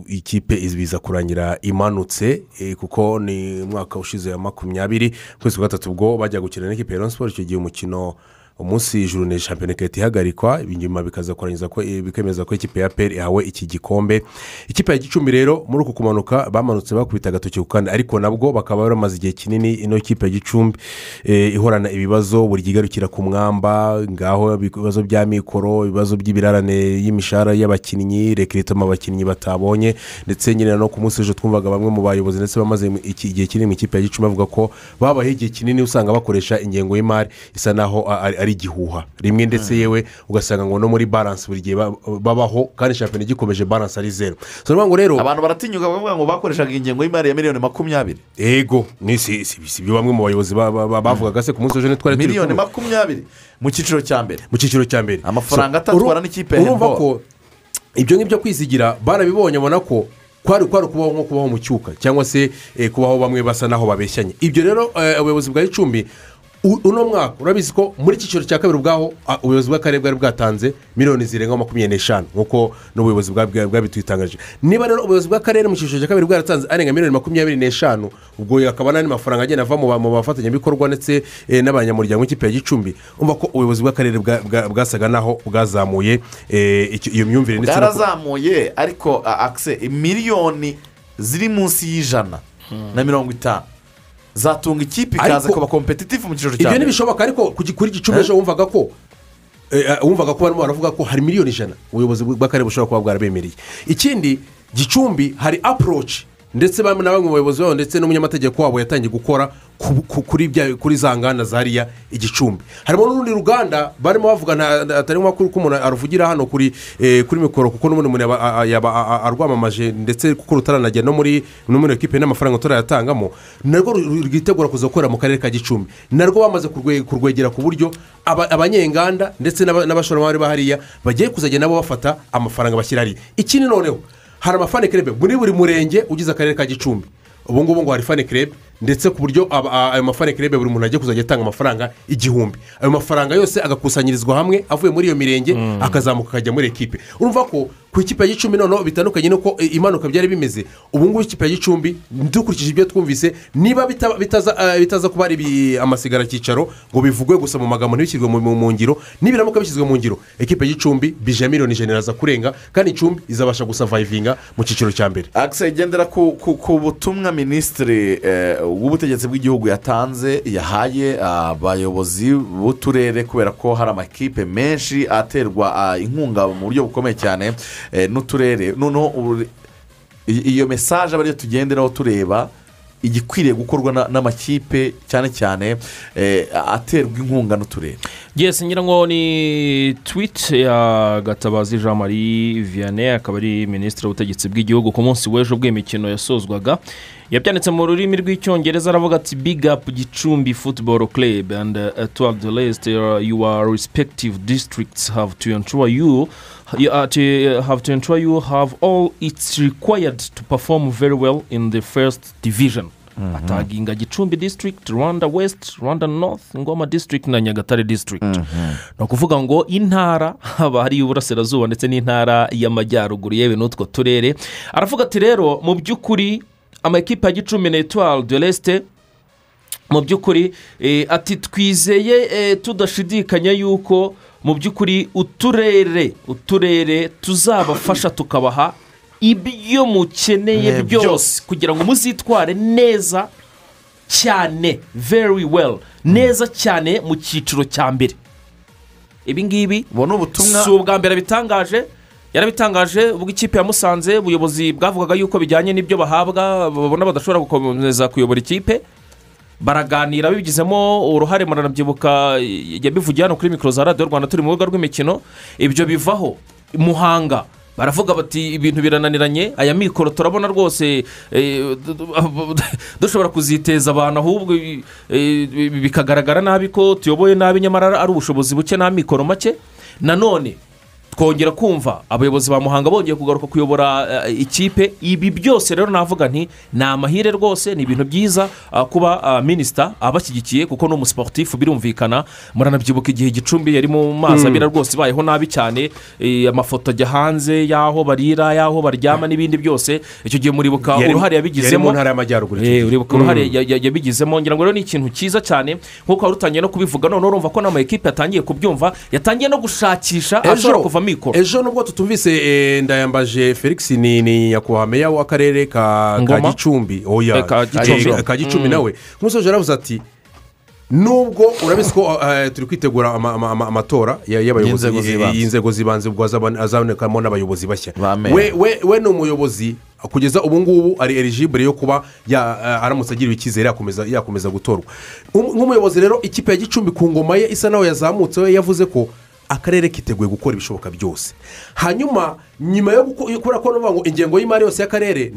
ikipe biza kurangira imanutse, kuko ni umwaka ushize wa 20 kwezi kwa gatatu ubwo bajya gukina n'ikipe ya Rayon Sports. Icyo gihe umukino umunsi journée shampiyona igahita ihagarikwa, inyuma bikaza kurangiza ko bikemeza ko ikipe ya APR ihawe iki gikombe. Ikipe ya Gicumbi rero muri uku kumanuka bamanutse bakubita agatoki ku kandi, ariko nabwo bakaba bamaze igihe kinini ino kipe ya Gicumbi ihorana ibibazo buri gihe igarukira ku mwamba, ngaho ibibazo bya mikoro, ibibazo by'ibirarane y'imishahara y'abakinnyi, recrutement abakinnyi batabonye, ndetse nyine no ku munsi w'ejo twumvaga bamwe mu bayobozi ndetse bamaze igihe kinini mu ikipe ya Gicumbi bavuga ko babaye igihe kinini usanga bakoresha ingengo y'imari isa naho ari igihuha rimwe, ndetse yewe ugasanga ngo no muri balance buri gihe babaho kandi shampiyona igikomeje balance ari zero. So ni ngo rero abantu baratinyuka bavuga ngo bakoreshaga ingengo y'imari ya miliyoni 20. Ego, ni si bamwe mu bayobozi bavugaga se ku munsi w'ejo twari turi miliyoni kumwe. 20 mu cyiciro cya mbere. Mu cyiciro cya mbere. Amafaranga So, atatwara n'ikipe ya urumva handball. ko ibyo ngibyo kwizigira barabibonye, abona ko kwari kubaho nko kubaho mu cyuka, cyangwa se kubaho bamwe basa naho babeshyanye. Ibyo rero ubuyobozi bwa Gicumbi uno mwaka urabizi ko muri cyiciro cya kabiri ubwaho ubuyobozi bw'akarere bwari bwatanze miliyoni zirenga 25, nk'uko n'ubuyobozi bwabitwitangaje. Niba rero ubuyobozi bw'akarere mu cyiciro cya kabiri bwaratanze arenga miliyoni 25, ubwo akaba n'andi mafaranga agenda ava mu bafatanyabikorwa ndetse n'abanyamuryango w'ikipe ya Gicumbi, umva ko ubuyobozi bw'akarere bwasaga naho bwazamuye iyo myumvire ndetse Bwarazamuye, ariko akise miliyoni ziri munsi y'150 zatunga ikipe ikaza kuba competitive mu cyiciro cya Ibyo mbere. Ntibishoboka, ariko kuri Gicumbi ejo wumvaga ko barimo baravuga ko hari miliyoni 100 ubuyobozi bw'akarere bushobora kuba bwarabemereye. Ikindi, Gicumbi hari approach ndetse bamwe na bamwe mu bayobozi babo ndetse n'umunyamategeko wabo yatangiye gukora kuri za nganda zariya i Gicumbi. Harimo n'urundi ruganda barimo bavuga, atari amakuru ko umuntu aruvugira hano kuri mikoro, kuko n'ubundi umuntu yaba arwamamaje, ndetse kuko rutaranajya no muri ekipe n'amafaranga turayatangamo, narwo rwitegura kuza gukorera mu karere ka Gicumbi. Narwo bamaze kurwegera ku buryo abanyenganda ndetse n'abashoramari bahariya bagiye kuzajya nabo bafata amafaranga bashyira hariya. Ikindi noneho, hari ama fan club muri buri murenge ugize akarere ka Gicumbi. Ubu ngubu ngo hari fan club, ndetse ku buryo ayo ma fan club buri muntu agiye kuzajya atanga amafaranga 1000, ayo mafaranga yose agakusanyirizwa hamwe avuye muri iyo mirenge, akazamuka akajya muri ekipe. Urumva ko ku ikipe ya Gicumbi noneho bitandukanye n'uko imanuka byari bimeze. Ubu ngubu ikipe ya Gicumbi, dukurikije ibyo twumvise, niba bitaza kuba ari amasigaracyicaro ngo bivugwe gusa mu magambo ntibishyirwe mu ngiro, nibiramuka bishyizwe mu ngiro, ekipe ya Gicumbi bije ya miliyoni 100 iraza kurenga, kandi Gicumbi izabasha gusurvivinga mu cyiciro cya mbere. Akise, gendera ku butumwa minisitiri w'ubutegetsi bw'igihugu yatanze, yahaye abayobozi b'uturere, kubera ko hari amakipe menshi aterwa inkunga mu buryo bukomeye cyane n'uturere. Noneho iyo message aba ariyo tugenderaho tureba igikwiriye gukorwa n'amakipe, cyane cyane aterwa inkunga n'uturere. Yes, ngira ngo ni tweet ya Gatabazi Jean Marie Vianney, akaba ari minisitiri w'ubutegetsi bw'igihugu. Ku munsi w'ejo bw'imikino yasozwaga, yabyanditse mu rurimi rw'Icyongereza, aravuga ati: "Big up Gicumbi Football Club and toward the rest, your respective districts have to ensure you have all it's required to perform very well in the first division." Ataginga Gicumbi District, Rwanda West, Rwanda North, Ngoma District na Nyagatare District. Ni ukuvuga ngo intara haba hari iy'Uburasirazuba ndetse n'intara y'Amajyaruguru, yewe n'utwo turere. Aravuga ati rero mu by'ukuri amakipe ya Gicumbi na Etoile de l'Est, mu by'ukuri ati twizeye tudashidikanya yuko mu by'ukuri uturere tuzabafasha, tukabaha ibyo mukeneye byose kugira ngo muzitware neza cyane, very well, neza cyane mu cyiciro cya mbere. Ibi ngibi Ubu ni ubutumwa. si ubwa mbere bitangaje, yarabitangaje ubwo ikipe ya Musanze ubuyobozi bwavugaga yuko bijyanye n'ibyo bahabwa babona badashobora gukomeza kuyobora ikipe, baraganira bibigizemo uruhare. Muranabyibuka, yabivugiye hano kuri mikoro za Radiyo Rwanda turi mu rubuga rw'imikino. Ibyo bivaho. Muhanga Baravuga bati ibintu birananiranye, aya mikoro turabona rwose dushobora kuziteza abantu, ahubwo bikagaragara nabi ko tuyoboye nabi, nyamara ari ubushobozi buke n'amikoro make. Nanone twongera kumva abayobozi ba Muhanga bongeye kugaruka kuyobora ikipe. Ibi byose rero navuga nti ni amahire rwose, ni ibintu byiza kuba minisita abashyigikiye, kuko ni umusiporutifu birumvikana. Muranabyibuka igihe Gicumbi yari mu mazi abira rwose, ibayeho nabi cyane, amafoto ajya hanze y'aho barira, y'aho baryama n'ibindi byose. Icyo gihe muribuka uruhare yabigizemo mu ntara y'amajyaruguru, uribuka uruhare yabigizemo. Ngira ngo rero ni ikintu cyiza cyane nk'uko wari utangiye no kubivuga. None urumva ko n'ama ekipe yatangiye kubyumva, yatangiye no gushakisha ashobora kuva. Ejo nubwo tutumvise Ndayambaje Felix ni nyakubahwa meya w'akarere ka Gicumbi, oya ka Gicumbi, nawe nk'umusoje yaravuze ati nubwo urabizi ko turi kwitegura amatora y'abayobozi y'inzego z'ibanze, ubwo azabonekamo n'abayobozi bashya, we ni umuyobozi kugeza ubu ngubu ari eligible yo kuba aramutse agiriwe icyizere yakomeza gutorwa nk'umuyobozi. Rero ikipe ya Gicumbi ku ngoma ye isa naho yazamutse, we yavuze ko akarere kiteguye gukora ibishoboka byose. Hanyuma nyuma yo gukora ko ngo ingengo y'imari yose y'akarere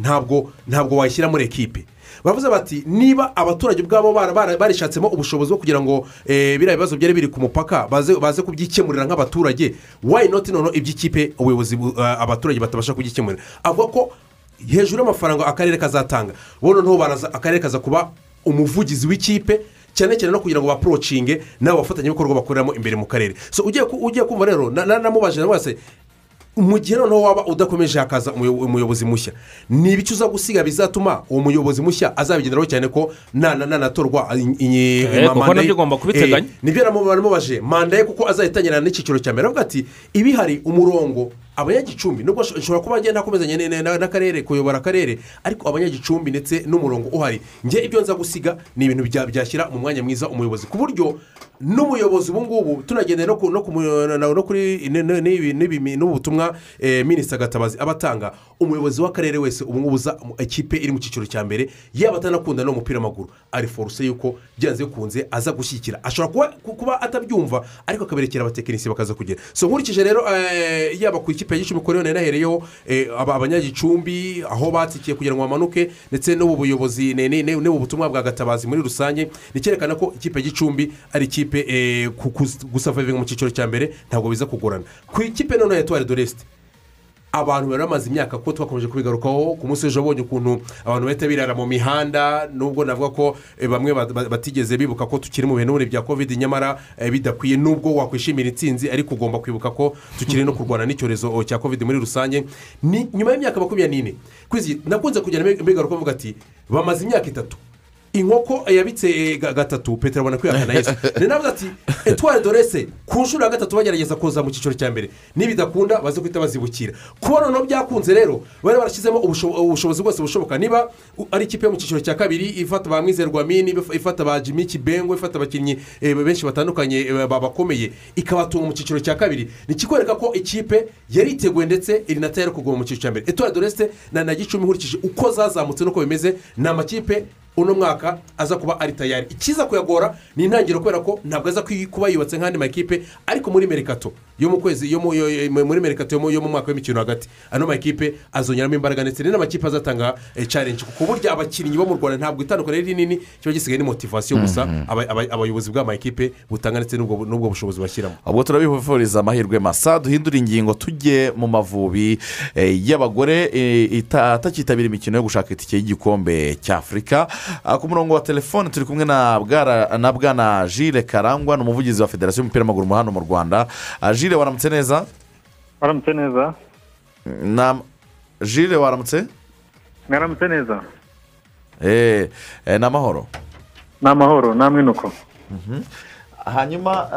ntabwo wayishyira muri ekipe, baravuze bati niba abaturage ubwabo barishatsemo ubushobozi bwo kugira ngo biriya bibazo byari biri ku mupaka baze kubyikemurira nk'abaturage, why not noneho iby'ikipe ubuyobozi abaturage batabasha kubyikemurira. Avuga ko hejuru y'amafaranga akarere kazatanga, bo noneho baraza akarere kaza kuba umuvugizi w'ikipe, cyane cyane no kugira ngo baprocinge nabo bafatanyabikorwa bakoreramo imbere mu karere. So ugiye kumva rero namubaje wese, mu gihe noneho waba udakomeje hakaza umuyobozi mushya, ni ibiki uza gusiga bizatuma uwo muyobozi mushya azabigenderaho, cyane ko nanatorwa kuko nabyo ugomba kubiteganya. Nibyo namubaje manda ye, kuko azahitanyirana n'icyiciro cya mbere. Aravuga ati ibihari umurongo abanyagicumbi, nubwo nshobora kuba ngenda nakomezanye n'akarere kuyobora akarere, ariko abanyagicumbi ndetse n'umurongo uhari, njye ibyo nza gusiga ni ibintu byashyira mu mwanya mwiza umuyobozi, ku buryo n'umuyobozi ubu ngubu tunagendeye no kuri n'ubutumwa minisita Gatabazi abatanga, umuyobozi w'akarere wese ubu ngubu uza ikipe iri mu cyiciro cya mbere, yaba atanakunda n'umupira w'amaguru, ari foruse yuko byanze bikunze aza gushyigikira. Ashobora kuba atabyumva ariko akaberekera abatekinisiye bakaza kugera. So nkurikije rero yaba ku ikipe ya Gicumbi kuri yone nahereyeho abanyagicumbi aho batsikiye kugira ngo bamanuke, ndetse n'ubu buyobozi n'ubu butumwa bwa Gatabazi muri rusange, ni cyerekana ko ikipe ya Gicumbi ari ikipe gusavavinga mu cyiciro cya mbere ntabwo biza kugorana. Ku ikipe noneho ya Etoile de l'Est, abantu bari bamaze imyaka ko twakomeje kubigarukaho, ku munsi w'ejo abonye ukuntu abantu bahita birara mu mihanda, nubwo navuga ko bamwe batigeze bibuka ko tukiri mu bintu bya covid, nyamara bidakwiye. Nubwo wakwishimira intsinzi ariko ugomba kwibuka ko tukiri no kurwana n'icyorezo cya covid muri rusange. Ni nyuma y'imyaka 24 kwizi nakunze kugenda mbigaruka mvuga ati bamaze imyaka 3 inkoko yabitse gatatu, Petero abona kwihakana Yesu. Ni navuze ati Etoile de l'Est ku nshuro ya 3 bagerageza kuza mu cyiciro cya mbere, nibidakunda baze kwita bazibukira. Kuba noneho byakunze rero bari barashyizemo ubushobozi bwose bushoboka. Niba ari ikipe yo mu cyiciro cya kabiri ifata ba Mwizerwa Mini, ifata ba Jimmy Kibengo, ifata abakinnyi benshi batandukanye babakomeye, ikabatunga mu cyiciro cya kabiri, ni kikwereka ko ikipe yari iteguye ndetse iri na tayari kuguma mu cyiciro cya mbere. Etoile de l'Est na Gicumbi nkurikije uko zazamutse nuko bimeze, ni amakipe uno mwaka aza kuba ari tayari. Ikiza kuyagora ni intangiriro, kubera ko ntabwo aza kuba yubatse nk'andi makipe, ariko muri merikato yo mu kwezi yo muri merikato yo mu mwaka w'imikino hagati, ano makipe azongeramo imbaraga, ndetse n'amakipe azatanga challenge, kuko burya abakinnyi bo mu Rwanda ntabwo itandukanye ari rinini, kiba gisigaye ni motivation gusa abayobozi bw'amakipe butanga ndetse n'ubwo bushobozi bashyiramo. Ubwo turabifuriza amahirwe masa. Duhindura ingingo tujye mu Mavubi y'abagore atakitabira imikino yo gushaka itike y'igikombe cy'Afurika. Ku murongo wa telefone turi kumwe na bwana Jules Karangwa, ni umuvugizi wa Federasiyo y'umupira w'amaguru hano mu Rwanda. Jules, waramutse neza? Waramutse neza. Na Jules waramutse? Mwaramutse neza. Ni amahoro. Ni amahoro namwe nuko. Hanyuma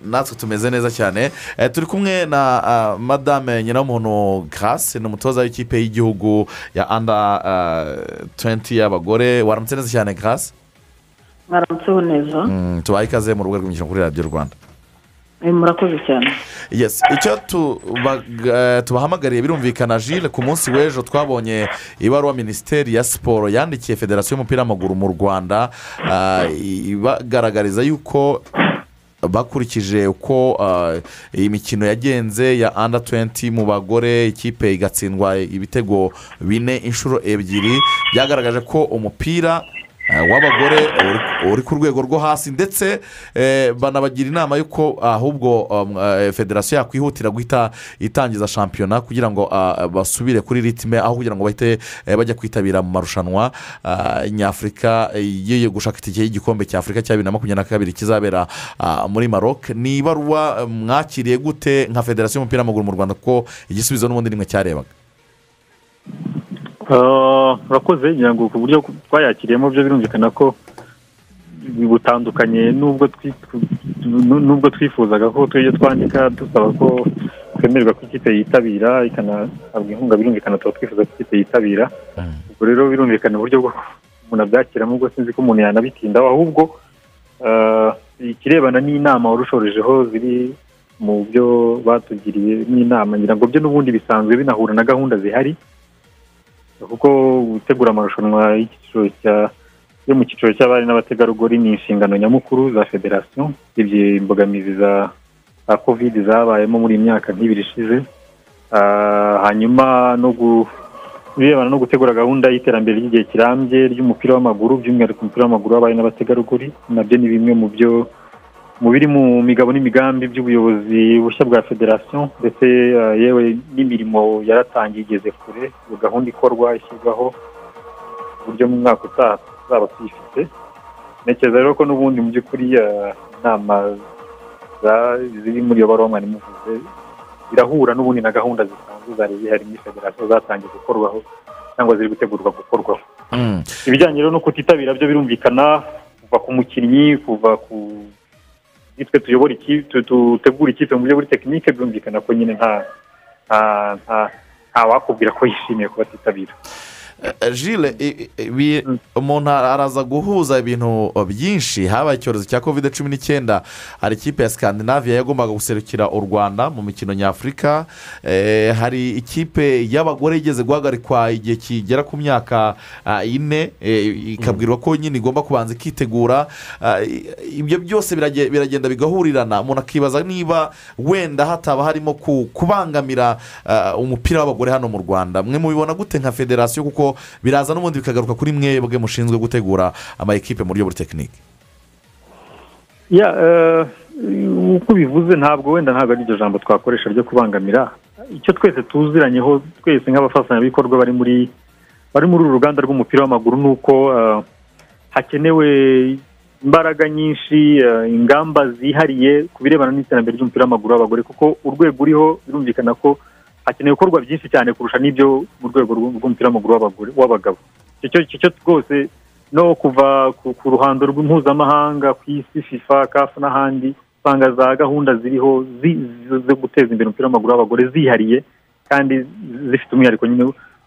natwe tumeze neza cyane. Turi kumwe na madame Nyiramuntu Grace, ni umutoza w'ikipe y'igihugu ya under 20 y'abagore. Waramutse neza cyane Grace? Mwaramutse neza. Tubaye ikaze mu rubuga rw'imikino kuri Radiyo Rwanda. Murakoze cyane. Yes, icyo tubahamagariye birumvikana Jules, ku munsi w'ejo twabonye ibaruwa Minisiteri ya Siporo yandikiye Federasiyo y'umupira w'amaguru mu Rwanda, ibagaragariza yuko Bakurikije uko iyi mikino yagenze ya under 20 mu bagore, ikipe igatsindwa ibitego 4 inshuro 2, byagaragaje ko umupira w'abagore uri ku rwego rwo hasi, ndetse banabagira inama y'uko ahubwo federasiyo yakwihutira guhita itangiza shampiyona kugira ngo basubire kuri ritime, aho kugira ngo bahite bajya kwitabira mu marushanwa nyafurika yo gushaka itike y'igikombe cya Afurika cya 2022 kizabera muri Maroc. Ni ibaruwa mwakiriye gute nka federasiyo y'umupira w'amaguru mu Rwanda, kuko igisubizo n'ubundi nimwe cyarebaga? Urakoze. Ngira ngo ku buryo twayakiriyemo byo birumvikana ko butandukanye nubwo twifuzaga ko tujye twandika dusaba ko twemererwa ko ikipe yitabira ikanahabwa inkunga, birumvikana tuba twifuza ko ikipe yitabira. Ubwo rero birumvikana uburyo bwo umuntu abyakiramo, ubwo sinzi ko umuntu yanabitindaho, ahubwo ikirebana n'inama warushorejeho ziri mu byo batugiriye n'inama, ngira ngo byo n'ubundi bisanzwe binahura na gahunda zihari, kuko gutegura amarushanwa y'icyiciro cya yo mu cyiciro cy'abari n'abategarugori ni inshingano nyamukuru za federasiyo. Ibyo imbogamizi za covid zabayemo muri imyaka nk'ibiri ishize, hanyuma no birebana no gutegura gahunda y'iterambere ry'igihe kirambye ry'umupira w'amaguru, by'umwihariko umupira w'amaguru w'abari n'abategarugori, nabyo ni bimwe mu byo mu biri mu migabo n'imigambi by'ubuyobozi bushya bwa federasiyo, ndetse yewe n'imirimo yaratangiye igeze kure. Iyo gahunda ikorwa ishyirwaho uburyo mu mwaka utaha tuzaba tuyifite. Ntekereza rero ko n'ubundi mu by'ukuri inama ziri muri iyo baruwa mwari muvuze birahura n'ubundi na gahunda zisanzwe zari zihari muri federasiyo zatangiye gukorwaho cyangwa ziri gutegurwa gukorwaho. Ibijyanye rero no kutitabira byo birumvikana, kuva ku mukinnyi, kuva ku nitwe tuyobora ikipe, tutegura ikipe mu buryo buri tekinike, byumvikana ko nyine nta wakubwira ko yishimiye kuba atitabira. Gilles, umuntu araza guhuza ibintu byinshi. Habaye icyorezo cya covid 19, hari ikipe ya Scandinavia yagombaga guserukira u Rwanda mu mikino nyafurika, hari ikipe y'abagore igeze guhagarikwa igihe kigera ku myaka 4, ikabwirwa ko nyine igomba kubanza ikitegura. Ibyo byose biragenda bigahurirana, umuntu akibaza niba wenda hataba harimo kubangamira umupira w'abagore hano mu Rwanda. Mwe mubibona gute nka federasiyo, kuko biraza n'ubundi bikagaruka kuri mwebwe mushinzwe gutegura ama ekipe mu buryo buri tekinike? Uko bivuze ntabwo wenda ntabwo ari iryo jambo twakoresha ryo kubangamira. Icyo twese tuziranyeho twese nk'abafatanyabikorwa bari muri uru ruganda rw'umupira w'amaguru ni uko hakenewe imbaraga nyinshi, ingamba zihariye ku birebana n'iterambere ry'umupira w'amaguru w'abagore, kuko urwego uriho birumvikana ko hakenewe gukorwa byinshi cyane kurusha n'ibyo mu rwego rw'umupira w'amaguru w'abagore w'abagabo. Icyo rwose no kuva ku ruhando rw'impuzamahanga ku isi, FIFA, CAF n'ahandi, usanga za gahunda ziriho zo guteza imbere umupira w'amaguru w'abagore zihariye kandi zifite umwihariko nyine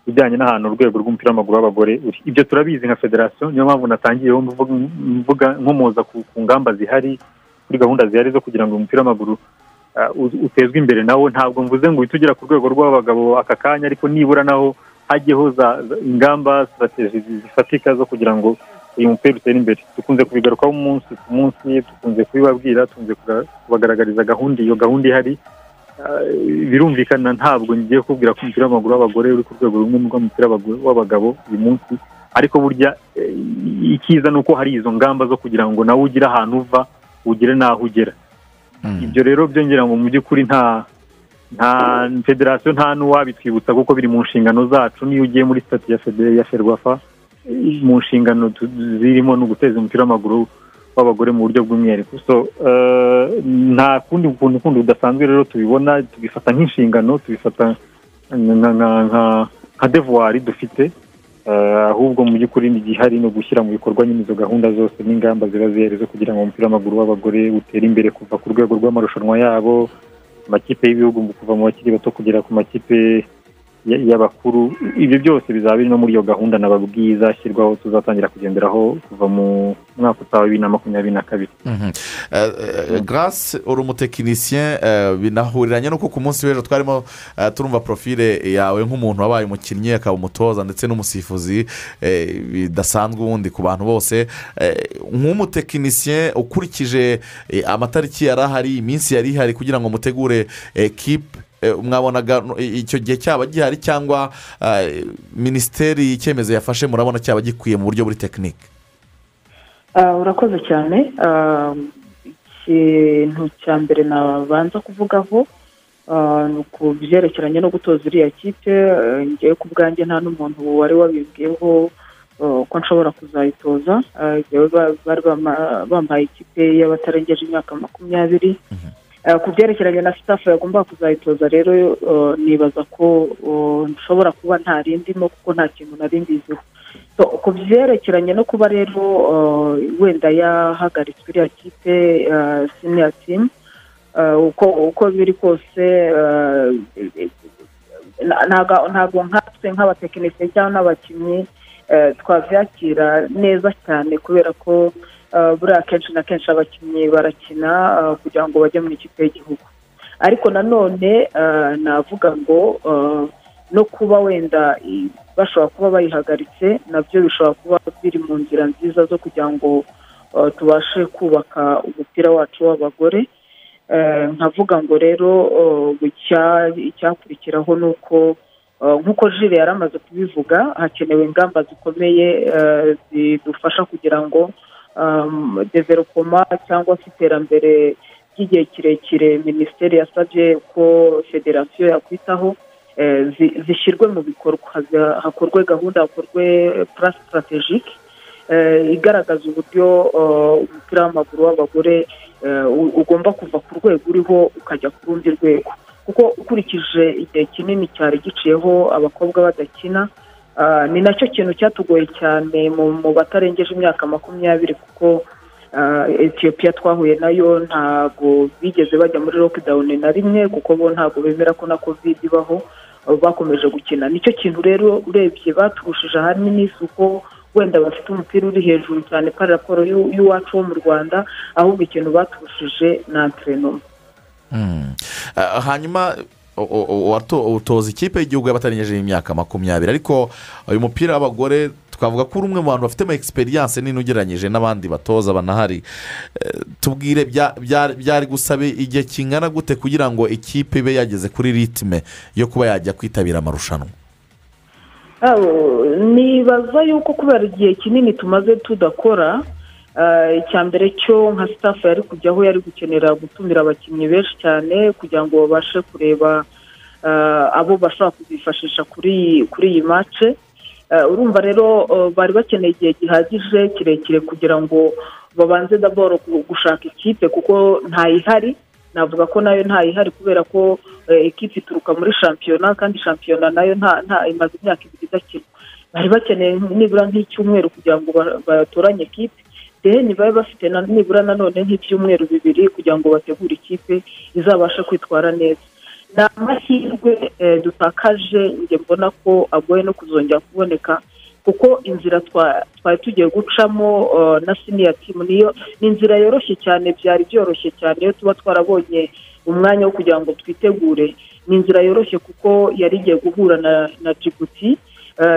ujyanye n'ahantu urwego rw'umupira w'amaguru w'abagore uri. Ibyo turabizi nka federasiyo, niyo mpamvu natangiyeho mvuga nkomoza ku ngamba zihari, kuri gahunda zihari zo kugira ngo umupira w'amaguru utezwe imbere. Nawo ntabwo mvuze ngo uhite ugera ku rwego rw'abagabo aka kanya, ariko nibura naho hajyeho ingamba, strategy zifatika zo kugira ngo uyu mupira utere imbere. Dukunze kubigarukaho umunsi ku munsi, dukunze kubibabwira, dukunze kubagaragariza gahunda, iyo gahunda ihari. Birumvikana ntabwo ngiye kubwira ko umupira w'amaguru w'abagore uri ku rwego rumwe rw'umupira w'abagabo uyu munsi, ariko burya icyiza ni uko hari izo ngamba zo kugira ngo nawe ugire ahantu uva ugire n'aho ugera. Ibyo rero byongera ngo mu by'ukuri nta federasiyo nta n'uwabitwibutsa, kuko biri mu nshingano zacu. Niyo ugiye muri sitati ya Ferwafa, mu nshingano zirimo no guteza umupira w'amaguru w'abagore mu buryo bw'umwihariko. So nta kundi kuntu kundi udasanzwe rero tubibona, tubifata nk'inshingano, tubifata nka devoir dufite, ahubwo mu by'ukuri igihari no gushyira mu bikorwa nyine izo gahunda zose n'ingamba ziba zihari zo kugira ngo umupira w'amaguru w'abagore utere imbere, kuva ku rwego rw'amarushanwa yabo, amakipe y'ibihugu, kuva mu bakiri bato kugera ku makipe y'abakuru. Ibyo byose bizaba biri no muri iyo gahunda nababwiye izashyirwaho, tuzatangira kugenderaho kuva mu mwaka utaha wa 2022. Grace, uri umutekinisiye, binahuriranye n'uko ku munsi w'ejo twarimo turumva profile yawe nk'umuntu wabaye umukinnyi, akaba umutoza ndetse n'umusifuzi, bidasanzwe ubundi ku bantu bose. Nk'umutekinisiye, ukurikije amatariki yari ahari, iminsi yari ihari kugira ngo mutegure ekipe, mwabonaga icyo gihe cyaba gihari, cyangwa minisiteri icyemezo yafashe murabona cyaba gikwiye mu buryo buri tekinike? Urakoze cyane. Ikintu cya mbere nabanza kuvugaho ni ku byerekeranye no gutoza iriya kipe. Ngewe ku bwanjye nta n'umuntu wari wabibwiyeho ko nshobora kuzayitoza. Ngewe bari bampaye ikipe y'abatarengeje imyaka 20. Ku byerekeranye na staff yagomba kuzayitoza rero, nibaza ko nshobora kuba ntarindimo kuko nta kintu nari mbiziho. Ku byerekeranye no kuba rero wenda yahagaritswe iriya kipe senior team, uko biri kose ntabwo nkatwe nk'abatekinisiye cyangwa n'abakinnyi twabyakira neza cyane, kubera ko buriya kenshi na kenshi abakinnyi barakina kugira ngo bajye mu ikipe y'igihugu. Ariko nanone navuga ngo no kuba wenda bashobora kuba bayihagaritse nabyo bishobora kuba biri mu nzira nziza zo kugira ngo tubashe kubaka umupira wacu w'abagore. Nkavuga ngo rero icyakurikiraho ni uko, nk'uko Jules yari amaze kubivuga, hakenewe ingamba zikomeye zidufasha kugira ngo development cyangwa se iterambere ry'igihe kirekire minisiteri yasabye ko federasiyo yakwitaho zishyirwe mu bikorwa, hakorwe gahunda, hakorwe plan stratégique igaragaza uburyo umupira w'amaguru w'abagore ugomba kuva ku rwego uriho ukajya ku rundi rwego, kuko ukurikije igihe kinini cyari giciyeho abakobwa badakina, ni nacyo kintu cyatugoye cyane mu batarengeje imyaka 20, kuko Ethiopia twahuye nayo ntago bigeze bajya muri lockdown na rimwe, kuko bo ntago bemera ko na covid ibaho, bakomeje gukina. Nicyo kintu rero urebye baturushije ahanini, uko wenda bafite umupira uri hejuru cyane par rapport y'uwacu wo mu Rwanda, ahubwo ikintu baturushije na entraînement. Hanyuma utoza ikipe y'igihugu y'abatarengeje imyaka 20, ariko uyu mupira w'abagore twavuga ko uri umwe mu bantu bafitemo experience nini ugereranyije n'abandi batoza banahari. Tubwire, byari gusaba igihe kingana gute kugira ngo ikipe ibe yageze kuri rythme yo kuba yajya kwitabira amarushanwa? Nibaza yuko kubera igihe kinini tumaze tudakora, icya mbere cyo nka staff yari kujyaho yari gukenera gutumira abakinnyi benshi cyane kugira ngo babashe kureba abo bashobora kuzifashisha kuri iyi match. Urumva rero bari bakeneye igihe gihagije kirekire kugira ngo babanze d'abord gushaka ikipe, kuko ntayihari. Navuga ko nayo ntayihari kubera ko ekipe ituruka muri shampiyona, kandi shampiyona nayo nta imaze imyaka 2 idakina. Bari bakeneye nibura nk'icyumweru kugira ngo batoranye ekipe, then bari bafite nibura nanone nk'ibyumweru 2 kugira ngo bategure ikipe izabasha kwitwara neza. Ni amahirwe dutakaje, njye mbona ko agoye no kuzongera kuboneka, kuko inzira twari tugiye gucamo na senior team niyo ni inzira yoroshye cyane, byari byoroshye cyane iyo tuba twarabonye umwanya wo kugira ngo twitegure. Ni inzira yoroshye kuko yari igiye guhura na Djibouti.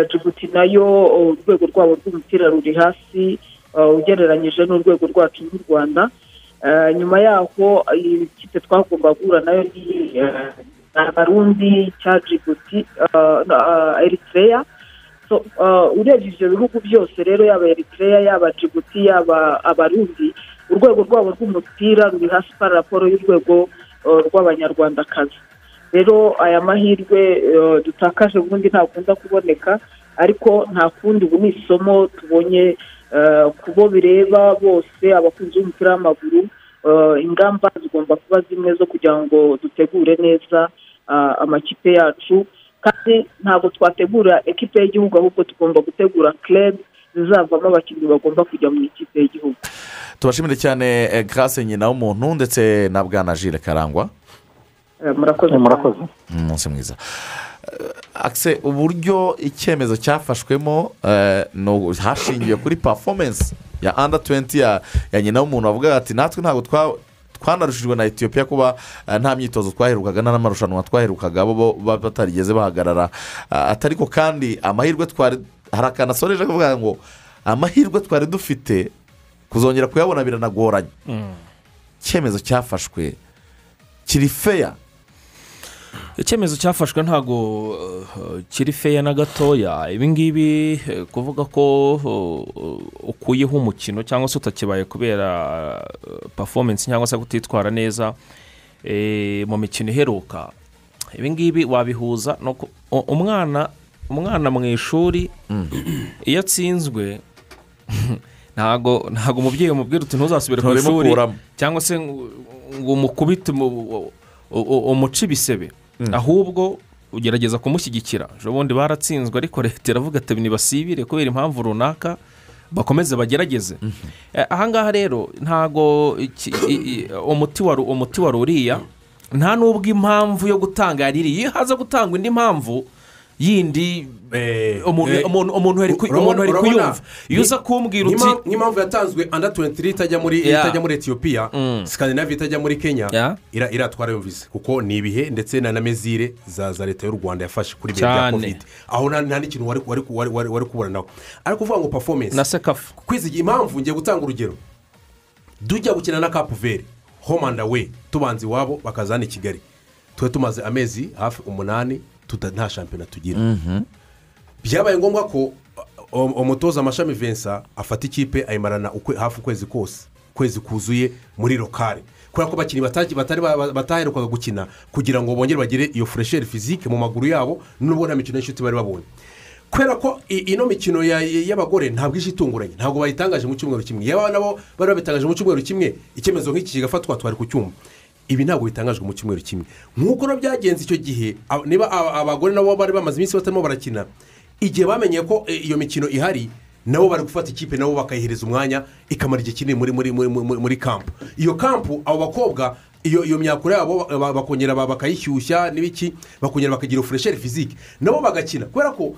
Djibouti nayo urwego rwabo rw'umupira ruri hasi ugereranyije n'urwego rwacu nk'u Rwanda. Nyuma yaho ikipe twagomba guhura nayo ni Abarundi, cya Djibouti, Eritrea. So urebye ibyo bihugu byose rero, yaba Eritrea, yaba Djibouti, yaba Abarundi, urwego rwabo rw'umupira ruri hasi par rapport y'urwego rw'abanyarwandakazi. Rero aya mahirwe dutakaje ubundi ntakunda kuboneka, ariko nta kundi, ubu ni isomo tubonye kubo bireba bose abakunzi b'umupira w'amaguru. Ingamba zigomba kuba zimwe zo kugira ngo dutegure neza amakipe yacu, kandi ntabwo twategura ekipe y'igihugu, ahubwo tugomba gutegura club zizavamo abakinnyi bagomba kujya mu ikipe y'igihugu. Tubashimire cyane Grace nyina w'umuntu ndetse na Bwana Jules Karangwa. Murakoze. Umunsi mwiza. Akse, uburyo icyemezo cyafashwemo no hashingiwe kuri performance ya under 20 ya nyina w'umuntu, avuga ati natwe ntabwo twanarushijwe na Ethiopia kuba nta myitozo twaherukaga n'amarushanwa twaherukaga bo batarigeze bahagarara. Atariko kandi amahirwe twari, hari akantu asoreje kuvuga ngo amahirwe twari dufite kuzongera kuyabona biranagoranye. Icyemezo cyafashwe kiri fair. Icyemezo cyafashwe ntago kiri fair na gatoya. Ibi ngibi kuvuga ko ukuyeho umukino cyangwa se utakibaye kubera performance cyangwa se kutitwara neza mu mikino iheruka, ibi ngibi wabihuza no umwana mu ishuri iyo atsinzwe ntago umubyeyi umubwira uti ntuzasubire ku ishuri cyangwa se ngo umukubite umuce ibisebe, ahubwo ugerageza kumushyigikira. Ejo bundi baratsinzwe ariko leta iravuga ati ntibasibire kubera impamvu runaka, bakomeze bagerageze. Ahangaha rero ntago umuti wari uriya, nta n'ubwo impamvu yo gutanga yari iri. Iyo haza gutangwa indi mpamvu yindi umuntu ari kuyumva. Iyo uza kumbwira uti nk'impamvu yatanzwe under 23 itajya muri Ethiopia, Scandinavia itajya muri Kenya, iratwara yumvise kuko ni ibihe ndetse na mezire za leta y'u Rwanda yafashe kuri bihe bya Covid, aho nta n'ikintu wari kubura nawe. Ariko kuvuga ngo performance na sekafu kwizigira impamvu, ngiye gutanga urugero. Dujya gukina na Cape Verde home and away, tubanze iwabo bakazana i Kigali, twe tumaze amezi hafi 8 nta shampiyona tugira. Byabaye ngombwa ko umutoza Amashami Vincent afata ikipe ayimarana hafi ukwezi kose, kwezi kuzuye muri lokale, kubera ko abakinnyi batari bataherukaga gukina, kugira ngo bongere bagire iyo fraîcheur physique mu maguru yabo, nubwo nta mikino y'inshuti bari babonye. Kubera ko ino mikino y'abagore ntabwo ije itunguranye, ntabwo bayitangaje mu cyumweru kimwe. Yaba nabo bari babitangaje mu cyumweru kimwe, icyemezo nk'iki kigafatwa twari ku cyumba. Ibi ntabwo bitangajwe mu cyumweru kimwe nk'uko no byagenze icyo gihe. Niba abagore nabo bari bamaze iminsi batarimo barakina, igihe bamenye ko iyo mikino ihari, nabo bari gufata ikipe nabo bakayihereza umwanya ikamara igihe kinini muri kampu. Iyo kampu abo bakobwa iyo myakura yabo bakongera bakayishyushya n'ibiki, bakongera bakagira fraîcheur physique nabo bagakina. Kubera ko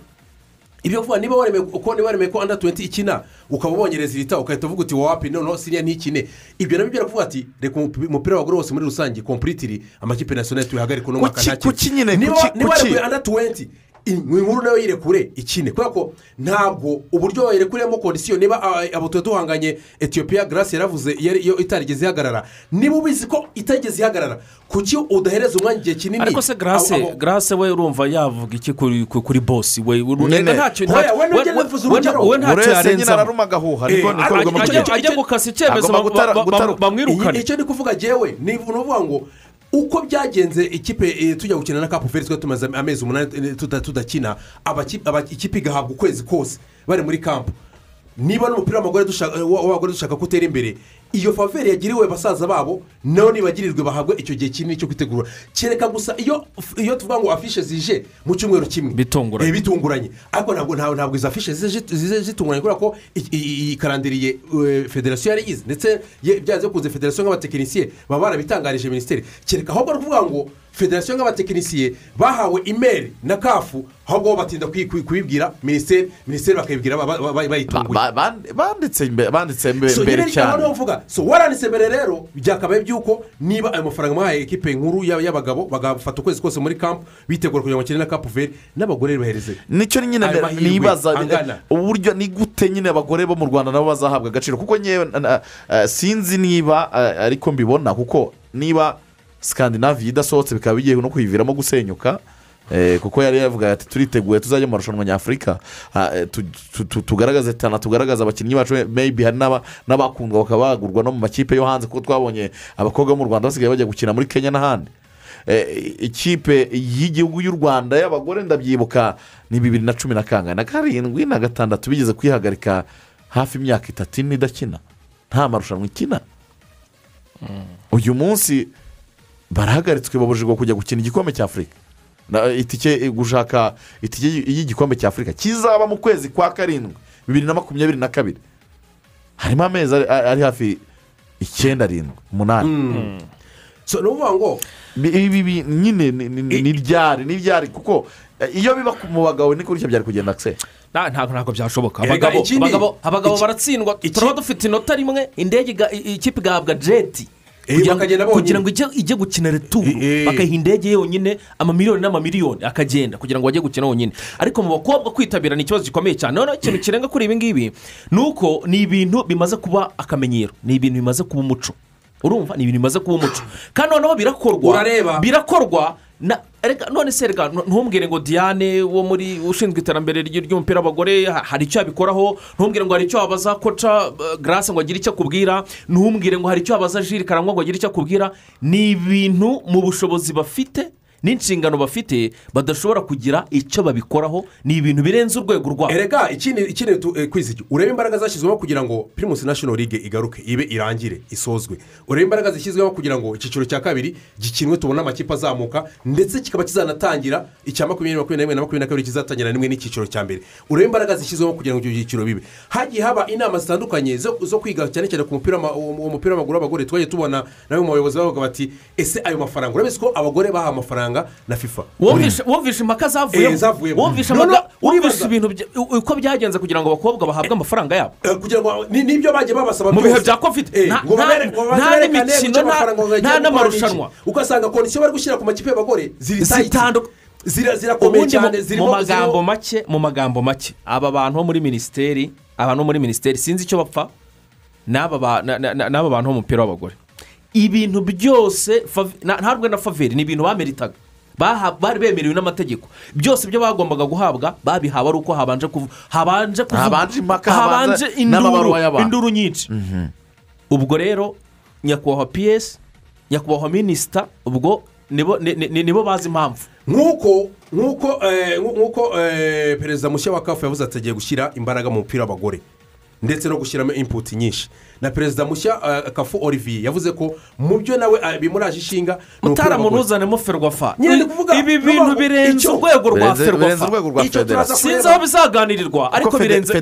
ibyo vuba niba waremeye ko under 20 ikina, ukaba ubonyereza irita ukahita uvuga uti wapi no siriya ntikine, ibyo nabyo biravuga ati reka umupira w'abagore wose muri rusange completely amakipe nationale tuyahagarike no mwaka ntacyo. Niba warekuye under 20 inkuru nayo yirekure ikine, kubera ko ntabwo uburyo wayirekuremo condition. Niba abo tuwe duhanganye Ethiopia, Grace yaravuze iyo itarigeze ihagarara, niba ubizi ko itageze ihagarara, kuki udahereza umwanya igihe kinini? Ariko se Grace we urumva yavuga iki kuri boss we? Ntacyo we ntacyo yarenza, ajya gukasa icyemezo bamwirukane. Icyo ndi kuvuga jewe ni uvuga ngo uko byagenze ikipe tujya gukina na Cape Verde tumaze amezi 8 tudakina, ikipe igahabwa ukwezi kose bari muri camp. Niba n'umupira w'abagore dushaka kutera imbere, iyo faveur yagiriwe basaza babo nabo nibagirirwe bahabwe icyo gihe kinini cyo kwitegura. Kereka gusa iyo tuvuga ngo affiche zije mu cyumweru kimwe bitunguranye, ariko ntabwo izo affiche zije zitunguranye, kubera ko ikarandiriye federation yari yize, ndetse byanze kuze federation nk'abatekinisiye baba barabitangarije ministeri. Kereka ahubwo ari kuvuga ngo federation nk'abatekinisiye bahawe email na kafu, ahubwo batinda kubibwira ministeri bakayibwira bayitunguye. Banditse mbere cyane. So waranditse mbere rero byakabaye byuko niba ayo mafaranga mwahaye ekipe nkuru y'abagabo bagafata ukwezi kose muri camp bitegura kugira ngo bakine na Cape Verde, n'abagore bahereze. Nicyo nyine nibaza uburyo ni gute nyine abagore bo mu Rwanda nabo bazahabwa agaciro, kuko nyewe sinzi niba ariko mbibona, kuko niba Scandinavia idasohotse bikaba bigiye no kuyiviramo gusenyuka, kuko yari yavuga ati turiteguye tuzajya mu marushanwa nyafurika, tugaragaze tana, tugaragaza abakinnyi bacu, maybe hari n'abakundwa bakaba bagurwa no mu makipe yo hanze, kuko twabonye abakobwa mu Rwanda basigaye bajya gukina muri Kenya n'ahandi. Ikipe y'igihugu y'u Rwanda y'abagore ndabyibuka ni 2017 na 7 na 6 bigeze kwihagarika hafi imyaka 3 idakina, nta marushanwa ikina. Uyu munsi barahagaritswe babujijwe kujya gukina igikombe cya Afurika, itike gushaka itike y'igikombe cya Afurika kizaba mu kwezi kwa 7 2022, harimo amezi ari hafi 9 7 8. So nuvuga ngo ibi nyine ni ryari kuko Iyo biba mu bagabo ni gutya byari kugenda se? Ntabwo byashoboka. Abagabo baratsindwa, turaba dufite inota rimwe, indege ikipe igahabwa jeti kugira ngo ijye gukina returu, bakayiha indege yonyine amamiliyoni n'amamiliyoni akagenda kugira ngo bajye gukina yonyine. Ariko mu bakobwa kwitabira ni ikibazo gikomeye cyane. Noneho ikintu kirenga kuri ibi ngibi ni uko ni ibintu bimaze kuba akamenyero, ni ibintu bimaze kuba umuco. Urumva ni ibintu bimaze kuba umuco kandi noneho birakorwa. None se reka ntumbwire ngo Diane wo muri ushinzwe iterambere ry'umupira w'abagore hari icyo yabikoraho, ntumbwire ngo hari icyo wabaza koca Grace ngo agire icyo akubwira, ntumbwire ngo hari icyo wabaza Jules Karangwa ngo agire icyo akubwira. Ni ibintu mu bushobozi bafite n'inshingano bafite badashobora kugira icyo babikoraho, ni ibintu birenze urwego rwabo. Erega ikindi kwizigi urebe imbaraga zashyizwemo kugira ngo Primus National League igaruke ibe irangire isozwe, urebe imbaraga zishyizwemo kugira ngo icyiciro cya kabiri gikinwe tubone amakipe azamuka, ndetse kikaba kizanatangira icya 2021 na 2022 kizatangira nimwe n'icyiciro cya mbere. Urebe imbaraga zishyizwemo kugira ngo ibyo byiciro bibe. Hagiye haba inama zitandukanye zo kwiga cyane cyane ku mupira w'amaguru w'abagore. Twagiye tubona nawe mu bayobozi bavuga bati ese ayo mafaranga, urabizi ko abagore baha amafaranga na FIFA. Wumvishe impaka zavuyemo, wumvishe ibintu uko byagenze kugira ngo abakobwa bahabwe amafaranga yabo, kugira ngo nibyo bagiye babasaba mu bihe bya covid, nta n'imikino nta n'amarushanwa, ugasanga kondisiyo bari gushyira ku makipe y'abagore zirakomeye cyane. Mu magambo make aba bantu bo muri minisiteri, sinzi icyo bapfa n'aba bantu b'umupira w'abagore, ibintu byose ntabwo na faveri ni ibintu bameritaga, bari bemerewe n'amategeko, byose ibyo bagombaga guhabwa babihawe ari uko habanje habanje induru nyinshi. Ubwo rero nyakubahwa PS, nyakubahwa minisita, ubwo nibo bazi impamvu. Nk'uko perezida mushya wa CAF yavuze ati agiye gushyira imbaraga mu mupira w'abagore ndetse no gushyiramo input nyinshi, na perezida mushya Kafu Olivier yavuze ko mu byo nawe bimuraje ishinga mutaramuzanemo Ferwafa. Ibi bintu birenze urwego rwa Ferwafa, sinzi aho bizaganirirwa ariko birenze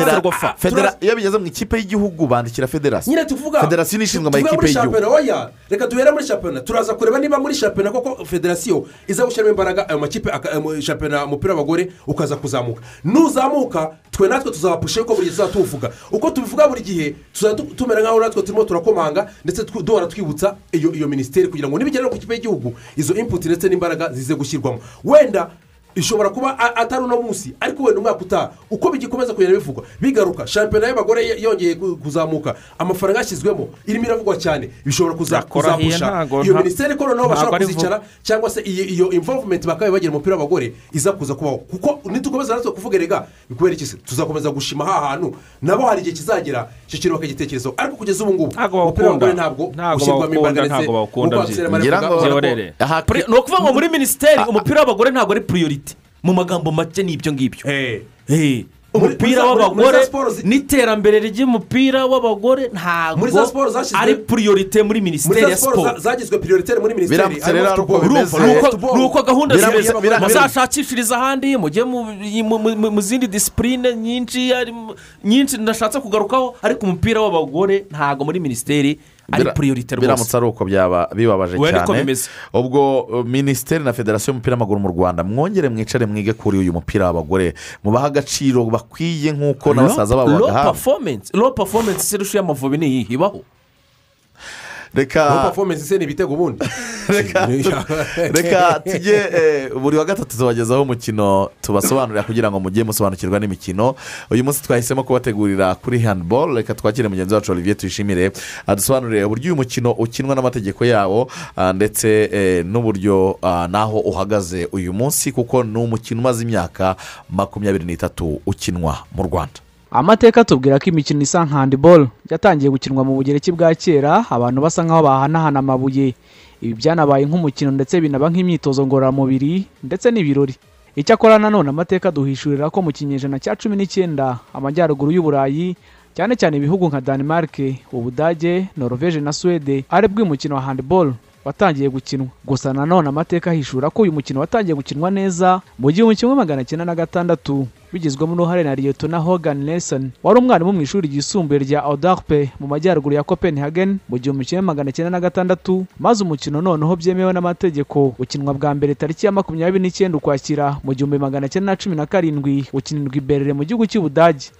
Ferwafa. Iyo bigeze mu ikipe y'igihugu bandikira federasiyo, federasiyo ishinzwe amakipe y'igihugu. Oya reka duhere muri shampiyona, turaza kureba niba muri shampiyona koko federasiyo iza gushyiramo imbaraga ayo makipe, shampiyona umupira w'abagore ukaza kuzamuka. Nuzamuka twe natwe tuzabapusha yuko buri gihe tuzatuvuga uko tubivuga buri gihe, tumera nk'aho natwe turimo turakomanga ndetse duhora twibutsa iyo minisiteri kugira ngo nibigera ku kipe y'igihugu izo input ndetse n'imbaraga zize gushyirwamo. Wenda ishobora kuba atari uno munsi, ariko wenda umwaka utaha uko bigikomeza kugenda bivugwa bigaruka, shampiyona y'abagore yongeye kuzamuka, amafaranga yashyizwemo irimo iravugwa cyane, bishobora kuzapusha iyo minisiteri ko noneho bashobora kuzicara, cyangwa se iyo involvement bakabaye bagira umupira w'abagore iza kuza kubaho. Kuko nitukomeza natwe kuvuga rega bikubera iki se, tuzakomeza gushima ha hantu nabo hari igihe kizagera icyo kintu bakagitekerezaho. Ariko kugeza ubu ngubu umupira w'abagore ntabwo ushyirwamo imbaraga ndetse ni ukuvuga ngo muri minisiteri umupira w'abagore ntabwo ari priority. Mu magambo make ni ibyo ngibyo. Umupira w'abagore n'iterambere ry'umupira w'abagore ntabwo ari priorite muri minisiteri ya siporo, zagizwe prioritaire muri minisiteri. Nuko gahunda zimeze, muzashakishiriza ahandi mujye mu zindi disipurine nyinshi ndashatse kugarukaho, ariko umupira w'abagore ntabwo muri minisiteri ari priorite rwose. Biramutse ari uko byaba bibabaje cyane. Ubwo minisiteri na federasiyo y'umupira w'amaguru mu Rwanda mwongere mwicare mwige kuri uyu mupira w'abagore, mubahe agaciro bakwiye nk'uko n'abasaza babo bagahabwa. Low performance serusha y'Amavubi ni iyihe ibaho? Reka low performance se ni ibitego ubundi. Reka tujye buri wa gatatu tubagezaho umukino tubasobanurira kugira ngo mujye musobanukirwa n'imikino. Uyu munsi twahisemo kubategurira kuri handball. Reka twakire mugenzi wacu Olivier Tuyishimire adusobanurire uburyo uyu mukino ukinwa n'amategeko yawo, ndetse n'uburyo naho uhagaze uyu munsi, kuko ni umukino umaze imyaka 23 ukinwa mu Rwanda. Amateka tubwira ko imikino isa nka handball yatangiye gukinwa mu Bugereki bwa kera, abantu basa nkaho bahanahana amabuye. Ibi byanabaye nk'umukino ndetse binaba nk'imyitozo ngororamubiri ndetse n'ibirori. Icyakora nanone amateka duhishurira ko mu kinyejana cya 19 amajyaruguru y'Uburayi, cyane cyane ibihugu nka Denmark, Ubudage, Norvège na Suède, aribwo umukino wa handball watangiye gukinwa. Gusa nanone amateka ahishura ko uyu mukino watangiye gukinwa neza mu 1906 bigizwemo uruhare na Liyetona Hogan Nelson wari umwarimu mu ishuri ryisumbuye rya Odarpe mu majyaruguru ya Copenhagen mu 1906, maze umukino noneho byemewe n'amategeko ukinwa bwa mbere tariki ya 29 Ukwakira mu 1917, ukinirwa i Berlin mu gihugu cy'Ubudage.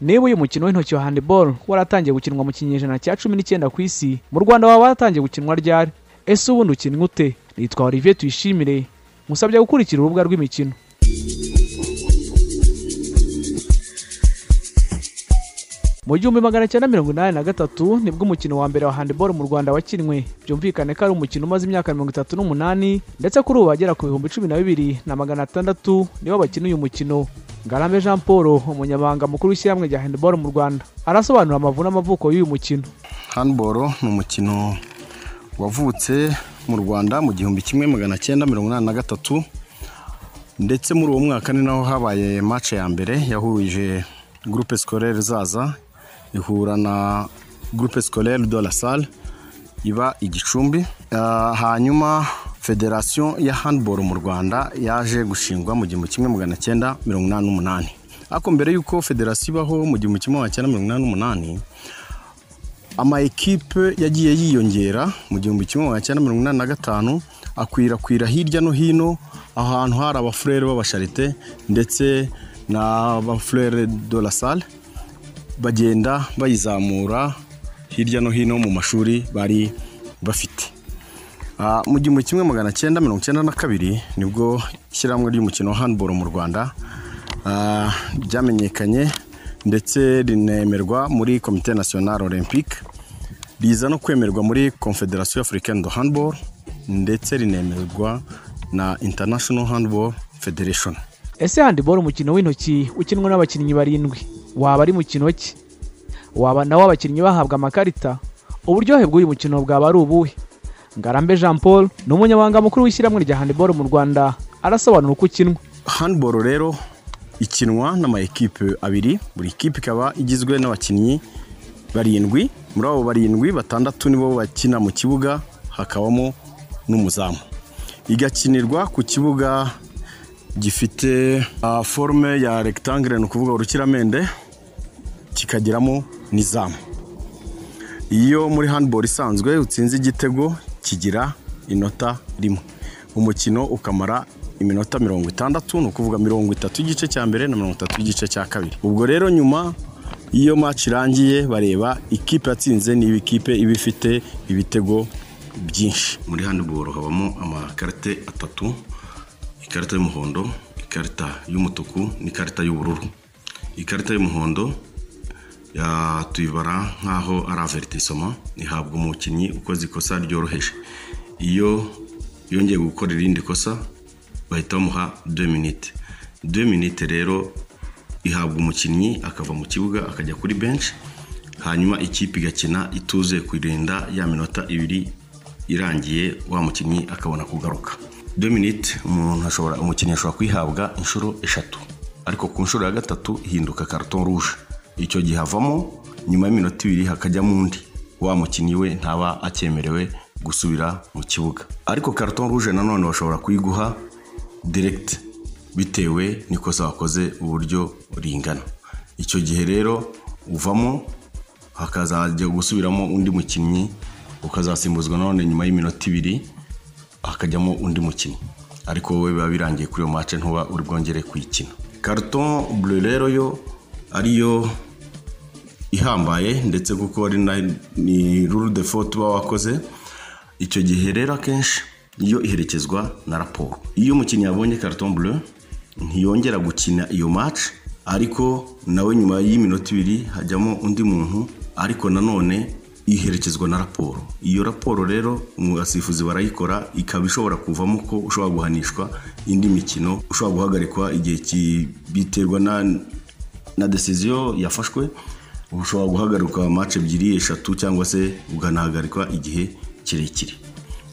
Niba uyu mukino w'intoki wa handball waratangiye gukinwa mu kinyejana cya 19 ku isi, mu Rwanda waba waratangiye gukinwa ryari? Ese ubundi ukinwa ute? Nitwa Olivier Tuyishimire, musabye gukurikira urubuga rw'imikino. Mu 1983 nibwo umukino wa mbere wa handball mu Rwanda wakinwe. Byumvikane ko ari umukino umaze imyaka 38, ndetse kuri ubu bagera ku 12,600 nibo bakina uyu mukino. Ngarambe Jean Paul, umunyamabanga mukuru w'ishyirahamwe rya handball mu Rwanda, arasobanura amavu n'amavuko y'uyu mukino. Handball ni umukino wavutse mu Rwanda mu 1983, ndetse muri uwo mwaka ni naho habaye match ya mbere yahuje Groupe Scolaire Zaza ihura na Groupe Scolaire de la Salle iba Igicumbi. Hanyuma Federation ya handball mu Rwanda yaje gushingwa mu 1988. Ariko mbere yuko federation ibaho mu 1988, ama equipe yagiye yiyongera mu 1985 akwirakwira hirya no hino ahantu hari abafurere b'abasharite ndetse n'abafurere de la Salle, bagenda bayizamura hirya no hino mu mashuri bari bafite. Mu 1992 nibwo ishyirahamwe ry'umukino wa handball mu Rwanda ryamenyekanye ndetse rinemerwa muri Comité National Olympique, riza no kwemerwa muri Confederation Africaine de Handball ndetse rinemerwa na International Handball Federation. Ese handball umukino w'intoki ukinwa n'abakinnyi 7 waba ari mukino ki? Waba nawo abakinnyi bahabwa amakarita? Uburyohe bw'uyu mukino bwaba ari ubuhe? Ngarambe Jean Paul ni umunyamabanga mukuru w'ishyirahamwe rya handball mu Rwanda, arasobanura uko ukinwa. Handball rero ikinwa n'ama equipe abiri, buri equipe ikaba igizwe n'abakinnyi 7. Muri abo 7, 6 nibo bakina mu kibuga, hakabamo n'umuzamu. Igakinirwa ku kibuga gifite forme ya rectangle, ni ukuvuga urukiramende, kikagiramo n'izamu. Iyo muri handball isanzwe utsinze igitego kigira inota 1, umukino ukamara iminota 60, ni ukuvuga 30 igice cya mbere na 30 igice cya kabiri. Ubwo rero nyuma iyo match irangiye bareba ikipe yatsinze niba ikipe iba ifite ibitego byinshi. Muri handball habamo amakarite 3: ikarita y'umuhondo, ikarita y'umutuku n'ikarita y'ubururu. Ikarita y'umuhondo ya tuyibara nkaho ari avertissement, ihabwa umukinnyi ukoze ikosa ryoroheje. Iyo yongeye gukora irindi kosa bahita bamuha 2 minutes. 2 minutes rero ihabwa umukinnyi akava mu kibuga akajya kuri bench, hanyuma ikipe igakina ituze kurinda ya minota 2 irangiye, wa mukinnyi akabona kugaruka. 2 minutes umukinnyi ashobora kwihabwa inshuro 3, ariko ku nshuro ya 3 ihinduka carton rouge. Icyo gihe havamo nyuma y'iminota 2 hakajyamo undi, wa mukinnyi we ntaba akemerewe gusubira mu kibuga. Ariko carton rouge nanone bashobora kuyiguha direct bitewe n'ikosa wakoze uburyo ringana. Icyo gihe rero uvamo hakazajya gusubiramo undi mukinnyi, ukazasimbuzwa nanone nyuma y'iminota 2 hakajyamo undi mukinnyi, ariko wowe biba birangiye kuri iyo match ntuba uri bwongere kuyikina. Carton bleu rero yo ariyo ihambaye, ndetse kuko ari ni rule de faute uba wakoze. Icyo gihe rero akenshi iyo iherekezwa na raporo. Iyo umukinnyi yabonye carton bleu ntiyongera gukina iyo match, ariko nawe nyuma y'iminota 2 hajyamo undi muntu, ariko nanone iherekezwa na raporo. Iyo raporo rero abasifuzi barayikora, ikaba ishobora kuvamo ko ushobora guhanishwa indi mikino, ushobora guhagarikwa igihe biterwa na decision yafashwe, ushobora guhagarikwa match 2, 3 cyangwa se uganahagarikwa igihe kirekire.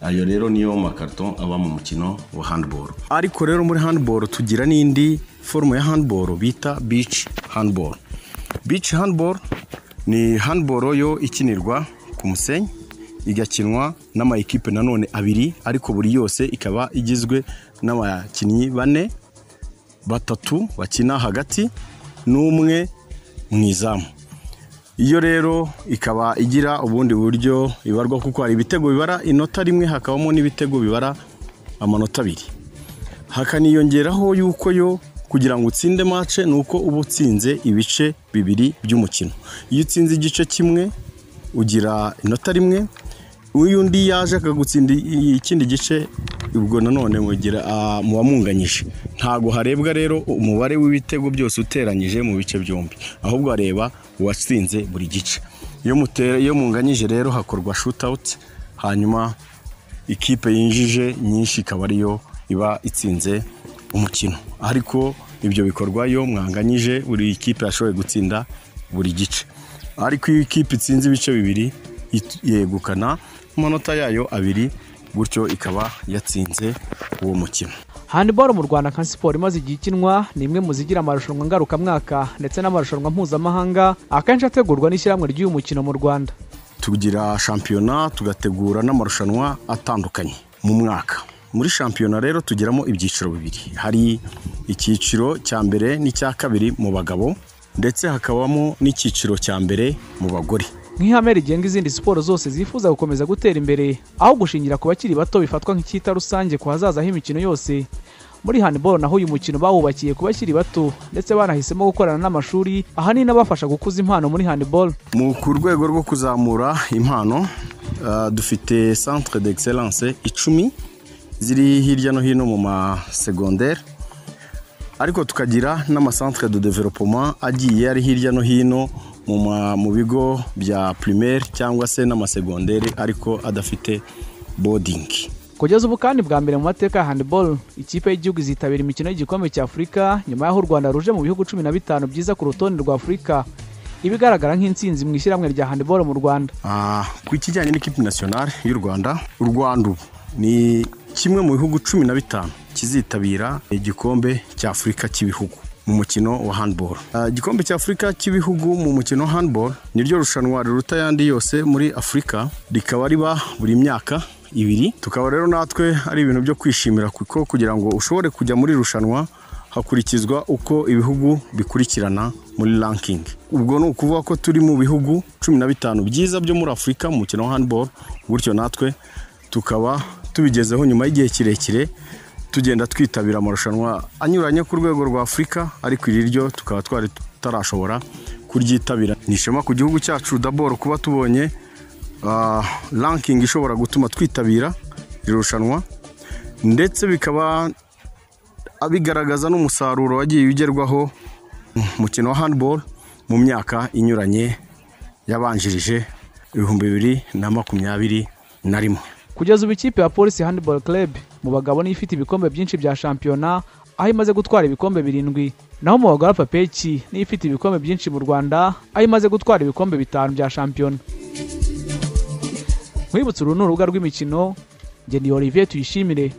Ayo rero niyo makarton aba mu mukino wa handball. Ariko rero muri handball tugira n'indi forme ya handball bita beach handball. Beach handball ni handball yo ikinirwa ku musenyi, Igakinwa n'ama ekipe nanone abiri, ariko buri yose ikaba igizwe n'abakinnyi bane, batatu bakina hagati n'umwe mu izamu. Iyo rero ikaba igira ubundi buryo ibarwa, kuko hari ibitego bibara inota rimwe, hakabamo n'ibitego bibara amanota abiri. Hakaniyongeraho yuko yo kugira ngo utsinde match ni uko uba utsinze ibice bibiri by'umukino. Iyo utsinze igice kimwe ugira inota rimwe, uyu undi yaje akagutsinda ikindi gice, ubwo nanone mugira muba munganyije. Ntago harebwa rero umubare w'ibitego byose uteranyije mu bice byombi, ahubwo areba uwatsinze buri gice. Iyo munganyije rero hakorwa shootout, hanyuma ikipe yinjije nyinshi ikaba ariyo iba itsinze umukino. Ariko ibyo bikorwa iyo mwanganyije, buri ikipe yashoboye gutsinda buri gice. Ariko iyo ikipe itsinze ibice bibiri yegukana amanota yayo abiri, gutyo ikaba yatsinze uwo mukino. Handball mu Rwanda nka siporo imaze igihe ikinwa, ni imwe mu zigira amarushanwa ngarukamwaka ndetse n'amarushanwa mpuzamahanga akenshi ategurwa n'ishyirahamwe ry'uyu mukino mu Rwanda. Tugira shampiyona, tugategura n'amarushanwa atandukanye mu mwaka. Muri shampiyona rero tugiramo ibyiciro bibiri, hari icyiciro cya mbere n'icya kabiri mu bagabo, ndetse hakabamo n'icyiciro cya mbere mu bagore. Nk'ihame rigenga izindi siporo zose zifuza gukomeza gutera imbere, aho gushingira ku bakiri bato bifatwa nk'icyita rusange ku hazaza h'imikino yose, muri handball naho uyu mukino bawubakiye ku bakiri bato, ndetse banahisemo gukorana n'amashuri ahanini abafasha gukuza impano muri handball. Mu ku rwego rwo kuzamura impano, dufite centre d'excellence 10 ziri hirya no hino mu ma secondaire, ariko tukagira n'amacentre de développement agiye ari hirya no hino mu bigo bya primaire cyangwa se n'amasegondere ariko adafite boarding. Kugeza ubu kandi bwa mbere mu mateka ya handball, ikipe y'igihugu izitabira imikino y'igikombe cya Afurika nyuma y'aho u Rwanda ruje mu bihugu 15 byiza ku rutonde rwa Afurika, ibigaragara nk'intsinzi mu ishyirahamwe rya handball mu Rwanda. Ku kijyanye n'ikipe nationale y'u Rwanda, u Rwanda ubu ni kimwe mu bihugu 15 kizitabira igikombe cya Afurika cy'ibihugu mu mukino wa handball. Igikombe cya Afurika cy'ibihugu mu mukino wa handball niryo rushanwa riruta ayandi yose muri Afurika, rikaba riba buri myaka ibiri. Tukaba rero natwe ari ibintu byo kwishimira, kuko kugira ngo ushobore kujya muri rushanwa hakurikizwa uko ibihugu bikurikirana muri ranking. Ubwo ni ukuvuga ko turi mu bihugu 15 byiza byo muri Afurika mu mukino wa handball, gutyo natwe tukaba tubigezeho nyuma y'igihe kirekire tugenda twitabira amarushanwa anyuranye ku rwego rwa Afurika, ariko iri ryo tukaba twari tutarashobora kuryitabira. Ni ishema ku gihugu cyacu d'abord kuba tubonye ranking ishobora gutuma twitabira iri rushanwa, ndetse bikaba bigaragaza n'umusaruro wagiye ugerwaho mu mukino wa handball mu myaka inyuranye yabanjirije 2021. Kugeza ubu ikipe ya Police Handball Club mu bagabo niyo ifite ibikombe byinshi bya shampiyona, aho imaze gutwara ibikombe 7, naho mu bagore Papeki niyo ifite ibikombe byinshi mu Rwanda, aho imaze gutwara ibikombe 5 bya shampiyona. Nkwibutsa uru ni urubuga rw'imikino, njye ni Olivier Tuyishimire.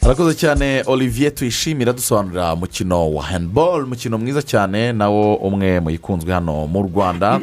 Arakoze cyane Olivier Tuyishimira dusobanurira umukino wa handball, umukino mwiza cyane nawo umwe mu ikunzwe hano mu Rwanda.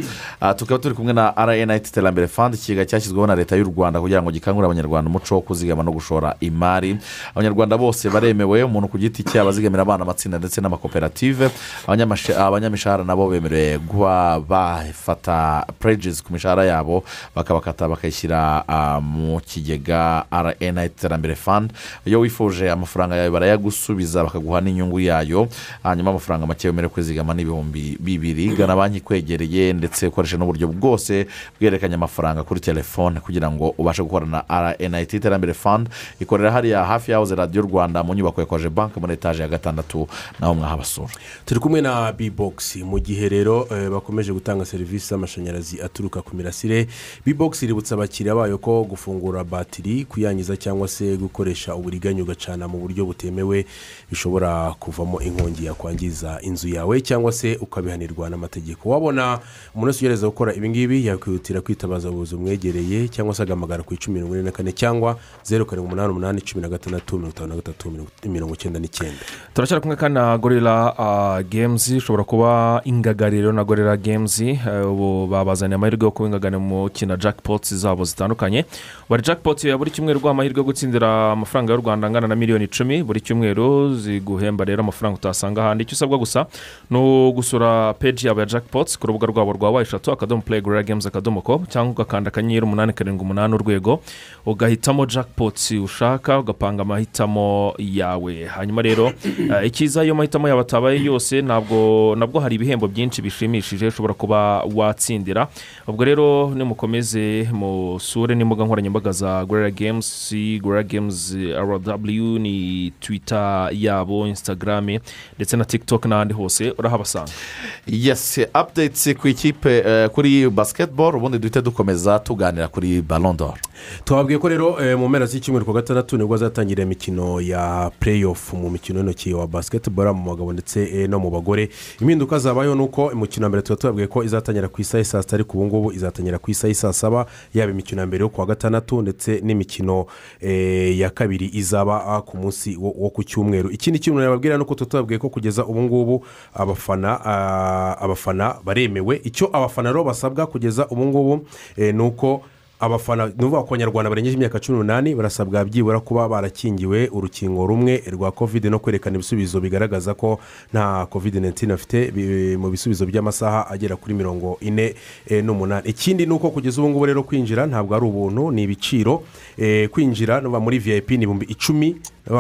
Tukaba turi kumwe na RNIT Iterambere Fund, ikigega cyashyizweho na leta y'u Rwanda kugira ngo gikangurire abanyarwanda umuco wo kuzigama no gushora imari. Abanyarwanda bose baremewe, umuntu ku giti cye, abazigamira abana, amatsinda ndetse n'amakoperative. Abanyamishahara nabo bemerewe kuba bafata pledges ku mishahara yabo, bakabakata bakayishyira mu kigega RNIT Iterambere Fund. Iyo wifuje amafaranga yawe barayagusubiza bakaguha n'inyungu yayo, hanyuma amafaranga make wemerewe kwizigama ni 2000. Gana banki ikwegereye ndetse ukoreshe n'uburyo bwose bwerekanye amafaranga kuri telefone kugira ngo ubashe gukorana na RNIT Iterambere Fund. Ikorera hariya hafi yahoze Radiyo Rwanda mu nyubako ya Koje Bank muri etaje ya 6, naho mwahabasura. Turi kumwe na B-Box. Mu gihe rero bakomeje gutanga serivisi z'amashanyarazi aturuka ku mirasire, B-Box iributsa abakiriya bayo ko gufungura batiri, kuyangiza cyangwa se gukoresha uburiganya ugacana mu buryo butemewe bishobora kuvamo inkongi yakwangiza inzu yawe cyangwa se ukabihanirwa n'amategeko. Wabona umuntu wese ugerageza gukora ibi ngibi yakwihutira kwitabaza ubuyobozi bumwegereye cyangwa se agahamagara ku 1044 cyangwa 0788 16 53 99. Turacyari kumwe kandi na Gorilla Games. Ushobora kuba ingagariro na Gorilla Games, ubu babazaniye amahirwe yo kuba ingagane mu kina jackpots zabo zitandukanye. Bari jackpot ya buri cyumweru rwa amahirwe yo gutsindira amafaranga y'u Rwanda angana na miliyoni 10 buri cyumweru, ziguhemba rero amafaranga utasanga ahandi. Icyo usabwa gusa no gusura page yabo ya jackpots ku rubuga rwabo rwa w3.playgorillagames.com cyangwa ugakanda *878 urwego ugahitamo jackpots ushaka ugapanga amahitamo yawe. Hanyuma rero ikiza iyo mahitamo yawe atabaye yose nabwo hari ibihembo byinshi bishimishije ushobora kuba watsindira. Ubwo rero nimukomeze musure n'imbuga nkoranyambaga za Gorilla Games, Gorilla Games RW ni Twitter yabo, Instagram ndetse na TikTok n'ahandi hose urahabasanga. Yes, updates ku ikipe kuri basketball, ubundi duhite dukomeza tuganira kuri Ballon d'Or. Twababwiye ko rero mu mpera z'icyumweru ku gatandatu nibwo azatangira imikino ya playoff mu mikino y'intoki wa basketball mu bagabo ndetse no mu bagore. Impinduka zabayeho nuko imikino ya mbere tubabwiye ko izatangira ku isaha saa 6, ariko ubu ngubu izatangira ku isaha saa 7, yaba imikino ya mbere yo ku wa gatandatu ndetse n'imikino ya kabiri izaba ku munsi wo ku cyumweru. Ikindi kintu nababwira nuko tubabwiye ko kugeza ubu ngubu abafana baremewe. Icyo abafana rero basabwa kugeza ubu ngubu nuko abafana nuvuga ko abanyarwanda barengeje imyaka 18 barasabwa byibura kuba barakingiwe urukingo rumwe rwa covid no kwerekana ibisubizo bigaragaza ko nta covid-19 afite mu bisubizo by'amasaha agera kuri 48. Ikindi nuko kugeza ubu ngubu rero kwinjira ntabwo ari ubuntu, ni ibiciro. Kwinjira nuva muri VIP ni 10,000,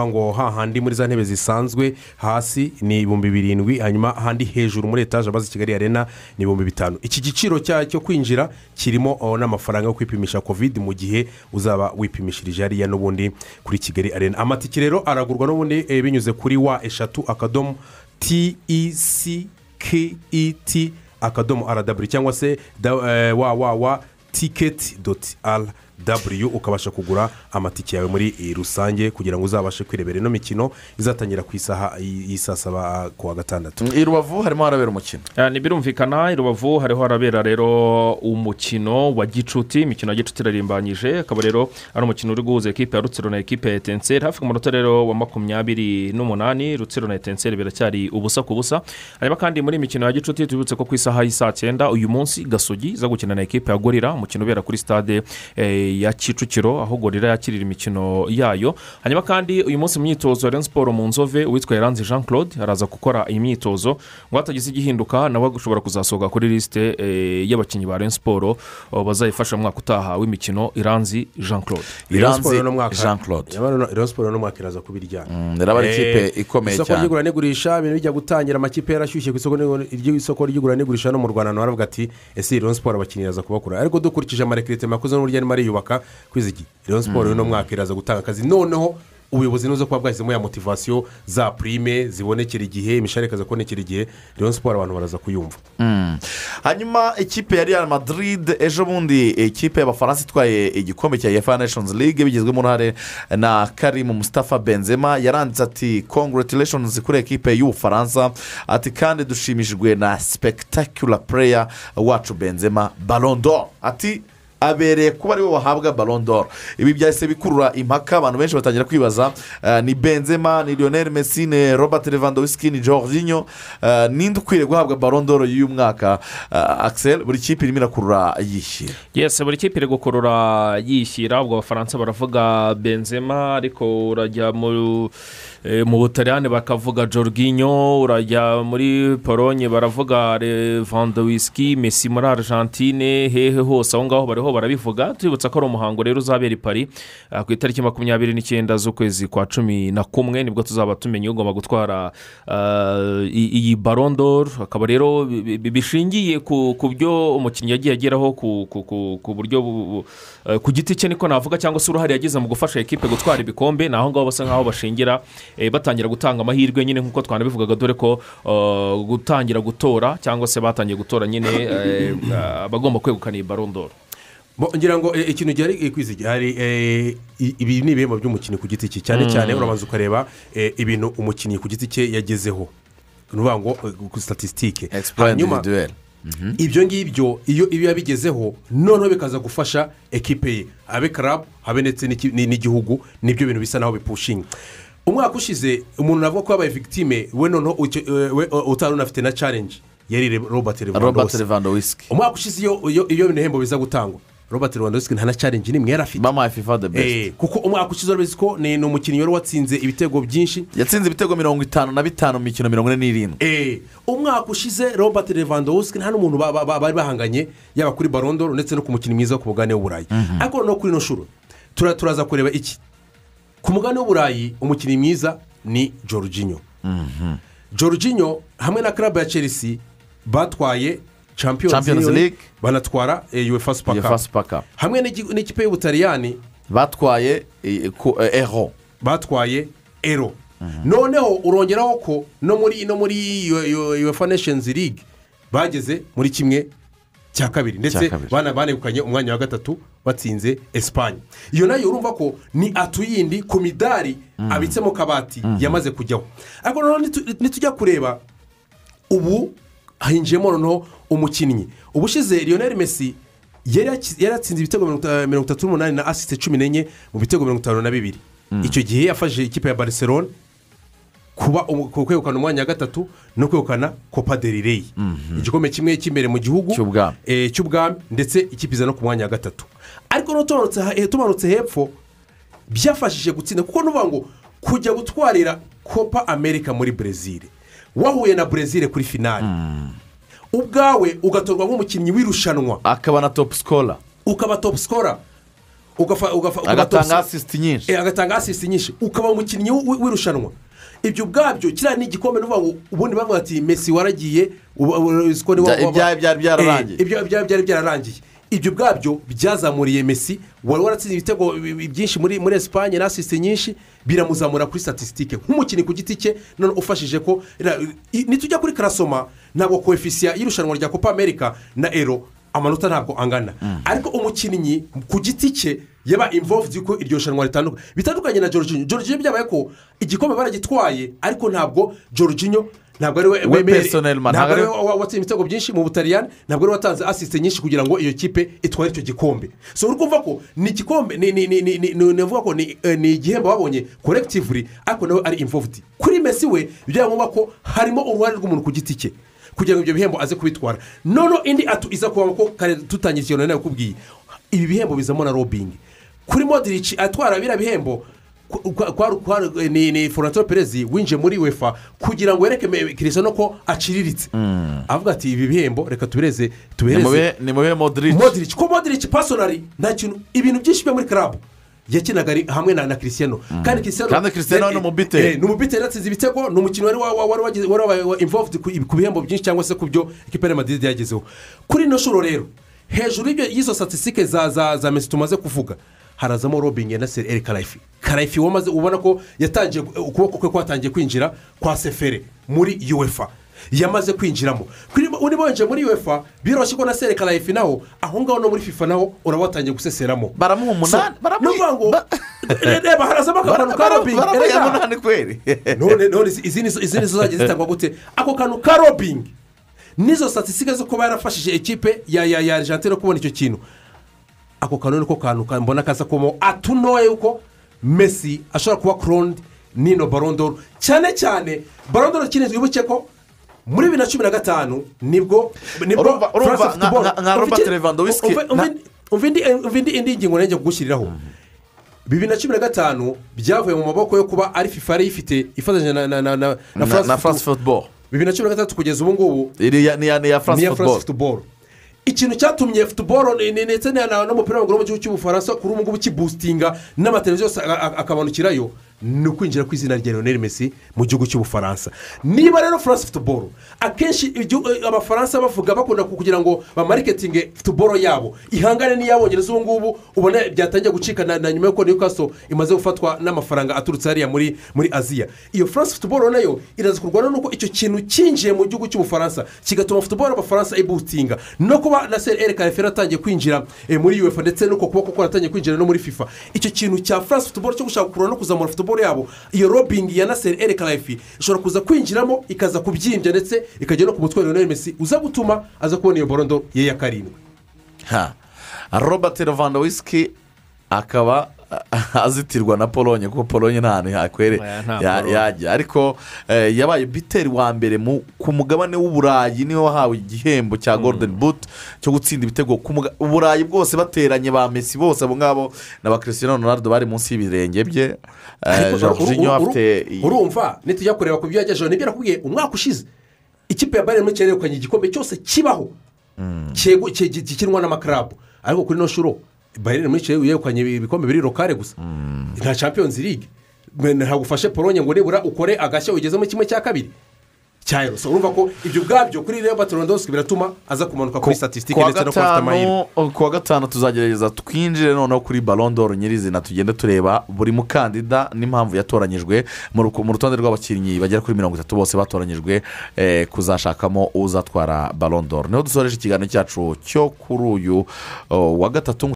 ngo hahandi muri za ntebe zisanzwe hasi ni 7,000, hanyuma handi hejuru muri etage abazi Kigali Arena ni 5,000. Iki giciro cyo kwinjira kirimo n'amafaranga yo kwipimisha covid mu gihe uzaba wipimishirije hariya n'ubundi kuri Kigali Arena. Amatike rero aragurwa n'ubundi binyuze kuri w3.tecket.rw cyangwa se www.ticket.rw, ukabasha kugura amatike yawe muri rusange kugira ngo uzabashe kwirebera ino mikino izatangira ku isaha y'isa 7 ku wa gatandatu. I Rubavu harimo harabera umukino. Ni birumvikana i Rubavu hariho harabera rero umukino wa gicuti. Imikino ya gicuti irarimbanyije, akaba rero ari umukino uri guhuza ekipe ya Rutsiro na ekipe ya Etincelle. Hafi ku munota rero wa 28 Rutsiro na Etincelle biracyari ubusa ku busa. Hanyuma kandi muri imikino ya gicuti tubibutse ko ku isaha y'isa 9 uyu munsi Gasogi iza gukina na ekipe ya Gorilla, umukino ubera kuri stade ya Kicukiro aho Gorilla yakirira imikino yayo. Hanyuma kandi uyu munsi imyitozo ya Rayon Sport mu Nzove uwitwa Iranzi Jean Claude araza gukora imyitozo ngo hatagize igihinduka nawe gushobora kuzasohoka kuri liste y'abakinnyi ba Rayon Sport bazayifasha mu mwaka utaha w'imikino. Iranzi Jean Claude, Iranzi Jean Claude, Rayon Sport no mwaka iraza kubiryana. Iraba ikipe ikomeye cyane. Isoko ry'igura n'igurisha ibintu bijya gutangira, amakipe yarashyushye ku isoko ry'igura n'igurisha no mu Rwanda no baravuga ati ese Rayon Sport abakinnyi iraza kubakura, ariko dukurikije amarekrite makoze n'uburyo arimo ariyubaka kwizigi Rayon Sport uno mwaka iraza gutanga akazi. Noneho ubuyobozi nuzo kuba bwashyizemo ya motivation za prime zibonekera igihe, imishahara ikaza kubonekera igihe, Rayon Sport abantu baraza kuyumva. Hanyuma ikipe ya Real Madrid ejo bundi ikipe y'Abafaransa itwaye igikombe cya UEFA Nations League bigizwemo uruhare na Karim Mustafa Benzema yaranditse ati congratulations kuri ekipe y'Ubufaransa, ati kandi dushimishijwe na spectacular player wacu Benzema Ballon d'Or, ati abereye kuba ariwe wahabwa Ballon d'Or. Ibi byahise bikurura impaka, abantu benshi batangira kwibaza ni Benzema, ni Lionel Messi, ni Robert Lewandowski, ni Jorginho, ninde ukwiriye guhabwa Ballon d'Or y'uyu mwaka? Axel, buri kipe irimo irakurura yishyira. Yes, buri kipe iri gukurura yishyira. Ubwo Abafaransa baravuga Benzema, ariko urajya mu Butaliyani bakavuga Jorginho, urajya muri Polonye baravuga Lewandowski, Messi muri Argentine, hehe hose aho ngaho bariho barabivuga. Tubibutsa ko ari umuhango rero uzabera i Paris ku itariki 29 z'ukwezi kwa 11, nibwo tuzaba tumenye ugomba gutwara iyi Ballon d'Or. Akaba rero bishingiye ku byo umukinnyi yagiye ageraho ku buryo ku giti cye niko navuga, cyangwa se uruhare yagize mu gufasha ekipe gutwara ibikombe. Naho ngaho basa nkaho bashingira batangira gutanga amahirwe nyine nkuko twanabivugaga, dore ko gutangira gutora cyangwa se batangiye gutora nyine abagomba kwegukana iyi Ballon d'Or. Ngira ngo ikintu gihari kwizigira hari ibi ni ibihembo by'umukinnyi ku giti cye, cyane cyane urabanza ukareba ibintu umukinnyi ku giti cye yagezeho, ni ukuvuga ngo ku statisitike, hanyuma ibyo ngibyo iyo yabigezeho noneho bikaza gufasha ekipe ye, abe club habe ndetse n'igihugu, nibyo bintu bisa naho bipushinga. Umwaka ushize umuntu navuga ko yabaye victime we noneho utari unafite na challenge yari Robert Lewandowski. Umwaka ushize iyo ibihembo biza gutangwa Robert Lewandowski nta na challenge nimwe yari afite, bamuhaye FIFA the best, kuko umwaka ushize urabizi ko ni umukinnyi wari watsinze ibitego byinshi, yatsinze ibitego 55 mu mikino 47. Umwaka ushize Robert Lewandowski nta n'umuntu bari bahanganye yaba kuri Ballon d'Or ndetse no ku mukinnyi mwiza wo ku mugabane w'Uburayi. Ariko no kuri ino nshuro turaza kureba iki ku mugabane w'Uburayi umukinnyi mwiza ni Jorginho. Jorginho hamwe na club ya Chelsea batwaye Champions League, banatwara UEFA Super Cup, hamwe n'ikipe y'Ubutaliyani batwaye Euro, batwaye Euro. Noneho urongeraho ko no muri UEFA Nations League bageze muri 1/2 ndetse banegukanye umwanya wa 3 batsinze Espagne. Iyo nayo urumva ko ni atuyindi ku midari abitse mu kabati yamaze kujyaho. Ariko noneho nitujya kureba ubu hinjiyemo noneho umukinnyi ubushize Lionel Messi yari yatsinze ibitego 38 na assist 14 mu bitego 52. Icyo gihe yafashe ikipe ya Barcelona kuba kwegukana umwanya wa 3 no kwegukana Copa del Rey, igikombe kimwe cy'imbere mu gihugu cy'ubwami, ndetse ikipe iza no ku mwanya wa 3. Ariko no tumanutse hepfo byafashije gutsinda, kuko nuvuga ngo kujya gutwarira Copa America muri Brazil, wahuye na Brazil kuri finale, ubwawe ugatorwa nk'umukinnyi w'irushanwa, akaba na top scorer, ukaba top scorer, agatanga assist nyinshi, agatanga assist nyinshi, ukaba umukinnyi w'irushanwa. Ibyo ubwabyo kiriya ni igikombe, nuvuga ngo ubundi bavuga ati Messi waragiye, ibyo byari byararangiye. Ibyo ubwabyo byazamuriye Messi wari waratsinze ibitego byinshi muri Espagne na assist nyinshi, biramuzamura kuri statistique nk'umukinnyi ku giti cye. None ufashije ko nitujya kuri karasoma ntabwo coefficient y'irushanwa rya Copa America na Euro amanota ntabwo angana, ariko umukinnyi ku giti cye yaba involved yuko iryo rushanwa ritandukanye, bitandukanye na Jorginho. Jorginho byabaye ko igikombe baragitwaye, ariko ntabwo Jorginho ntabwo ari we ntabwo ari we watsinze ibitego byinshi mu Butaliyani, ntabwo ari we watanze assist nyinshi kugira ngo iyo kipe itware icyo gikombe. So uri kumva ko ni igikombe ni uvuga ko ni igihembo babonye collectively, ariko nawe ari involved. Kuri Messi we byaba ngombwa ko harimo uruhare rw'umuntu ku giti cye kugira ngo ibyo bihembo aze kubitwara. Noneho indi atu iza kuba ko kare tutangira ikintu nawe kubwiye, ibi bihembo bizamo na lobbying. Kuri Modric atwara bira bihembo ni Florentino Perez winjiye muri UEFA kugira ngo yereke Cristiano ko aciriritse, avuga ati ibi bihembo reka tubereze ni mube Modric, ko Modric personally nta kintu, ibintu byinshi byo muri club yakinaga ari hamwe na Cristiano, kandi Cristiano ni umubite, ni umubite yatsinze ibitego, ni umukino wari wari involved ku bihembo byinshi cyangwa se ku byo ikipe ya Madrid yagezeho. Kuri ino shuro rero hejuru y'izo statistique za Messi tumaze kuvuga, harazamo lobbying na Sir Eric Khelaifi. Khelaifi wamaze ubona ko yatangiye ukuboko kwe kwatangiye kwinjira kwa Sefere muri UEFA, yamaze kwinjiramo. Kuri unibonje muri UEFA biroroshye ko na Sir Khelaifi naho aho ngaho no muri FIFA naho urabatangiye guseseramo, baramuha 8, baramuha ngo reba harazamo akantu ka lobbying, baramuha 8 kweri. None izi nizo zagiye zitangwa gute ako kantu ka lobbying, nizo statistique zo kuba yarafashije ekipe ya Argentine kubona icyo kintu. Ako kantu niko kantu mbona kaza komo atunoye yuko Messi ashobora kuba crowned nino Ballon d'Or, cyane cyane Ballon d'Or kinezwe wibuke ko muri 2015 nibwo nka Robert Lewandowski. Umva indi ngingo nenge kugushyiriraho, 2015 byavuye mu maboko yo kuba ari FIFA yari ifite ifatanyije na France Football. 2013 kugeza ubu ngubu ni ya France Football. Ikintu cyatumye football ndetse n'umupira w'amaguru mu gihugu cy'Ubufaransa kuri ubu ngubu kiboostinga n'amateleviziyo yose akamanukirayo Ni ukwinjira ku izina rya Lionel Messi mu gihugu cy'Ubufaransa. Niba rero France Football, akenshi Abafaransa bavuga, bakunda kugira ngo bamarketinge football yabo ihangane n'iy'Abongereza. Ubu ngubu ubona byatangiye gucika na nyuma y'uko Newcastle imaze gufatwa n'amafaranga aturutse hariya muri Aziya. Iyo France Football nayo iraza kurwana n'uko icyo kintu cyinjiye mu gihugu cy'Ubufaransa, kigatuma football y'Abafaransa iboostinga, no kuba Nasser El Khelaifi yaratangiye kwinjira muri UEFA, ndetse n'uko kuboko ko yaratangiye kwinjira no muri FIFA. Icyo kintu cya France Football cyo gushaka kurura no kuzamura football yabo, iyo lobbying ya Nasser El Khelaifi ishobora kuza kwinjiramo, ikaza kubyimbya, ndetse ikajya no ku mutwe wa Lionel Messi, uza gutuma aza kubona iyo Ballon d'Or ye ya karindwi. Ha, Robert Lewandowski akaba azitirwa na Polonye, kuko Polonye nta hantu yakwere Oya, nta Polonye. yajya. Ariko yabaye buteur wa mbere ku mugabane w'Uburayi, niwe wahawe igihembo cya Golden Boot cyo gutsinda ibitego ku Uburayi bwose bateranye, ba Messi bose abo ngabo na ba Cristiano Ronaldo bari munsi y'ibirenge bye. Ariko Jorginho afite urumva nitujya kureba ku byo yagejejeho, nibyo nakubwiye, umwaka ushize ikipe ya Bayern Munich yegukanye igikombe cyose kibaho gikinwa n'amaclub, ariko kuri ino nshuro Bayern Munich yegukanye ibikombe biri local gusa, nta Champions League. Ntabwo ufashe Polonye ngo nibura ukore agashya ugeze muri 1/2 cya Euro. So urumva ko ibyo ubwabyo kuri Robert Lewandowski biratuma aza kumanuka kuri statistiques Kuwa ndetse no kuba afite amahirwe. gatanu, kuwa gatanu tuzagerageza twinjire noneho kuri Ballon d'Or nyirizina, tugende tureba buri mukandida n'impamvu yatoranyijwe mu rutonde rw'abakinnyi bagera kuri 30 bose batoranyijwe kuzashakamo uzatwara Ballon d'Or. Niho dusoreje ikiganiro cyacu cyo kuri uyu wa gatatu.